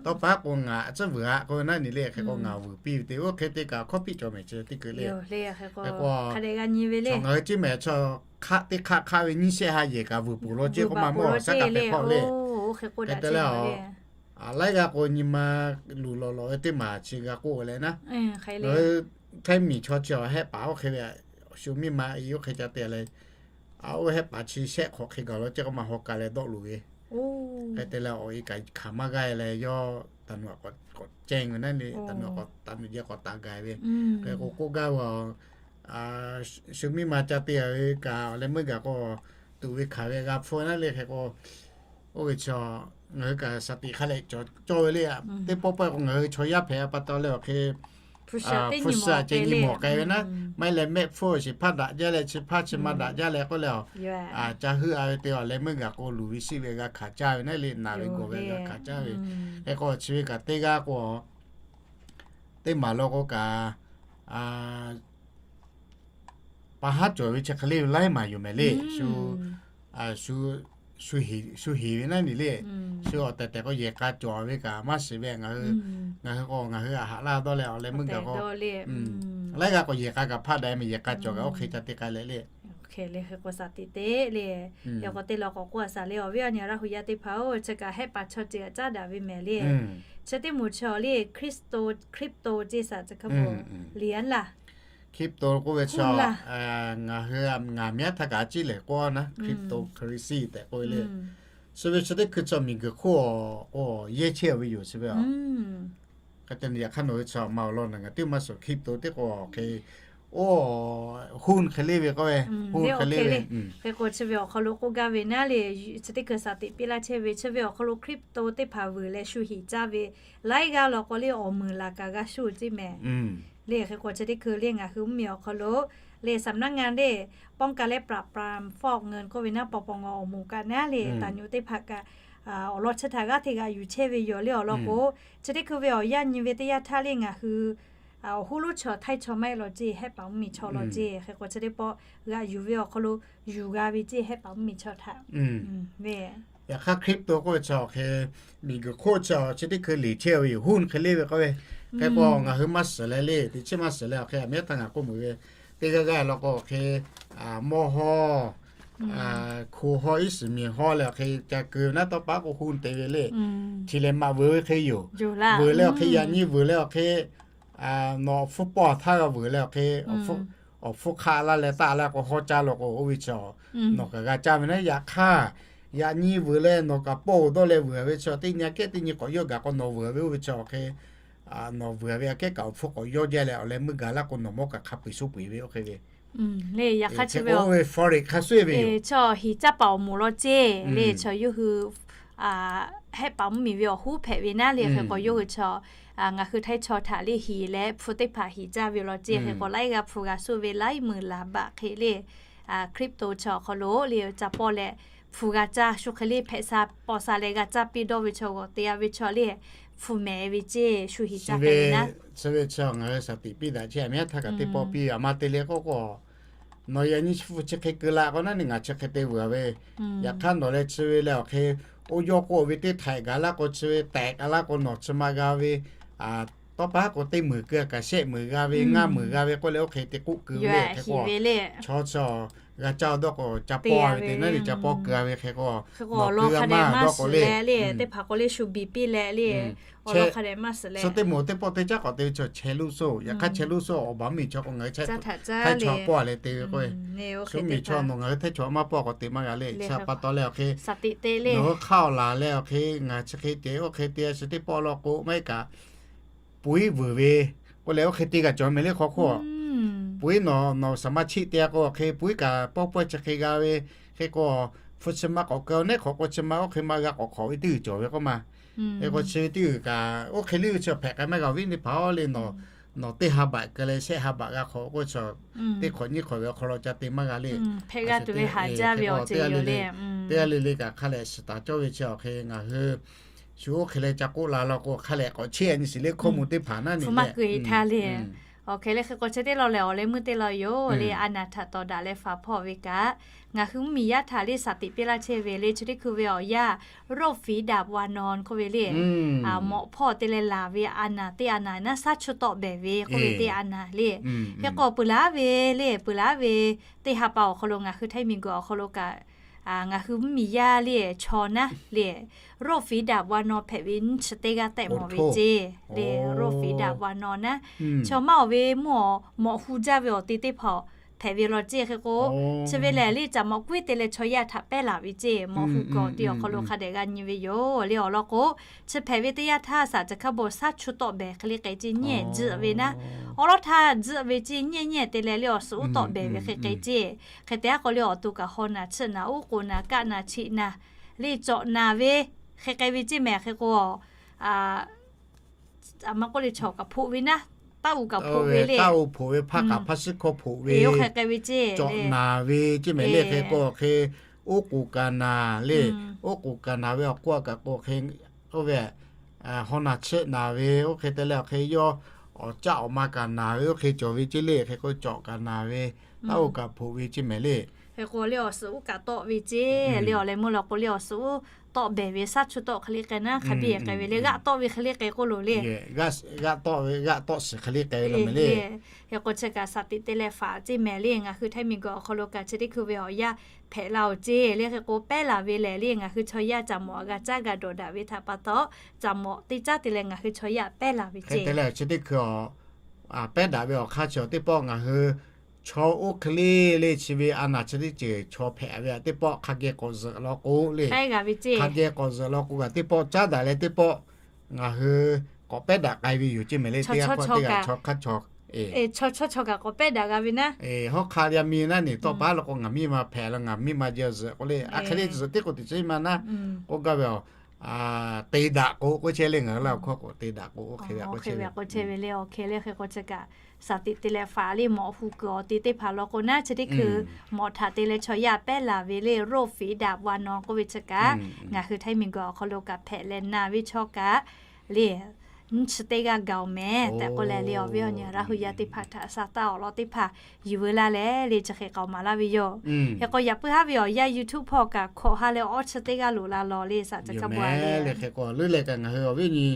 Tawˇ pa k'o ngaˬ tcuhˉ vuiˬ a k'oˆ ve naˉ ni le. Hk'e k'o ngaˬ vuiˬ piˇ ve te oˇ hk'e te kaꞈ hkawˇ piˇ cawˬ mehˍ chi teˇ hkui le. Hk'e k'o ngaˬ hui ceˇ mehˍ chaw hk'aˆ teˇ hk'aˆ hk'aˆ ve nyiˇ shehˆ ha yehˬ kaꞈ vuiˬ peuˬ law ceˇ k'oˆ ma mawˬ shaˉ kaꞈ hpehꞈ hpawˇ le. Hk'e te leh a, laiˉ g'aˇ k'o nyi ma luˬ lawˬ lawˬ ve teˇ maˬ chi g'a k'oˆ leh naˉ, Htaiˇ miˬ chaw chi awˬ hehˉ paˍ oˇ hk'e ve shu miˇ ma i oˇ hk'e ca te leh, a oˇ hehˉ paˍ chi shehˆ hk'awꞈ hk'e gaˬ law ceˇ k'oˆ ma haw ka leh dawˆ luˬ ve. Hk'e te leh awˬ e kaꞈ hkanˍ maˇ g'aˇ leh yawˇ taˍ nuˬ k'awꞈ cehˇ ve naˉ le, taˍ nuˬ k'awꞈ taˍ nuˬ jeh k'awꞈ taˍ gaˬ ve. Hk'e k'o k'oˆ gaˇ ve a, shu miˇ ma ca te ve kaꞈ awˬ leh meuˇ gaˬ k'o tuꞈ ve hkanˍ ve g'a hpfuhˇ naˉ le. Hk'e k'o oˇ ve chaw ngaˬ hui kaꞈ shaˍ tiꞈ hk'a leh cawˬ cawˇ ve le. Teˇ pawˆ pawehˇ k'o ngaˬ hui chaw yaˇ hpehꞈ a pa taw leh awˬ hk'e hpu suhˍ a ceh nyi mawˬ k'ai ve naˉ, maˇ heˆ leh mehˆ hpfuhˇ awˬ shiˍ hpaˇ daꞈ jaˇ leh chi hpaˇ chi ma daꞈ jaˇ leh k'oˆ leh a, ca heuˆ a ve te awˬ leh meuˇ gaˬ k'o luˬ ve shiˆ ve g'a hkanˍ caˇ ve naˉ le, naˬ ve gawˬ ve g'a hkanˍ caˇ ve. Hk'e k'o chi ve kaꞈ teˇ g'aˇ k'o teˇ maˬ law k'o kaꞈ, a, pa haˉ cawˬ ve chi hk'e le ve laiˉ maˬ yoˬ mehˍ le. Shu, shu heˍ ve naˉ ni le. Shu awˬ tehˬ tehˬ k'o yehˬ k'a cawˬ ve kaꞈ maˇ shiˍ ve ngaˬ hui, ngaˬ hui k'o ngaˬ hui a haꞈ laˇ dawˇ leh awˬ leh meuˇ gaˬ k'o, laiˉ g'aˇ k'o yehˬ k'a kaꞈ hpaˆ daꞈ mehˍ, yehˬ k'a cawˬ kaꞈ oˇ hk'e ca te k'ai leh le. Hk'e le hk'e k'o shaˍ tiꞈ te le. Yaꞈ k'o teˇ law k'awꞈ k'oˆ a shaˍ le, awˬ viˉ awˬ nyi Laˇ hu yaˇ teˇ hpaˍ-oˬ, chi kaꞈ hehˆ paˍ chaw ceuˬ aꞈ caˉ daꞈ ve mehˍ le. Chi teˇ moˍ chaw le, crypto, crypto ceˇ shaˍ chi hk'e po liꞈ a laˇ. Crypto k'oˆ ve chaw, ngaˬ hui ngaˬ miˉ htaˇ kaꞈ a ciˉ lehˬ k'oˆ naˉ, cryptocurrency tehꞈ k'oˆ ve le. Chi ve chi teˇ hkui chaw miˬguiˬ hk'oˆ k'o yehˇ chehˇ ve yoˬ chi ve a. Hk'e te yaꞈ hk'aˇ nawˬ hui chaw ma awˬ lawn naˬ ngaˬ teˇ maˇ suhˍ crypto teˇ k'o hk'e, oˇ, hun hk'e le ve k'oˆ ve, hun hk'e le ve. Hk'e k'o chi ve awˬ hk'aw lo k'oˆ gaˇ ve naˉ le, chi teˇ hkui shaˍ tiꞈ piˇ laˇ chehˇ ve chi ve awˬ hk'aw lo crypto teˇ hpaˍ vuiˬ leh shu hiˍ caˇ ve laiˉ g'aˇ law k'o le awˬ meunˍ laˬ kaꞈ g'a shuˍ ceˇ mehˍ. Le hk'e k'o chi teˇ hkui le ngaˬ hui mvuhˇmiˬ awˬ hk'aw lo le สำนักงาน le ป้องกันและปราบปรามฟอกเงิน k'oˆ ve naˉ paw paw ngaw awˬ moˍ kaꞈ naˉ le taˍ nyu teˇ hpaˍ kaꞈ awˬ lawn chi htaꞈ g'aˇ hteꞈ g'aꞈ yuˬ chehˇ ve yoˬ le awˬ lawn k'o, chi teˇ hkui ve awˬ yanˇ nyi ve teˇ yanˇ htaˇ le ngaˬ hui awˬ hoˉ lonˉ chaw htaiˇ chaw maˇ heˆ law ceˇ, hehˆ paˍ mvuhˇmiˬ chaw law ceˇ. Hk'e k'o chi teˇ pawˆ g'aꞈ yuˬ ve awˬ hk'aw lo yuˬ g'a ve ceˇ, hehˆ paˍ mvuhˇmiˬ chaw htaꞈ ve. Yaꞈ hk'aˇ crypto k'oˆ ve chaw hk'e miˬguiˬ hk'oˆ chaw chi teˇ hkui liꞈ chehˇ ve yoˬ, hun hk'e le ve k'oˆ ve. Hk'e k'o ngaˬ hui maˇ shiˍ leh le, teˇ chiˉ maˇ shiˍ leh awˬ hk'e a miˉ htaˇ ngaˬ k'oˆ meuꞈ ve teˇ g'aˇ g'aˇ law k'o awˬ hk'e mawˇ hawˇ, hko hawˇ, iˉ shiˍ miˬ hawˇ leh awˬ hk'e ca keu ve naˉ tawˇ paˉ k'o hun te ve le. Hti leh maꞈ vuiˬ ve hk'e yoˬ. Vuiˬ leh awˬ hk'e yaꞈ nyi vuiˬ leh awˬ hk'e nawˬ awˬ hpfuhˇ pawˇ htaˇ g'a vuiˬ leh awˬ hk'e awˬ hpfuhˇ hk'aˆ laˇ leh taˆ laˇ k'o hawˇ caˇ law k'o oˇ ve chaw nawˬ kaꞈ g'a caˇ ve naˉ. Yaꞈ hk'aˇ yaꞈ nyi vuiˬ leh nawˬ kaꞈ pawˇ-oˬ dawˇ leh vuiˬ ve chaw teˇ nyi aꞈ kehˉ teˇ nyi k'awꞈ yawˇ gaˬ k'o nawˬ vuiˬ ve oˇ ve chaw awˬ hk'e nawˬ vuiˬ ve aꞈ kehˉ kaꞈ awˬ hpfuhˇ k'awꞈ yawˇ jaˇ leh awˬ leh meuˇ gaˬ laˇ k'o nawˬ mawˇ kaꞈ hk'a peu-eˬ sho peu-eˬ ve oˇ hk'e ve le. Yaꞈ hk'aˇ chi ve oˇ ve forex hk'a shuˍ ve yoˬ. Chaw hiˍ caˇ paˍ awˬ moˍ law ceˇ le, chaw yawˇ hui hehˆ paˍ mvuhˇmiˬ ve awˬ hoˉ hpehꞈ ve naˉ le. Hk'e k'o yawˇ hui chaw ngaˬ hui htaiˇ chaw htaꞈ le hiˍ leh hpu teˇ hpaˍ hiˍ caˇ ve law ceˇ. Hk'e k'o laiˉ g'aˇ hpu g'a shuˍ ve laiˉ meunˍ laˬ baꞈ hk'e le crypto chaw awˬ hk'aw lo le ca pawˇ leh hpu g'a caˇ shu hk'e le hpehꞈ sha paw sha leh g'a caˇ piˇ dawˇ ve chaw g'awˬ te a ve chaw le hpu mehˍ ve ceˇ shu hiˍ caˇ hpehꞈ ve naˉ. Chi ve chi ngaˬ hui shaˍ tiꞈ piˇ daꞈ chehˇ a miˉ htaˇ kaꞈ teˇ pawˆ piˇ a ma te le k'oˆ k'o nawˬ yaꞈ nyi chi hpu chi hk'e keu la k'o naˉ ni ngaˬ chi hk'e te vuiˬ ve. Yaꞈ hk'aˇ nawˬ leh chi ve leh awˬ hk'e oˇ yawˇ k'oˆ ve teˇ htaiꞈ gaˬ laˇ k'o chi ve tehꞈ gaˬ laˇ k'o nawˬ chi ma g'a ve tawˇ paˉ k'o teˇ meunˍ keu kaꞈ shehˆ meunˍ g'a ve ngaˇ meunˍ g'a ve k'oˆ leh oˇ hk'e te k'oˆ keu ve le. Hk'e k'o chaw chaw g'a caˇ dawˇ k'o ca pawˇ ve te naˉ ni ca pawˇ keu ve hk'e k'o nawˬ keu g'a maˇ dawˇ k'o le, teˇ hpaˍ k'o le shu biˬ piˇ leh le, awˬ lawn hk'a dehꞈ maˇ shiˍ leh chi teˇ moˍ teˇ pawˆ teˇ caˉ k'awꞈ te ve chaw chehˇ luˇ soˆ. Yaꞈ hk'aˇ chehˇ luˇ soˆ awˬ baˬ mvuhˇmiˬ chaw k'o ngaˬ hui htaiˇ chaw pawˇ a leh te ve k'o, shu miˬ chaw nawˬ ngaˬ hui htaiˇ chaw maˇ pawˇ k'awꞈ te maˇ g'a le. Chi pa taw leh awˬ hk'e nawˬ hui hk'aˇ awˬ laˬ leh awˬ hk'e ngaˬ chi hk'e te oˇ hk'e te a shu teˇ pawˆ law k'o maˇ heˆ kaꞈ puiˉ vuiˬ ve k'oˆ leh oˇ hk'e te g'a cawˬ mehˍ le hk'aw hk'oˆ. Puiˉ nawˬ nawˬ saˍ maˇ chiˆ te a k'o awˬ hk'e puiˉ kaꞈ pawˇ pawehˇ chi hk'e g'a ve. Hk'e k'o hpu chi ma k'awꞈ keu neˉ hk'awꞈ k'o chi ma oˇ hk'e ma g'a k'awꞈ hk'awꞈ ve teˇ g'uiˬ cawˬ ve k'oˆ ma. Hk'e k'o chi ve teˇ g'uiˬ kaꞈ oˇ hk'e le ve chi hpehꞈ k'ai maˇ g'a viˉ teˇ hpaˍ-oˬ le. Nawˬ nawˬ teˇ ha baꞈ keu leh shehˆ ha baꞈ g'a hk'awꞈ k'oˆ chaw teˇ hk'awꞈ nyiˇ hk'awꞈ ve awˬ hk'aw lo ca te maˇ g'a le. Teˇ g'aˇ le le, teˇ g'aˇ le le kaꞈ hk'a lehꞈ shiˍ taˍ cawˇ ve chi awˬ hk'e ngaˬ hui shu oˇ hk'e leh ca k'oˆ la law k'o hk'a lehꞈ k'awꞈ chehˇ a nyi shiˍ le hkawˇ mvuh teˇ hpaˍ naˉ ni maˇ keu e htaˇ le. Awˬ hk'e le hk'e k'o chi teˇ law lehˬ awˬ leh meuˇ teˇ law yoˬ le. A naˍ htaꞈ tawˍ daꞈ leh faˍ hpawˇ ve kaꞈ ngaˬ hui mvuhˇmiˬ yaˇ htaꞈ le shaˍ tiꞈ piˇ laˇ chehˇ ve le. Chi teˇ hkui ve awˬ yanˇ โรคฝีดาษวานอน k'oˆ ve le. Mawꞈ hpawˇ te leh laˬ ve a naˍ teˇ a naˍ naˉ shaˉ chu tawˆ behˬ ve k'oˆ ve teˇ a naˍ le. Hk'e k'o peuˬ laˉ ve le, peuˬ laˉ ve teˇ ha pa awˬ hk'aw lo ngaˬ hui htaiˇ miˬguiˬ awˬ hk'aw lo kaꞈ ngaˬ hui mvuhˇmiˬ yaˇ le chaw naˉ le โรคฝีดาษวานอน hpehꞈ ve nyiˇ chi teˇ g'aˇ tehꞈ mawˬ ve ceˇ le. โรคฝีดาษวานอน naˉ chaw maˇ awˬ ve mvuhˇ awˬ mawꞈ hu jaˇ ve awˬ te teˇ hpaˍ hpehꞈ ve law ceˇ. Hk'e k'o chi ve lehˬ le caꞈ mawꞈ k'uiˉ te leh chaw yaˇ htaꞈ pehˉ laˬ ve ceˇ. Mawꞈ hu kawꞈ te awˬ hk'aw lo hk'a dehꞈ g'a nyi ve yoˬ le. Awˬ lawn k'o chi hpehꞈ ve teˇ yanˇ htaˇ shaˍ chi hk'a beuꞈ shaˉ chu tawˆ behˬ hk'e le k'ai ceˇ nyiˇ ehˍ tzuhˆ ve naˉ. Awˬ lawn htaˇ tzuhˆ ve ceˇ nyiˇ ehˍ nyiˇ ehˍ te leh le awˬ suhˍ uˉ tawˆ behˬ ve hk'e k'ai ceˇ. Hk'e te aˉ k'o le awˬ to kaꞈ haw naˍ chiˆ naˍ uˉ k'oˍ naˍ kaˆ naˍ chiˆ naˍ le cawꞈ naˍ ve hk'e k'ai ve ceˇ mehˍ. Hk'e k'o a maˇ k'oˆ le chaw kaꞈ hpoꞈ ve naˉ, taˇ u kaꞈ hpoꞈ ve le, taˇ u hpoꞈ ve hpaˇ kaꞈ hpaˇ shiˉ hkawˇ hpoꞈ ve, cawꞈ naˍ ve ceˇ mehˍ le. Hk'e k'o hk'e oˉ k'oˍ kaˍ naˍ le, oˉ k'oˍ kaˍ naˍ ve awˬ k'oˆ kaꞈ k'o hk'e oˇ ve haw naˍ chiˆ naˍ ve oˇ hk'e te leh awˬ hk'e yawˇ awˬ caˆ awˬ ma kaꞈ naˬ ve oˇ hk'e cawˬ ve ceˇ le. Hk'e k'o cawˬ kaꞈ naˬ ve, taˇ oˇ kaꞈ hpoꞈ ve ceˇ mehˍ le. Hk'e k'o le awˬ suhˍ uˉ kaꞈ tawˆ ve ceˇ le. Awˬ leh meuˇ la k'o le awˬ suhˍ uˉ tawˆ behˬ ve shaˉ chu tawˆ hk'e le k'ai naˉ hk'a biˇ k'ai ve le. G'aˆ tawˆ ve hk'e le k'ai k'oˆ loˬ le. G'aˆ tawˆ ve, g'aˆ tawˆ shiˍ hk'e le k'ai ve le. Hk'e k'o chi kaꞈ shaˍ tiꞈ te leh faˍ ceˇ mehˍ le. Ngaˬ hui Htaiˇ miˬ guiˬ awˬ hk'aw lo kaꞈ chi teˇ hkui ve awˬ yanˇ hpehꞈ la-oˬ ceˇ le. Hk'e k'o pehˉ laˬ ve lehˬ le ngaˬ hui chaw yaˇ caꞈ mawꞈ g'a caˉ g'a dawˬ daꞈ ve htaꞈ pa taw, caꞈ mawꞈ teˇ caˉ te leh ngaˬ hui chaw yaˇ pehˉ laˬ ve ceˇ. Hk'e te leh chi teˇ hkui pehˉ daꞈ ve awˬ hk'aˇ chi teˇ pawˆ ngaˬ hui chaw oˇ hk'e le le chi ve a naˬ chi teˇ ceuˬ chaw hpehꞈ ve teˇ pawˆ hk'a geh k'awꞈ zuhꞈ law k'o le, hk'a geh k'awꞈ zuhꞈ law k'o kaꞈ teˇ pawˆ caˉ daꞈ leh teˇ pawˆ ngaˬ hui k'awꞈ pehˉ daꞈ k'ai ve yoˬ ceˇ mehˍ le. Teˇ g'aˇ hk'aˇ teˇ g'aˇ chaw hk'aˇ chaw, chaw hk'aˇ chaw kaꞈ k'awꞈ pehˉ daꞈ g'a ve naˉ, hawˉ hk'aˇ yaˇ miˇ naˉ neˬ tawˆ paˉ la k'o ngaˬ miˇ ma hpehꞈ la, ngaˬ miˇ ma jeh zuhꞈ k'o le, a hk'e le zuhꞈ teˇ k'o teꞈ chehˇ ma naˉ k'oˆ gaˇ ve a te daꞈ k'o k'oˆ chehˇ le. Ngaˬ hui laˇ awˬ hkawˇ k'o te daꞈ k'o oˇ hk'e ve k'oˆ chehˇ ve le. Awˬ hk'e le hk'e k'o chi kaꞈ shaˍ tiꞈ te leh faˍ le mawꞈ hu kuiˬ awˬ te teˇ hpaˍ law k'o naˉ chi teˇ hkui mawꞈ htaꞈ te leh chaw yaˇ pehˉ laˬ ve le. Roˇ fiˍ daꞈ wa naw k'oˆ ve chi kaꞈ ngaˬ hui Htaiˇ miˬ guiˬ awˬ hk'aw lo kaꞈ hpehꞈ leh na ve chaw kaꞈ le nyiˇ chi teˇ g'aˇ gaˬ-oˬ mehˍ tehꞈ k'oˆ leh le. Awˬ viˉ awˬ nyi Laˇ hu yaˇ teˇ hpaˍ htaꞈ sa taˇ awˬ lawn teˇ hpaˍ yuˬ veu laˇ leh le chi hk'e k'aoˍ maˍ laˇ ve yoˬ. Hk'e k'o yaꞈ puiˉ haˉ ve awˬ yanˇ YouTube hpawˇ kaꞈ hkawꞈ ha leh awˉ chi teˇ g'aˇ loꞈ la lawˬ le shaˍ ca hkaˇ bawˬ le. Hk'e k'o leuˉ leh kaꞈ ngaˬ hui awˬ viˉ nyi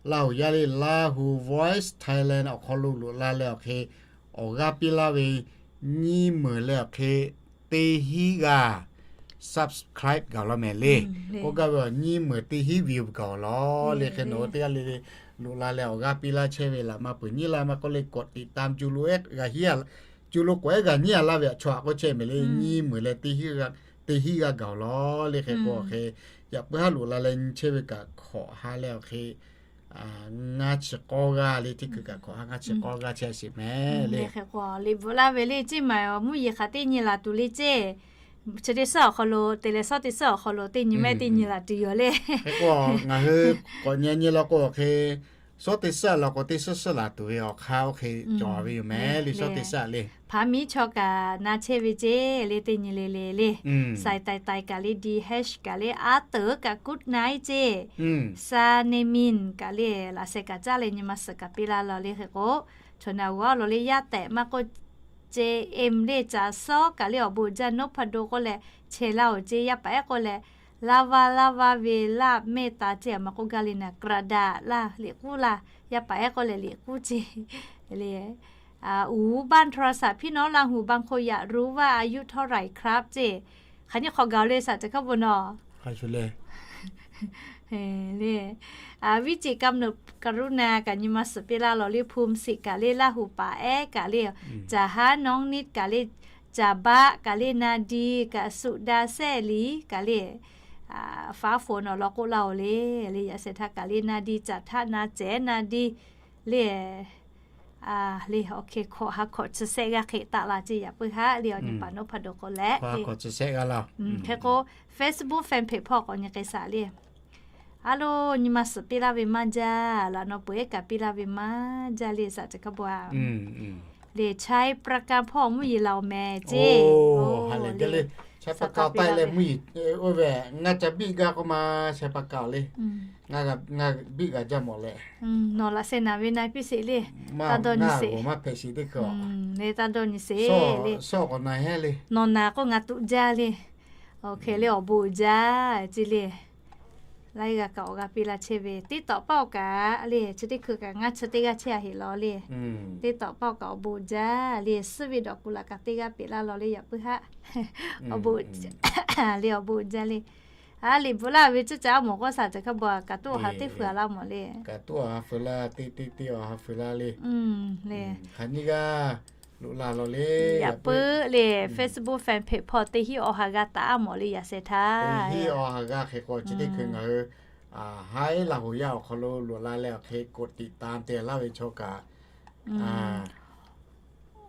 Laˇ hu yaˇ le Laˇ hu Voice Thailand awˬ hk'aw lo loꞈ la leh awˬ hk'e awˬ g'aˇ piˇ laˇ ve nyiˇ meunˍ leh awˬ hk'e teˇ hinˉ g'aˇ subscribe gaˬ law mehˍ le. K'oˆ gaˇ ve awˬ nyiˇ meunˍ teˇ hinˉ view gaˬ law le. Hk'e nawˬ hui teˇ g'aˇ le le loꞈ la leh awˬ g'aˇ piˇ laˇ chehˇ ve laꞈ ma peuˬ nyiˇ la ma k'oˆ le k'awꞈ tiꞈ ta cu lo k'ehˉ g'a nyiˇ a laˇ ve a chaw aꞈ k'oˆ chehˇ mehˍ le. Nyiˇ meunˍ leh teˇ hinˉ g'aˇ gaˬ law le. Hk'e k'o awˬ hk'e yaꞈ puiˉ haˉ loꞈ la leh nyi chehˇ ve kaꞈ hkawꞈ ha leh awˬ hk'e ngaˇ chi k'awˇ g'aˇ le. Teˇ hkui kaꞈ hkawꞈ ha ngaˇ chi k'awˇ g'aˇ chehˇ sheˍ mehˍ le. Hk'e k'o liꞈ bvuhꞈ laˇ ve le ceˇ maˬ mvuhˇ yeˬ hk'aˬ teˇ nyi laˬ tuˬ le ceˇ. Chi teˇ suhˉ awˬ hk'aw lo te leh suhˉ teˇ suhˉ awˬ hk'aw lo teˇ nyi mehˆ teˇ nyi laˬ tuˬ yoˬ le. Hk'e k'o ngaˬ hui k'awꞈ nyi nyi law k'o awˬ hk'e suhˉ teˇ suhˉ law k'o teˇ suhˉ suhˉ laˬ tuˬ ve awˬ hk'aˇ oˇ hk'e cawˬ ve yoˬ mehˍ le. Suhˉ teˇ suhˉ le hpaˍ miˉ chaw kaꞈ na chehˇ ve ceˇ le. Teˇ nyi le le le Saiˍ taiˍ taiˍ kaꞈ le, Dee Hash kaꞈ le, aˉ teuˍ kaꞈ good night ceˇ, Sa Ne Min kaꞈ le, laꞈ sheh kaꞈ caˇ leh nyi ma suhˍ kaꞈ piˇ laˇ law le. Hk'e k'o chaw na g'awˇ law le yaˇ tehꞈ maˇ k'oˆ, Ceh Em le, Caˬ Sawˉ kaꞈ le awˬ bon uiˍ jaˇ, Nohpado k'oˆ leh chehˇ laˇ-oˬ ceˇ. Yaˇ paˍ ehˉ k'oˆ leh, Laˇ vaˇ laˇ vaˇ ve laˇ mehˆ ta ceˇ a ma k'oˆ gaˇ le naˍ, กระดาษ laˇ, liꞈ k'uˉ laˇ. Yaˇ paˍ ehˉ k'oˆ leh liꞈ k'uˉ ceˇ le. อู๋บ้านโทรศัพท์ พี่น้อง ลาหูบางคนอยากรู้ว่า อายุเท่าไหร่ครับ ceˇ. Hk'aˬ nyi hk'awꞈ gaˬ le shaˍ ca hkaˇ bon nawˬ le. Viˉ ceꞈ กำเนิดกรุณา kaꞈ nyi ma suhˍ piˇ laˇ law le. Hpu Siꞈ kaꞈ le, Laˇ hu paˍ ehˉ kaꞈ le, Caˬ Haˉ, Nawˉ Niˆ kaꞈ le, Caˬ Baˆ kaꞈ le, Na Di kaꞈ, Suꞈ Da Sehˆ Liˍ kaꞈ le, Faˉ Fon awˬ lawn k'oˆ laˇ-oˬ le. Le yaꞈ shehˍ htaˇ kaꞈ le, Na Di, Caˬ Htaˆ, Na Cehˉ, Na Di le le, awˬ hk'e hkawꞈ ha hkawꞈ chi sehˆ g'aˇ hk'e taˆ la ceˇ. Yaꞈ puiˉ haˉ le awˬ nyi paˍ Nohpado k'o leh, hk'e k'o Facebook fan page hpawˇ k'awꞈ nyi k'ai shaˍ le. Aˉ lo, nyi ma suhˍ piˇ laˇ ve maˇ jaˇ, laꞈ naw peuˬ ehˉ kaꞈ piˇ laˇ ve maˇ jaˇ le shaˍ ca hkaˇ bon a. Le Chai Prakan hpawˇ mvuhˇ yeˬ laˬ-oˬ mehˍ ceˇ. Chai Prakan taˆ leh mvuhˇ yeˬ oˇ ve ngaˇ ca biˆ gaˇ k'oˆ ma, Chai Prakan le. Ngaˇ biˆ g'a jaˇ mawˬ leh, nawˬ laꞈ sheh naˍ ve na piˇ sheˍ le. Taˇ dawˇ nyi sheˍ. Maˇ hpehꞈ sheˍ teˇ hkui le, taˇ dawˇ nyi sheˍ le. Nawˬ naˍ k'o ngaˬ tuꞈ jaˇ le. Awˬ hk'e le awˬ bon uiˍ jaˇ ceˇ le. Laiˉ g'aˇ kaꞈ awˬ g'a piˇ laˇ chehˇ ve, TikTok paˆ awˬ kaꞈ le chi teˇ hkui kaꞈ ngaˇ chi teˇ g'aˇ chehˇ a heꞈ law le. TikTok paˆ awˬ kaꞈ awˬ bon uiˍ jaˇ le. Suhˉ ve dawꞈ kuˬ laꞈ kaꞈ teˇ g'aˇ peꞈ laˇ law le. Yaꞈ puiˉ haˉ awˬ bon le awˬ bon uiˍ jaˇ le. A liꞈ bvuhꞈ laˇ ve cuˇ caˇ a mawˬ k'o shaˍ ca hkaˇ bon a kaꞈ tuˉ awˬ ha teˇ feu laˇ mawˬ le. Kaꞈ tuˉ awˬ ha feu laˇ, teˇ teˇ teˇ awˬ ha feu laˇ le. Le, hk'aˬ nyi g'aˇ loꞈ la law le. Yaꞈ puiˉ le Facebook fan page hpawˇ teˇ hinˉ awˬ ha g'aˇ taˍ a mawˬ le yaꞈ shehˍ htaˇ. Teˇ hinˉ awˬ ha g'aˇ hk'e k'o chi teˇ hkui ngaˬ hui haˉ Laˇ hu yaˇ awˬ hk'aw lo loꞈ la leh awˬ hk'e กดติดตาม te laˇ ve chaw kaꞈ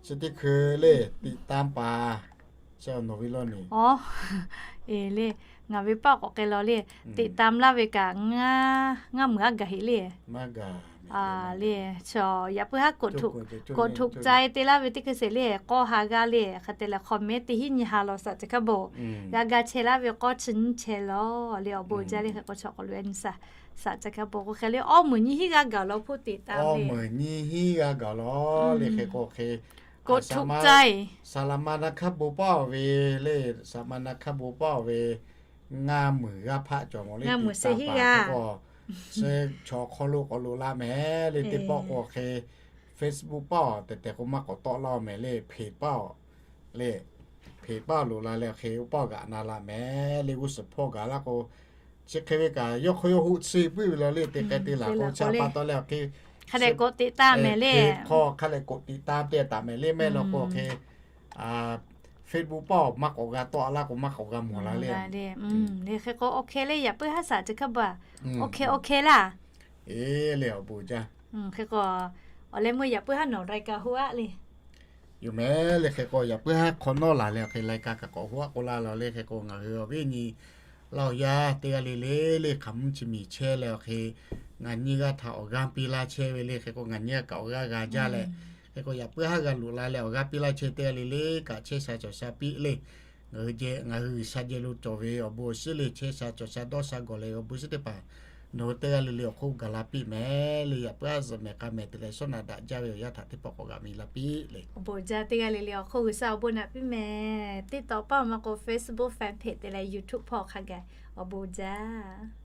chi teˇ hkui le ติดตาม paˍ chi nawˬ ve law ne. Aw, e le, ngaˬ ve paˆ k'awꞈ k'ai law le. ติดตาม laˇ ve kaꞈ ngaˇ meuˍ aˉ gaˬ heꞈ le. Le, chaw yaꞈ puiˉ haˉ กดถูกใจ te laˇ ve teˇ hkui sheˍ le, k'awˇ ha g'aˇ le, hk'e te leh comment teˇ hinˉ nyi ha law shaˍ ca hkaˇ bon. G'a ga chehˇ laˇ ve k'awˇ chi nyiˇ chehˇ law le. Awˬ bon jaˇ le. Hk'e k'o chaw k'awꞈ loꞈ e nyi shaˍ. Saˍ ca hkaˇ bon k'o hk'e le, awˇ meuˍ nyiˇ hinˉ g'aˇ gaˬ law hpoˆ teꞈ taˍ ve. Awˇ meuˍ nyiˇ hinˉ g'aˇ gaˬ law le hk'e k'o hk'e, saˍ laˍ ma na hkaˇ bon paˇ-oˬ ve le, saˍ laˍ ma na hkaˇ bon paˇ-oˬ ve, ngaˇ meuˍ g'aˇ hpaˆ cawˬ mawˬ le, ngaˇ meuˍ teˇ hinˉ g'aˇ, chi chaw hk'aw lo k'awꞈ loꞈ la mehˍ le. Teˇ pawˆ k'o hk'e Facebook paˇ-oˬ tehꞈ tehꞈ k'o maˇ k'awꞈ tawˆ laˇ-oˬ mehˍ le, hpeˍ paˇ-oˬ le, hpeˍ paˇ loꞈ la leh hk'e oˇ paˇ g'aꞈ na la mehˍ le. G'uˇ suhˍ hpawˇ gaˬ laˇ k'o, chi hk'e ve kaꞈ yawˇ hk'aw yawˇ hoˆ tsuhˇ puiˉ ve la le, teˇ hk'e te laˬ k'o chi pa taw leh awˬ hk'e, hk'aˬ hk'e k'awꞈ teꞈ taˍ mehˍ le, hk'aˬ hk'e k'awꞈ teꞈ taˍ te taˍ mehˍ le mehˆ law k'o hk'e Facebook paˇ-oˬ maˇ k'awꞈ g'a tawˆ laˇ k'o maˇ k'awꞈ g'a mawˬ la le. Le hk'e k'o OK le, yaꞈ puiˉ haˉ saˍ ca hkaˇ baˬ, OK OK laˇ. Eˬ le awˬ bon jaˇ. Hk'e k'o, awˬ leh meuˇ yaꞈ puiˉ haˉ nawˬ รายการ ho aˆ le. Yoˬ mehˍ le hk'e k'o yaꞈ puiˉ haˉ hk'awꞈ nawˉ laˬ leh awˬ hk'e รายการ kaꞈ k'awꞈ ho aˆ k'oˆ laˇ la le. Hk'e k'o ngaˬ hui awˬ viˉ nyi laˇ awˬ yaˇ teˇ g'aˇ le le le hk'aˬ mvuhˇ chi miˬ chehˇ leh awˬ hk'e ngaˬ nyiˇ g'aˇ htaꞈ awˬ g'aˇ piˇ laˇ chehˇ ve le. Hk'e k'o ngaˬ nyiˇ g'aˇ kaꞈ awˬ g'aˇ g'a jaˇ leh, hk'e k'o yaꞈ puiˉ haˉ g'a loꞈ la leh awˬ g'aˇ piˇ laˇ chehˇ teˇ g'aˇ le le kaꞈ chehˇ sha cawˬ sha piˇ le. Ngaˬ hui jehˬ ngaˬ hui G'uiˬsha jehˬ lo cawˬ ve awˬ bon awˬ shinˉ le chehˇ sha cawˬ sha dawˇ sha gawˬ leh awˬ bon shinˉ teˇ hpaˍ nawˬ hui teˇ g'aˇ le le awˬ hk'oˆ gaˬ la piˇ mehˍ le. Yaꞈ puiˉ haˉ zuhꞈ mehˍ k'a mehˍ te leh shawˉ naꞈ daꞈ jaˇ ve awˬ yanˇ htaꞈ teˇ pawˆ k'awꞈ g'aꞈ mi la piˇ le. Awˬ bon jaˇ, teˇ g'aˇ le le awˬ hk'oˆ G'uiˬsha awˬ bon naꞈ piˇ mehˍ. TikTok paˇ maˇ k'o Facebook fan page te leh YouTube hpawˇ hk'a gaˬ awˬ bon jaˇ.